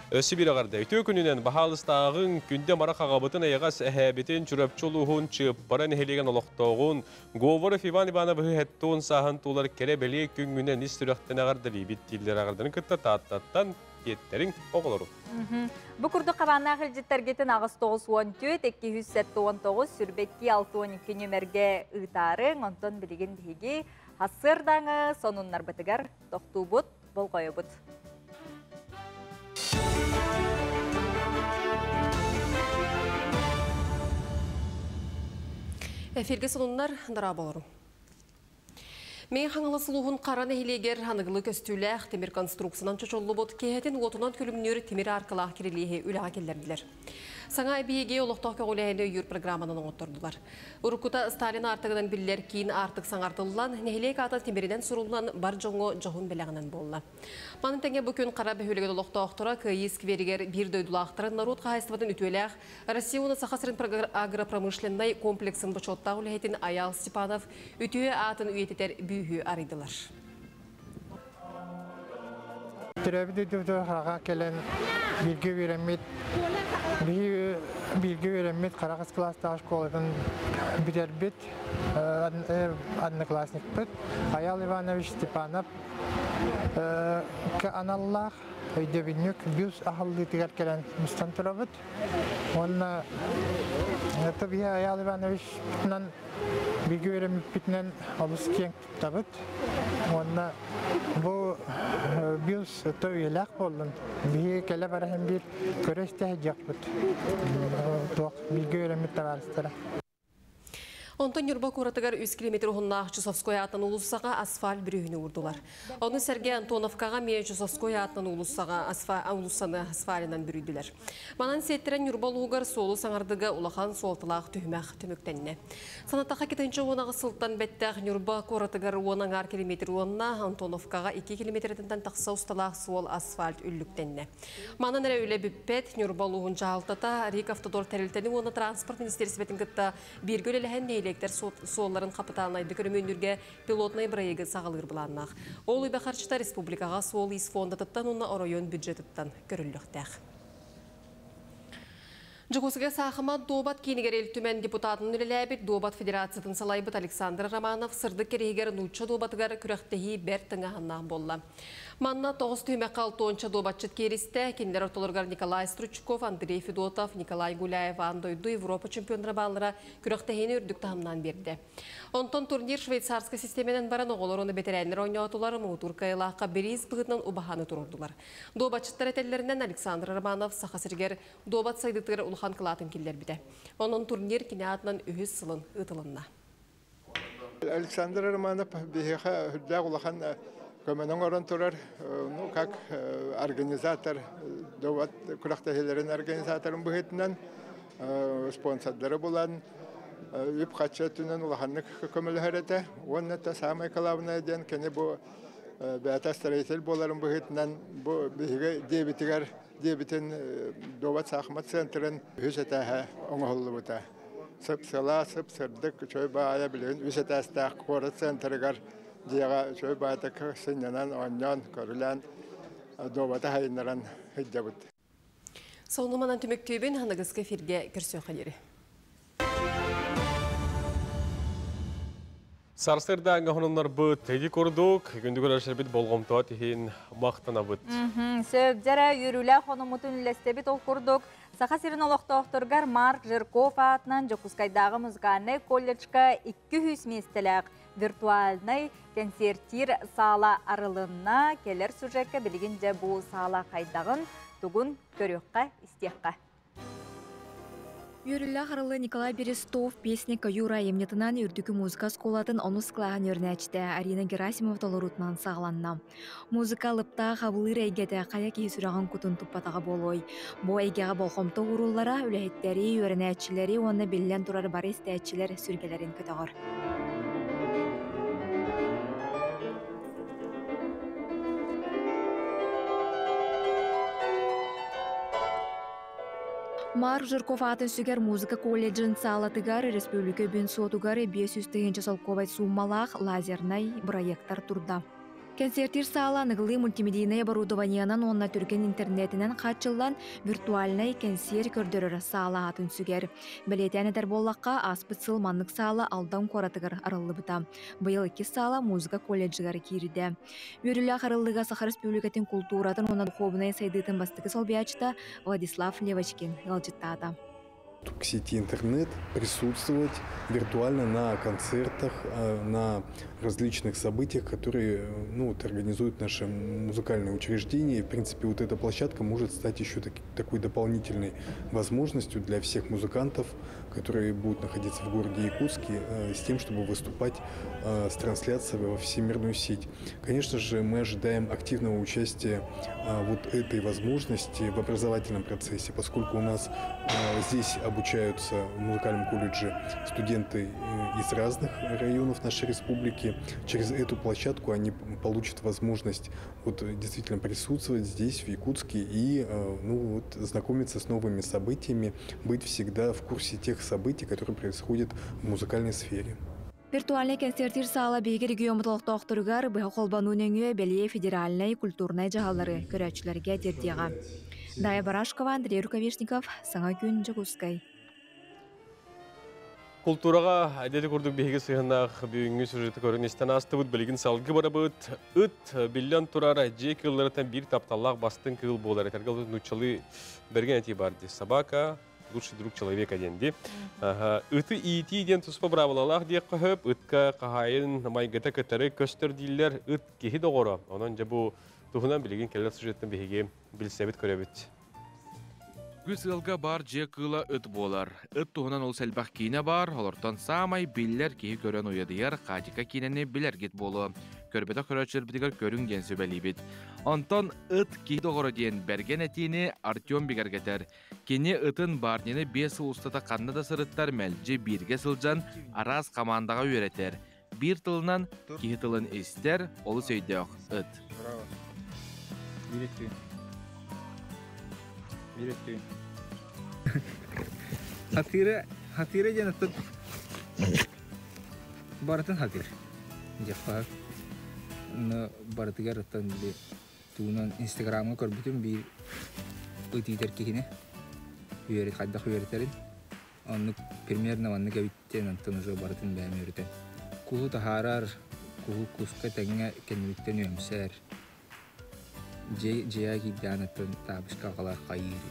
Өссө биир эҕэрдэ. Үтүө күнүнэн баһаалыстааҕыҥ, күндэ мара хаҕабытын эйэҕэс эһээбитин, Чурапчы улууһун Чыаппара нэһилиэгин олохтооҕун Говоров Иван Ивановиһы һэттуон сааһын туолар кэрэ-бэлиэ күҥҥүнэн ис сүрэхтэн эҕэрдэлиибит дииллэр эҕэрдэни кытта Тааттаттан тиэттэриҥ оҕолору. Бу курдук хабааннаах илдьиттэргитин 894 279 сүрбэкки 62 нүмергэ ыытаарыҥ. Онтон билигин биһиги сарсыардааҥы сонуннарбытыгар тохтуубут, болҕойобут. Эфиргэ сонуннар дорооболору. Мэҥэ Хаҥалас улууһун Хара нэһилиэгэр аныгылыы көстүүлээх тимир конструкциянан чочуллубут киэһэтин уотунан күлүмнүүр тимир аркалаах кирилиэһи үлэҕэ киллэрдилэр. Саҥа эбийиэги олохтоох көҕүлээһини өйүүр программанан оҥоттордулар. Уруккута Сталин аартыгынан биллэр киин аартык саҥардыллан, нэһилиэк аата тимиринэн суруллан бар дьоҥҥо дьоһун бэлэҕинэн буолла. Маны тэҥэ бу күн Хара бөһүөлэгин олохтоохторо Кыайыы скверигэр биир дойдулаахтарын норуот хаһаайыстыбатын үтүөлээх Россия уонна Саха сирин агропромышленнай комплексын бочуоттаах үлэһитин Айаал Степанов үтүө аатын үйэтитэр бүүһү арыйдылар. Төрөөбүт дойдубутугар хараҕа кэлэн бииргэ үөрэммит бииргэ үөрэммит Харахас кылаастаах школатын бүтэрбит одноклассникпыт Айаал Иванович Степанов аналлаах өйдөбүнньүк бюст аһыллыытыгар кэлэн мустан турабыт. Уонна это биһи Айаал Ивановичпытынан бииргэ үөрэммиппитинэн олус киэҥ туттабыт. Уонна бу бюст то үйэлээх буоллун. Биһи кэлэ бараһын биир көрө-истэ сылдьыахпыт. Туох бииргэ үөрэммит табаарыстара. Онтон Ньурба куоратыгар үс километр уһуннаах Чусовской аатынан уулуссаҕа асфальт бүрүөһүнү уурдулар. Ону сэргэ Антоновкаҕа эмиэ Чусовской аатынан уулуссаҕа уулуссаны асфальынан бүрүйдүлэр. Манан сиэттэрэн Ньурба улууһугар суолу саҥардыыга улахан суолталаах түһүмэх түмүктэннэ. Санатахха 2018 сылтан бэттэх Ньурба куоратыгар уон аҥаар километр уонна Антоновкаҕа 2 километртан тахса усталаах суол асфальт үллүктэннэ. Манан эрэ үлэ бүппэт Ньурба улууһун дьаһалтата Рик Автодор тэрилтэни уонна транспорт министиэристибэтин кытта Бииргэ үлэлэһэн нэһилиэктэр суолларын хапытаалынайдык өрөмүөннүүргэ пилотнай бырайыагы саҕалыыр былааннаах. Ол үбэ-харчыта республикаҕа суол-иис фондатыттан уонна оройуон бюджетыттан көрүллүөхтээх. Дьокуускайга саахымат дуобат киинигэр Ил Түмэн депутатын үлэлээбит дуобат федерациятын салайбыт Александр Романов сырдык кэриһигэр нуучча дуобатыгар күрэхтэһии бэрт тыҥааһыннаах буолла. Манна тоҕус түһүмэххэ алтуонча дуобатчыт кииристэ. Кинилэр ортолоругар Николай Стручков, Андрей Федотов, Николай Гуляев аан дойду Европа чемпионнара бааллара күрэхтэһиини үрдүк таһымнаан биэрдэ. Онтон турнир швейцарскай систиэмэнэн баран оҕолор уонна бэтэрээннэр оонньоотулар, муҥутуур кыайыылаахха бириис быһыытынан убаһаны туруордулар. Дуобатчыттар этэллэринэн Александр Романов Саха сиригэр дуобат сайдыытыгар улахан кылаатын киллэрбитэ. Онон турнир кини аатынан үһүс сылын ыытылынна. Александр Романов биһиэхэ үрдээх улахан көмөнү оҥорон турар, ну, как организатор, дуобат күрэхтэһиилэрин организаторын быһыытынан спонсордары булан, үп-харчы өттүнэн улаханнык көмөлөһөр этэ. Уонна это самое главное диэн кини бу бэйэтэ строитель буоларын быһыытынан бу биһиги диэбитигэр диэбитин дуобат саахымат центрын үһүс этээһэ оҥоһуллубута. Сып-сылаас, сып-сырдык, үчүгэй баайа билигин үс этээстээх куорат центрыгар дьиэҕэ үчүгэй баайдык сынньанан, оонньоон, көрүлээн, дуобаты сайыннаран сылдьабыт. Сонуманан түмүктүүбүн аныгыскы эфиргэ көрсүөххэ диэри. Сарсыардааҥҥа хонуннарбыт ити курдук, күндү көрөөччүлэрбит болҕомтоҕо иһин махтанабыт. Сөп дьэрэ үөрүүлээх хонуммутун үллэстэбит ол курдук Саха сирин олохтоохторугар Марк Жирков аатынан Дьокуускайдааҕы музыкальнай колледжка 200 миэстэлээх виртуальнай кэнсиэртиир саала арылынна. Кэлэр сюжекка билигин дьэ бу саала хайдаҕын, тугун көрүөххэ, истиэххэ. Үөрүүлээх арыллыы Николай Берестов «Песня Каюра» айымньытынан Үрдүкү музыка оскуолатын онус кылааһын үөрэнээччитэ Арина Герасимова толоруутунан саҕаланна. Музыка алыптаах абылыыр эйгэтэ хайа киһи сүрэҕин кутун туппатаҕа буолуой? Бу эйгэҕэ болҕомто ууруллара үлэһиттэри, үөрэнээччилэри уонна биллэн турар бары истээччилэр сүргэлэрин көтөҕөр. Марк Жирков аатын сүгэр музыка колледжын саалатыгар республика үбүн суотугар 500 тыһыынча солкуобай сууммалаах лазернай бырайыактар турда. Концертир саала аныгылыы мультимедийнай оборудованиенан уонна түргэн интернетинэн хааччыллан виртуальнай кэнсиэр көрдөрөр саала аатын сүгэр. Бэлиэтээн этэр буоллахха, ааспыт сыл маннык саала Алдан куоратыгар арыллыбыта. Быйыл иккис саала музыка колледжыгар киирдэ. Үөрүүлээх арыллыыга Саха Республикатын култууратын уонна духуобунай сайдыытын бастакы солбуйааччыта Владислав Левочкин ыалдьыттаата. К сети интернет присутствовать виртуально на концертах, на различных событиях, которые ну, вот, организуют наши музыкальные учреждения. И, в принципе, вот эта площадка может стать еще так, такой дополнительной возможностью для всех музыкантов, которые будут находиться в городе Якутске, с тем, чтобы выступать с трансляцией во всемирную сеть. Конечно же, мы ожидаем активного участия вот этой возможности в образовательном процессе, поскольку у нас здесь обучаются в музыкальном колледже студенты из разных районов нашей республики. Через эту площадку они получат возможность вот действительно присутствовать здесь, в Якутске, и ну, вот, знакомиться с новыми событиями, быть всегда в курсе тех событий, которые происходят в музыкальной сфере. Виртуальнай концертир саала биһиги региоммут олохтоохторугар быһа холбонуу нөҥүө бэлиэ федеральнай культурнай дьаһаллары көрөөччүлэргэ тиэрдиэҕэ. Дая Барашкова, Андрей Рукавишников, Саҥа күн, Дьокуускай. Култуураҕа эдэти курдук биһиги сыһыаннаах бүгүҥҥү сюжеты көрөн истэн аастыбыт. Билигин салгыы барабыт. Ыт биллэн турар дьиэ кыылларыттан биир тапталлаах бастыҥ кыыл буолар. Этэргэ нууччалыы бэргэн этии бар дии. Собака лучший друг человека диэн дии. Ыты иитии диэн туспа быраабылалаах диэххэ сөп. Ытка хаһаайын майгыта кытары көстөр дииллэр. Ыт киһи доҕоро. Онон дьэ бу туһунан билигин кэлэр сюжеттан биһиги билсэбит көрөбүт. Үгүс ыалга баар дьиэ кыыла ыт буолар. Ыт туһунан олус элбэх киинэ баар, олортон саамай биллэр киһи көрөн уйадыйар Хатика киинэни билэргит буолуо. Көрбөтөх көрөөччүлэрбитигэр көрүҥ диэн сүбэлиибит. Онтон ыт киһи доҕоро диэн бэргэн этиини Артем бигэргэтэр. Кини ытын Барнины 5 сыл устата ханна да сырыттар мэлдьи бииргэ сылдьан араас хамаандаҕа үөрэтэр. Биир тылынан киһи тылын истэр, олус өйдөөх ыт. Браво. Биир өттүн. Биир өттүн. Хатыыра, хатыыра диэн оттон барытын хатыыр. Дьахпаһар. Но барытыгар оттон били туунан инстаграмҥа көрбүтүм биир ыт иитэр киһини. Үөрэ хайдах үөрэтэрин оннук примерно маннык эбит диэн онтон уже барытын бэйэм үөрэтэн. Куһу таһаарар, куһу куска тэҥҥэ кэннибиттэн үөмсэр. Дьиэ дьиэҕэ киирдэҕин оттон таабышка аҕалар хайыыр.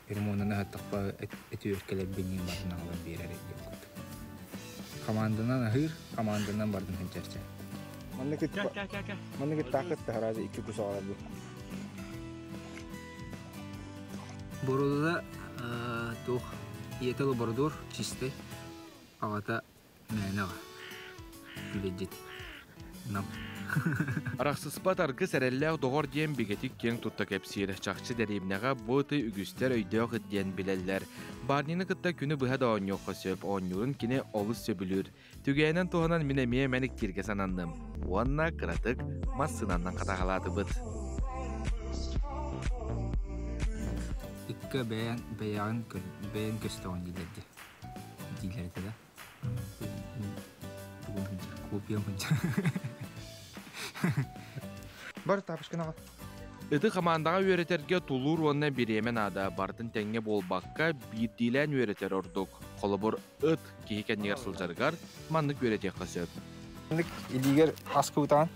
Ремоннаны аһаттахпа этүөркэлэрбин барын аҕалан биэрэр диэн курдук. Команданан аһыыр, команданан бардын сылдьарча. Маннык маннык таакыт таһараазы икки кус аҕалар бу. Бородада туох ийэтэ лабрадор чистэй, аҕата мээнэ аҕа. Үлэдьит. Нам. Арахсыспат аргыс эрэллээх доҕор диэн бигэтик киэҥ тутта кэпсиир. Чахчы дэриэбинэҕэ бу ыты үгүстэр өйдөөх ыт диэн билэллэр. Барнины кытта күнү быһа да оонньуохха сөп, оонньуурун кини олус сөбүлүүр. Түгээнэн туһанан мин эмиэ мэниктииргэ сананным. Уонна кыратык массыынанан хатаһалаатыбыт. Икки бэйэн бэйэҕин бэйэн көстөҕүн дииллэр дии. Дииллэр этэ да. Копия Бар тапочканы аҕал. Ыты хамаандаҕа үөрэтэргэ тулуур уонна бириэмэ наада. Барытын тэҥҥэ буолбакка, биирдиилээн үөрэтэр ордук. Холобур, ыт киһи кэннигэр сылдьарыгар маннык үөрэтиэххэ сөп. Маннык илиигэр ас кыбытаҕын.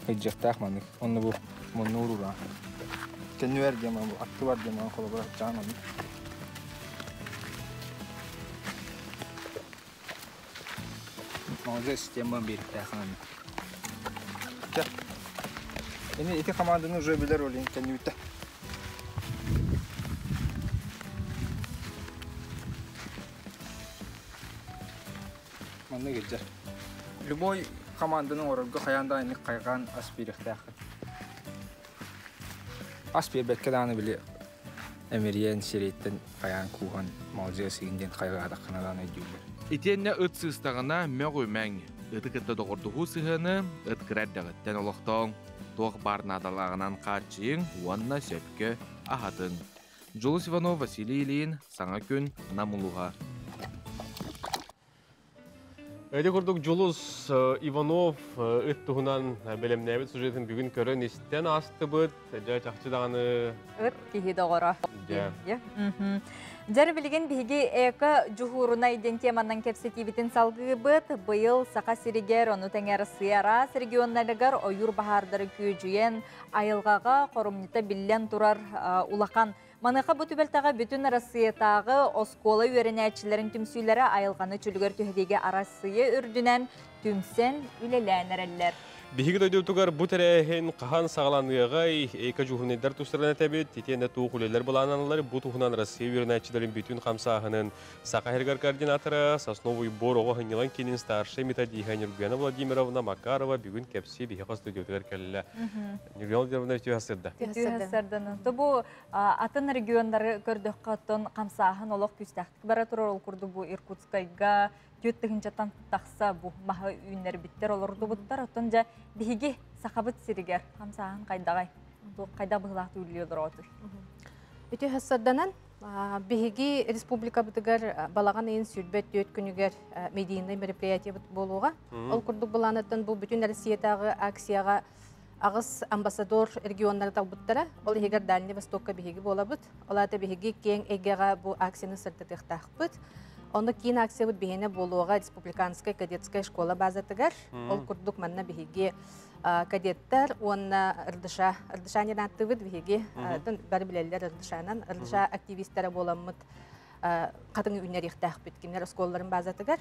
Ыдьыахтаах маннык. Онно бу муннуур ураан. Кэннибэр диэн бу аттыбар диэн холобура чаан маннык. Молодец, система биэртээх маннык. Чэ. Ини ити команданы уже билэр олин кэннибиттэ. Маннык илдьэр. Любой команданы оҥорорго хайаан да инник хайҕаан ас биэриэхтээххин. Ас биэрбэккэ даҕаны били эмириэн сирэйиттэн хайаан кууһан молодец игин диэн хайҕаатаххына даҕаны өйдүүллэр. Итиэннэ ыт сыыстаҕына мөҕүмэҥ. Ыты кытта доҕордоһуу сыһыаны ыт кыра эрдэҕиттэн олохтооҥ. Туох баар наадалааҕынан хааччыйыҥ уонна сөпкө аһатыҥ. Дьулус Иванов, Василий Ильин, Саҥа күн, Нам улууһа. Эти курдук Дьулус Иванов ыт туһунан бэлэмнээбит сюжетын бүгүн көрөн истэн аастыбыт. Дьэ чахчы даҕаны ыт киһи доҕоро. Дьэ. Дьэр билигин биһиги эко дьуһуурунай диэн теманан кэпсэтиибитин салгыыбыт. Быйыл Саха сиригэр, ону тэҥэ Россия араас регионнарыгар ойуур баһаардары күөдьүйэн, айылҕаҕа хорумньута биллэн турар улахан. Маныаха бу түбэлтэҕэ бүтүн Арассыыйатааҕы оскуола үөрэнээччилэрин түмсүүлэрэ айылҕаны чөлүгэр түһэриигэ Арассыыйа үрдүнэн түмсэн үлэлээн эрэллэр. Биһиги дойдубутугар бу тэрээһин хаһан саҕаланыаҕай, эко-дьуһунайдар тустарынан этэбит, итиэннэ туох үлэлэр былааннаналлар, бу туһунан Россия үөрэнээччилэрин бүтүн хамсааһынын Саха сиригэр координатора, Сосновый бор оҕо сынньалаҥ киинин старшай методиһа Нюргуяна Владимировна Макарова бүгүн кэпсии биһиэхэ студиятыгар кэллэ. Нюргуяна Владимировна үтүө сырда. Үтүө сырданы. Бу атын регионнары көрдөххө оттон хамсааһын олох күүстээхтик бара турар ол курдук бу Иркутскайга түөрт тыһыынчаттан тахса бу маһы үүннэрбиттэр олордубуттар. Оттон дьэ биһиги Сахабыт сиригэр хамсааһын хайдаҕай? Хайдах быһыылаах түүллүү олороотуй? Үтүө сырданан биһиги республикабытыгар балаҕан ыйын 24 күнүгэр медийнай мероприятиебыт буолуоҕа. Ол курдук былаанаттан бу бүтүн Россиятааҕы акцияҕа аҕыс амбассадор регионнары талбыттара. Ол иһигэр Дальний Востокка биһиги буолабыт. Ол аата биһиги киэҥ эйгэҕэ бу акцияны сырдатыахтаахпыт. Онно киин акциябыт биһиэнэ буолуоҕа Республиканскай кадетскай школа базатыгар. Ол курдук манна биһиги кадеттар уонна РДШ, РДШ диэн ааттыыбыт биһиги бары билэллэр РДШ-нан. РДШ активистара буоламмыт хатыҥы үүннэриэхтээхпит кинилэр оскуолаларын базатыгар.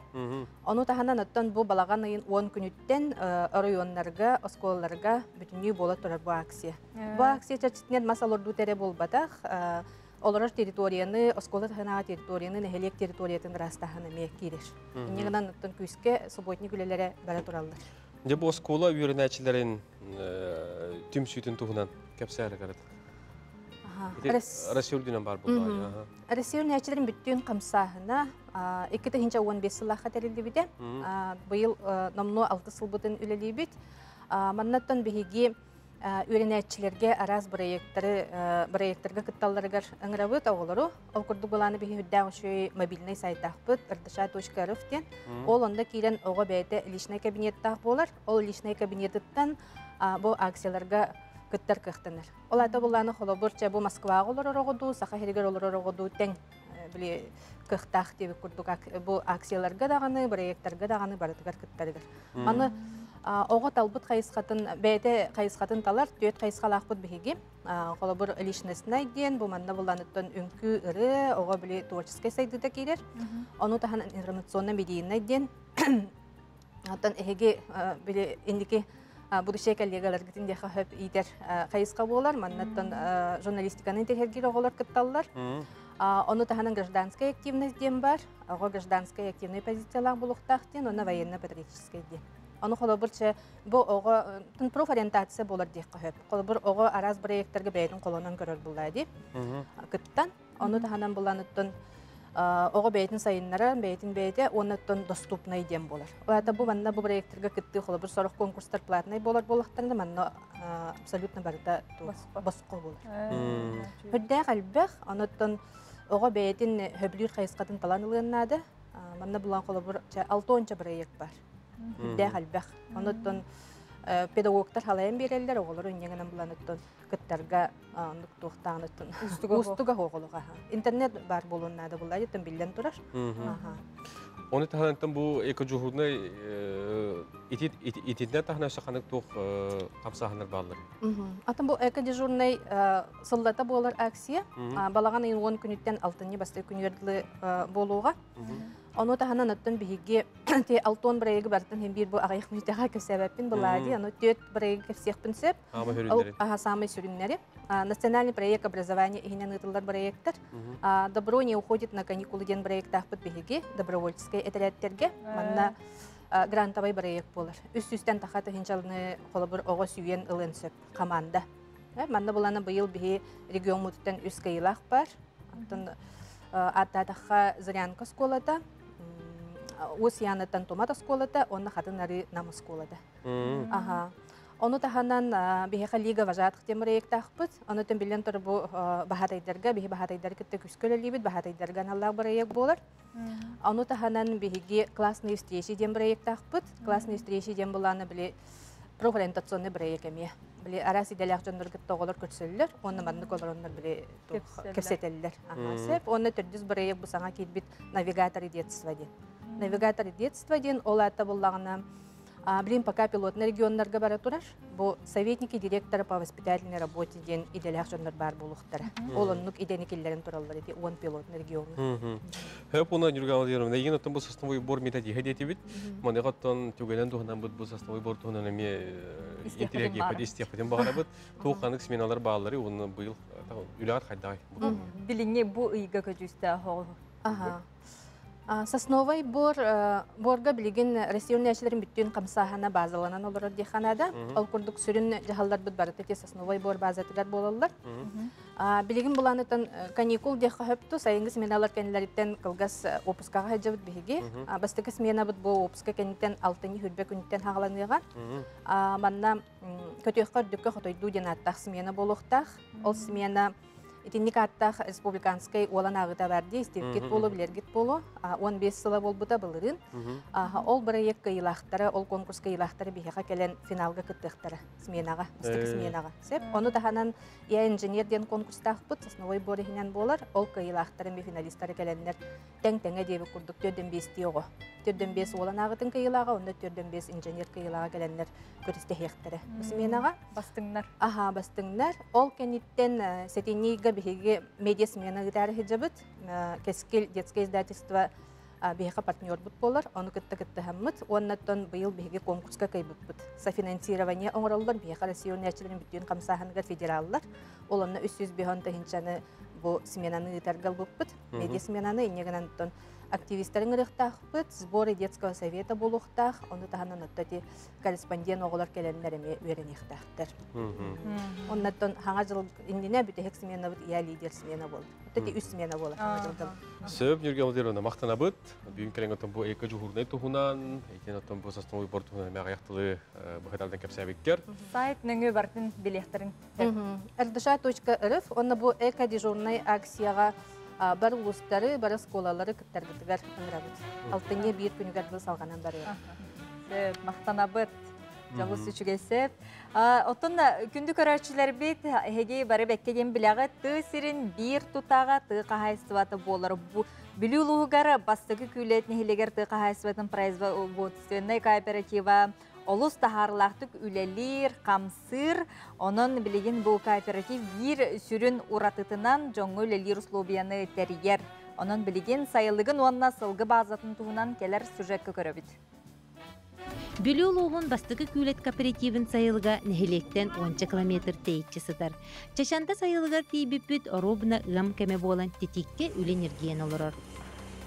Ону таһынан оттон бу балаҕан ыйын 10 күнүттэн оройуоннарга, оскуолаларга бүтүннүү буола турар бу акция. Бу акция чэрчитинэн мас олордуута эрэ буолбатах, олорор территорияны, оскуола таһынааҕы территорияны, нэһилиэк территориятын ыраастааһын эмиэ киирэр. Инньэ гынан оттон күүскэ субботник үлэлэрэ бара тураллар. Дьэ бу оскуола үөрэнээччилэрин түмсүүтүн туһунан кэпсээри карат. Россия үрдүнэн бар буолла. Россия үөрэнээччилэрин бүттүүн хамсааһына 2015 сыллаахха тэриллибитэ. Быйыл номнуо 6 сылбытын үлэлиибит. Маннаттан биһиги үөрэнээччилэргэ араас проекттары проекттарга кытталларыгар ыҥырабыт оҕолору. Ол курдук былааны биһи үрдээх үчүгэй мобильнай сайтаахпыт rdsh.rf диэн. Ол онно киирэн оҕо бэйэтэ личный кабинеттаах буолар. Ол личный кабинетыттан бу акцияларга кыттар кыахтанар. Ол ата буллааны холобур чэ бу Москваҕа олорор оҕо Саха сиригэр олорор оҕо тэҥ били кыахтаах диэбит курдук бу акцияларга даҕаны, проекттарга даҕаны барытыгар кыттарыгар. Аны оҕо талбыт хайысхатын бэйэтэ хайысхатын талар, түөрт хайысхалаахпыт биһиги. Холобур личностнай диэн бу манна буланыттан үҥкүү, ырыа, оҕо били творческай сайдыыта киирэр. Ону таһынан информационно-медийнай диэн оттон эһиги били инники будущее коллегаларгытын диэхэ хөп иитэр хайысха буолар. Маннаттан журналистиканы интэриэһиргиир оҕолор кытталлар. Ону таһынан гражданская активность диэн бар. Оҕо гражданская активная позициялаах булуохтаах диэн, онно военно-патриотическай диэн. Ону холобур чэ бу оҕо профориентация буолар диэххэ сөп. Холобур оҕо араас проекттарга бэйэтин холонон көрөр буллаа дии. Кыттан, ону таһынан буланыттан оҕо бэйэтин сайыннара, бэйэтин бэйэтэ, уоннаттан доступный диэн буолар. Ол бу манна бу проекттарга кыттыы холобур сорох конкурстар платный буолар буоллахтарына манна абсолютно барыта босхо буолар. Хүрдээх элбэх, онуттан оҕо бэйэтин хөбүлүүр хайысхатын талан ылыан наада. Манна булан холобур 6 проект бар. Хүрдээх элбэх. Онуттан педагогтар халайан береллер, оҕолор үнньэҥэнэн буланыттан кыттарга туохтааныттан устуга хоҕолуга. Интернет бар болуон наада булла, деттен биллен турар. Оны таһанантан бу экожуһурнай итиннэ таһына саханык туох хамсааһыннар бааллар. Атын бу экодежурнай сыллата буолар акция. Балаҕан ыйын 10 күнүттэн алтынньы бастакы күнүгэр буолуоҕа. Ону таһынан оттон биһиги те алтон проегы бартын хем бир бу аҕыйах мүнүүтэҕэ кэпсээбэппин былаади, аны түөрт проегы кэпсиэхпин сөп. Аха, самый сүрүннэри. Национальный проект образования иһинэн ыытыллар проекттар. Добро не уходит на каникулы диэн проекттаахпыт биһиги добровольческой этэрээттерге. Манна грантовый проект буолар. Үс сүүстэн таха тыһынчалыны холобур оҕо сүйэн ылын сөп команда. Манна буланы быйыл биһи регион мутуттан үс кыйылаах бар. Антон аттаатахха Зырянка оскуолата, Уус Яныттан Тумат оскуолата, онно Хатын Ары Нам оскуолата. Аха. Ону таһынан биһиэхэ Лига вожатых диэн проекттаахпыт. Ону тэн билэн турар бу баһаатайдарга, биһи баһаатайдары кытта күскө үлэлиибит, баһаатайдарга аналлаах проект буолар. Ону таһынан биһиги классные встречи диэн проекттаахпыт. Классные встречи диэн булааны били профориентационный проект эмиэ. Били араас идэлээх дьоннор кытта оҕолор көрсөллөр, уонна маннык олороннор били кэпсэтэллэр. Сеп, уонна төрдүс проект бу саҥа киирбит навигаторы детства диэн. Навигаторы детства диэн ол аата буллаҕына Блин, пока пилотный регионнарга бара турар. Бу советники директора по воспитательной работе диэн идэлээх дьоннор баар буолуохтара. Ол оннук идэни киллэрин тураллар ити 10 пилотный региоҥҥа. Хөп уна Нюргана Владимировна, егин оттон бу сосновой бор методиха диэтибит. Маныга оттон түгэнэн туһунан бу сосновой бор туһунан эмиэ интеллигенция истиэхпитин баҕарабыт. Туох ханык сменалар бааллары уонна быйыл үлэҕэр хайдагай? Билиҥҥи бу ыйга көдьүүстээх оҕо. Аха. Сосновый бор борга билигин Россия үннээчилэрин бүттүүн хамсааһына базаланан олорор диэханада. Ол курдук сүрүн дьаһалларбыт барыта те сосновый бор базатыгар буолаллар. Билигин буланытан каникул диэххэ хөпту сайыҥҥы сменалар кэннилэриттэн кылгас отпускаҕа сылдьабыт биһиги. Бастакы сменабыт бу отпуска кэнниттэн алтынньы хүрбэ күнүттэн хаҕаланыаҕа. Манна көтүөххэ үрдүккэ хотойдуу диэн ааттаах смена буолуохтаах. Ол смена итинник ааттаах республиканскай уолан ааҕыта бар дии, истибиккит буолуо, билэргит буолуо. 15 сыла буолбута былырыын. Ол проект кыайыылаахтара, ол конкурс кыайыылаахтара биһиэхэ кэлэн финалга кыттыахтара сменаҕа, бастакы сменаҕа. Сеп, ону таһынан Я инженер диэн конкурстаахпыт, сосновой бор иһинэн буолар. Ол кыайыылаахтарын би финалистары кэлэннэр тэҥ-тэҥэ диэбит курдук 4-5 оҕо. 4-5 уолан ааҕытын кыайыылааҕа, онно 4-5 инженер кыайыылааҕа кэлэннэр күрэстэһиэхтэрэ. Сменаҕа. Бастыҥнар. Аха, бастыҥнар. Ол кэнниттэн сэтинньига биһиги медиа смена ыытаары сылдьабыт. Кэскил детское издательство биһиэхэ партнербут буолар, ону кытта кыттыһаммыт. Уоннаттан быйыл биһиги конкурска кыайбыппыт. Софинансирование оҥороллор, биһиэхэ Россия үнээччилэрин бүттүүн хамсааһыныгар федераллар. Ол онно 305 тыһыынчаны бу сменаны ыытарга ылбыппыт. Медиа сменаны инньэ гынан активистарын ырыахтаахпыт, сборы детского совета буолуохтаах, ону таһынан отто ити корреспондент оҕолор кэлэннэр эмиэ үөрэниэхтээхтэр. Оннаттан хаҥа жыл иннинэ бүтэһик сменабыт я лидер смена буолар. Отто ити үс смена буолар хаҥа жылга. Сөп, Нюргена Владимировна, махтанабыт. Бүгүн кэлэн оттон бу эко дьуһуурнай туһунан, итин оттон бу сосновой бор туһунан эмиэ аҕыйах тылы быһыталдан кэпсээбиккэр. Сайт нөҥүө бартын билиэхтэрин. rdша.рф онно бу эко-дежурнай акцияҕа бар улуустары, бар оскуолалары кыттаргытыгар ыҥырабыт. Алтынньы биир күнүгэр дылы салҕанан барыа. Сөп, махтанабыт. Дьолус үчүгэйсеп. Оттон күндү көрөөччүлэрбит эһиги бары бэккэ диэн билэҕит тыы сирин биир тутаҕа тыы хаһаайыстыбата буолар. Бу Бүлүү улууһугар бастакы күүлэт нэһилиэгэр тыы хаһаайыстыбатын производственнай кооператива олус таһаарылаахтык үлэлиир, хамсыыр. Онон билигин бу кооператив биир сүрүн уратытынан дьоҥҥо үлэлиир условияны тэрийэр. Онон билигин сайылыгын уонна сылгы баазатын туһунан кэлэр сюжекка көрөбүт. Бүлүү улууһун бастакы күүлэт кооперативын сайылыга нэһилиэктэн уонча километр тэйиччи сытар. Чачанда сайылыгар тиийбиппит оруобуна ыам кэмэ буолан титииккэ үлэ ньиргийэн олорор.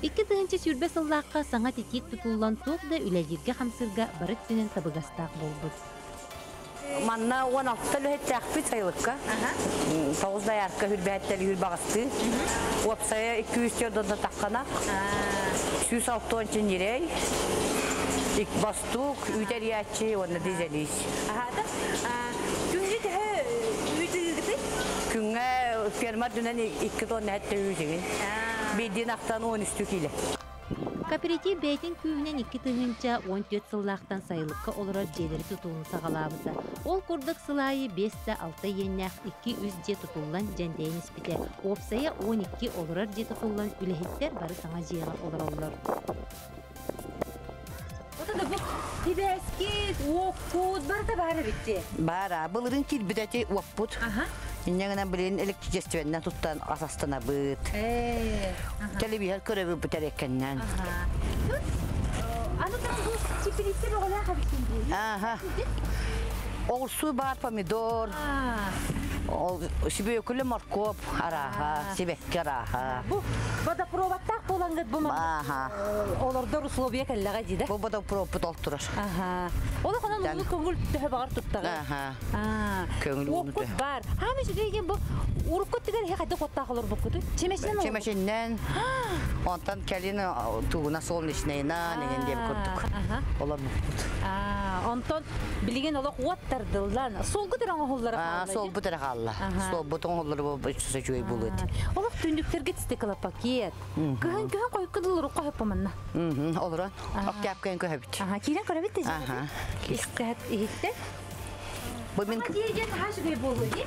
2020 сыллаахха саҥа титиик тутуллан туох да үлэлииргэ-хамсыырга бары өттүнэн табыгастаах буолбут. Манна 16 үлэһиттээхпит сайылыкка. 9 доярка хүрбэһэттэр үһүр баҕастыы. Уопсайа 200 донна таххана. 160 ньирэй. Бастук, үүтэрийээччи уонна дизелиис. Күҥҥэ төһө үүт ыыгытый? Күҥҥэ ферма үрдүнэн 2 тонна хэттэ үүтүгүн. Биирдиин ахтан 13 киилэ. Кооператив бэйэтин күүһүнэн 2014 сыллаахтан сайылыкка олорор дьиэлэри тутууну саҕалаабыта. Ол курдук сыл аайы 5 да 6 иэннээх 2-3 дьиэ тутуллан дьэндэйэн испитэ. Уопсайа 12 олорор дьиэ тутуллан үлэһиттэр бары саҥа дьиэҕэ олороллор. Ота бу тибээскит, уоккут барыта баар эбит Баара, былырын киирбит эти уоппут. Инньэ гынан билин электричественнэн туттан асастанабыт. Телевизор көрөбүт бу тэреккэннэн. Аны там бу чипилиттер оҕолоох эбиккин дии. Аха. Оҕурсуу баар помидор. Ол сүбүөкүлэ моркуоп арааһа, сибэкки арааһа. Бу водопроводтаах буолангыт бу олордор условия кэллэҕэ дии да? Бу водопровод ол турар. Аха. Ол онон ууну көҥүл төһө баҕар туттаҕа. Аха. Көҥүл ууну Уоккут баар. Хаама үчүгэй бу урукку өттүгэр эһи хайдах уоттаах олорбуккутуй? Чемэчинэн Чемэчиннэн. Онтон кэлин тугуна солнечныйынан деген диэбит курдук. Олорбуппут. Онтон билигин олох уот тардыллан, суолгут эрэ оҥоһуллара хаалла. Суолбут эрэ хаалла. Суолбут оҥоһуллара бу үчүгэй буолуо. Олох түннүктэргэ стеклопакет. Кыһын кыһын хойукка дылы урукка хөппө манна. Олорон. Октябкайын көһөбүт. Аха, киирэн көрөбүт да. Истэт иһиттэ. Бу мин Дьиэ наһаа үчүгэй буолуо дии.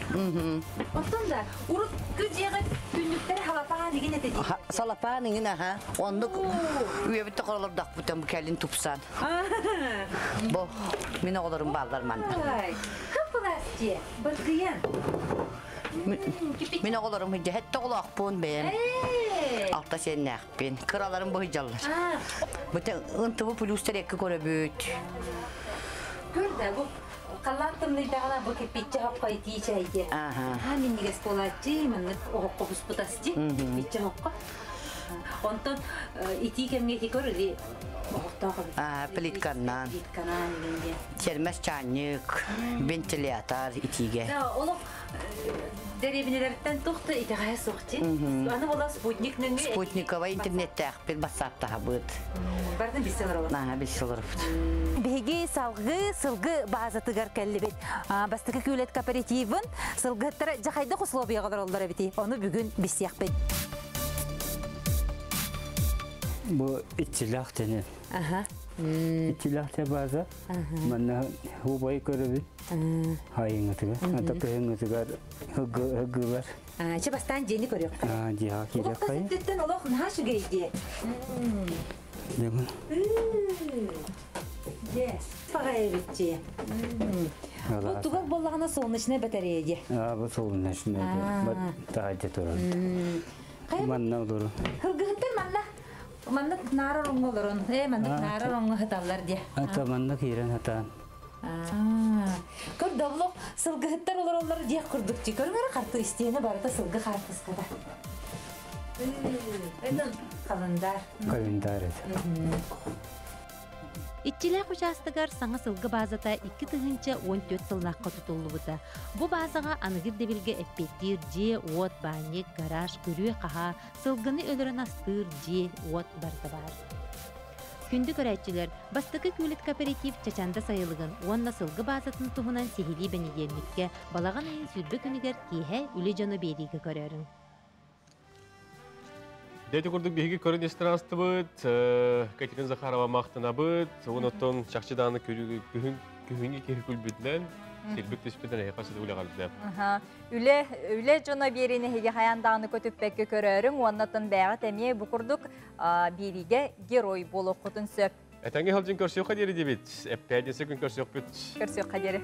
Оттон да урут дьиэҕэ түннүктэр халапаан игин этэ дии. Салапаан игин аха. Оннук үйэбит тоқоролордохпутан бу кэлин тупсан. Бу мин оҕолорум бааллар манна. Хаппылаас дьиэ, быргыйан. Мин оҕолорум хэтте оҕолоохпун бэйэм. Алта сиэннээхпин. Кыраларым бу сылдьаллар. Бу ынтыбы плюс экки көрөбүт. Көр да бу халлаан тымныйдаҕына бу кирпиччэ хоппо итии чэйди. Аха минньигэс буолааччы, маннык оһоххо буспутасчы, кирпиччэ хоппо. Онтон итии кэмҥэ ити көр или оһохтоох эбит. Плитканнан. Плитканан деген. Термес чаанньык, вентилятор итиигэ. Да, олох дэриэбинэлэртэн туох да итэҕэһэ суох дии. Аны була спутник нөҥүө Спутниковай интернеттээхпит, бассааптаһабыт. Бардын билсе олоробут. Наһаа билсе олоробут. Биһиги салгыы сылгы баазатыгар кэллибит. Бастакы күүлэт кооперативын сылгыһыттара дьэ хайдах условияҕа олороллор эбитий? Ону бүгүн билсиэхпит. Бу иччилээх тени. Иччилээх те бааза. Манна хубай көрөбүт. Хайыңытыгар. Ата кыһыңытыгар хыгылар. Чэ бастаан дьиэни көрүөххэ. Дьиэҕэ киириэххэ. Олох олох наһаа үчүгэй дьиэ. Дьэ. Дьэ, паҕай эбит дьиэ. Бу тугар буоллаҕына солнечная батарея дьиэ. Бу солнечная таһайда турар. Манна олору. Кыргыһыттар манна маннык наара ороҥҥо олорон, маннык наара ороҥҥо сыталлар дьиэ. Ата манна киирэн хатаан. Көр давлок сылгыһыттар олороллор диэх курдук дии. Көрүҥ харты истиэнэ барыта сылгы хаартыската. Это календарь. Календарь это. Иччилээх учаастагар саҥа сылгы баазата 2014 сыллаахха тутуллубута. Бу баазаҕа аныгы ирдэбилгэ эппиэттиир дьиэ-уот, баанньык, гараж, күрүө-хаһаа, сылгыны өлөрөн астыыр дьиэ-уот барыта баар. Күндү көрөөччүлэр, бастакы күүлэт кооператив Чачанда сайылыгын уонна сылгы баазатын туһунан сиһилии бэнидиэнньиккэ балаҕан ыйын 20 күнүгэр киэһэ үлэ дьоно биэриигэ көрөөрүҥ. Дети курдук биһиги көрөн истэн Катерина Захарова махтанабыт, онотон чахчы дааны күһүн Күһүҥҥү киһи күлбүтүнэн, силбик түспүтүнэн эһиэхэ сытыы үлэҕэлдэ. Үлэ, үлэ дьоно биэриини эһиги хайаан даҕаны көтүппэккэ көрөөрүҥ уоннаттан бэйэҕит эмиэ бу курдук биэриигэ герой буолуоххутун сөп. Этэҥҥэ сылдьын көрсүөххэ диэри диэбит. Эппээдинсэ күн көрсүөхпүт. Көрсүөххэ диэри.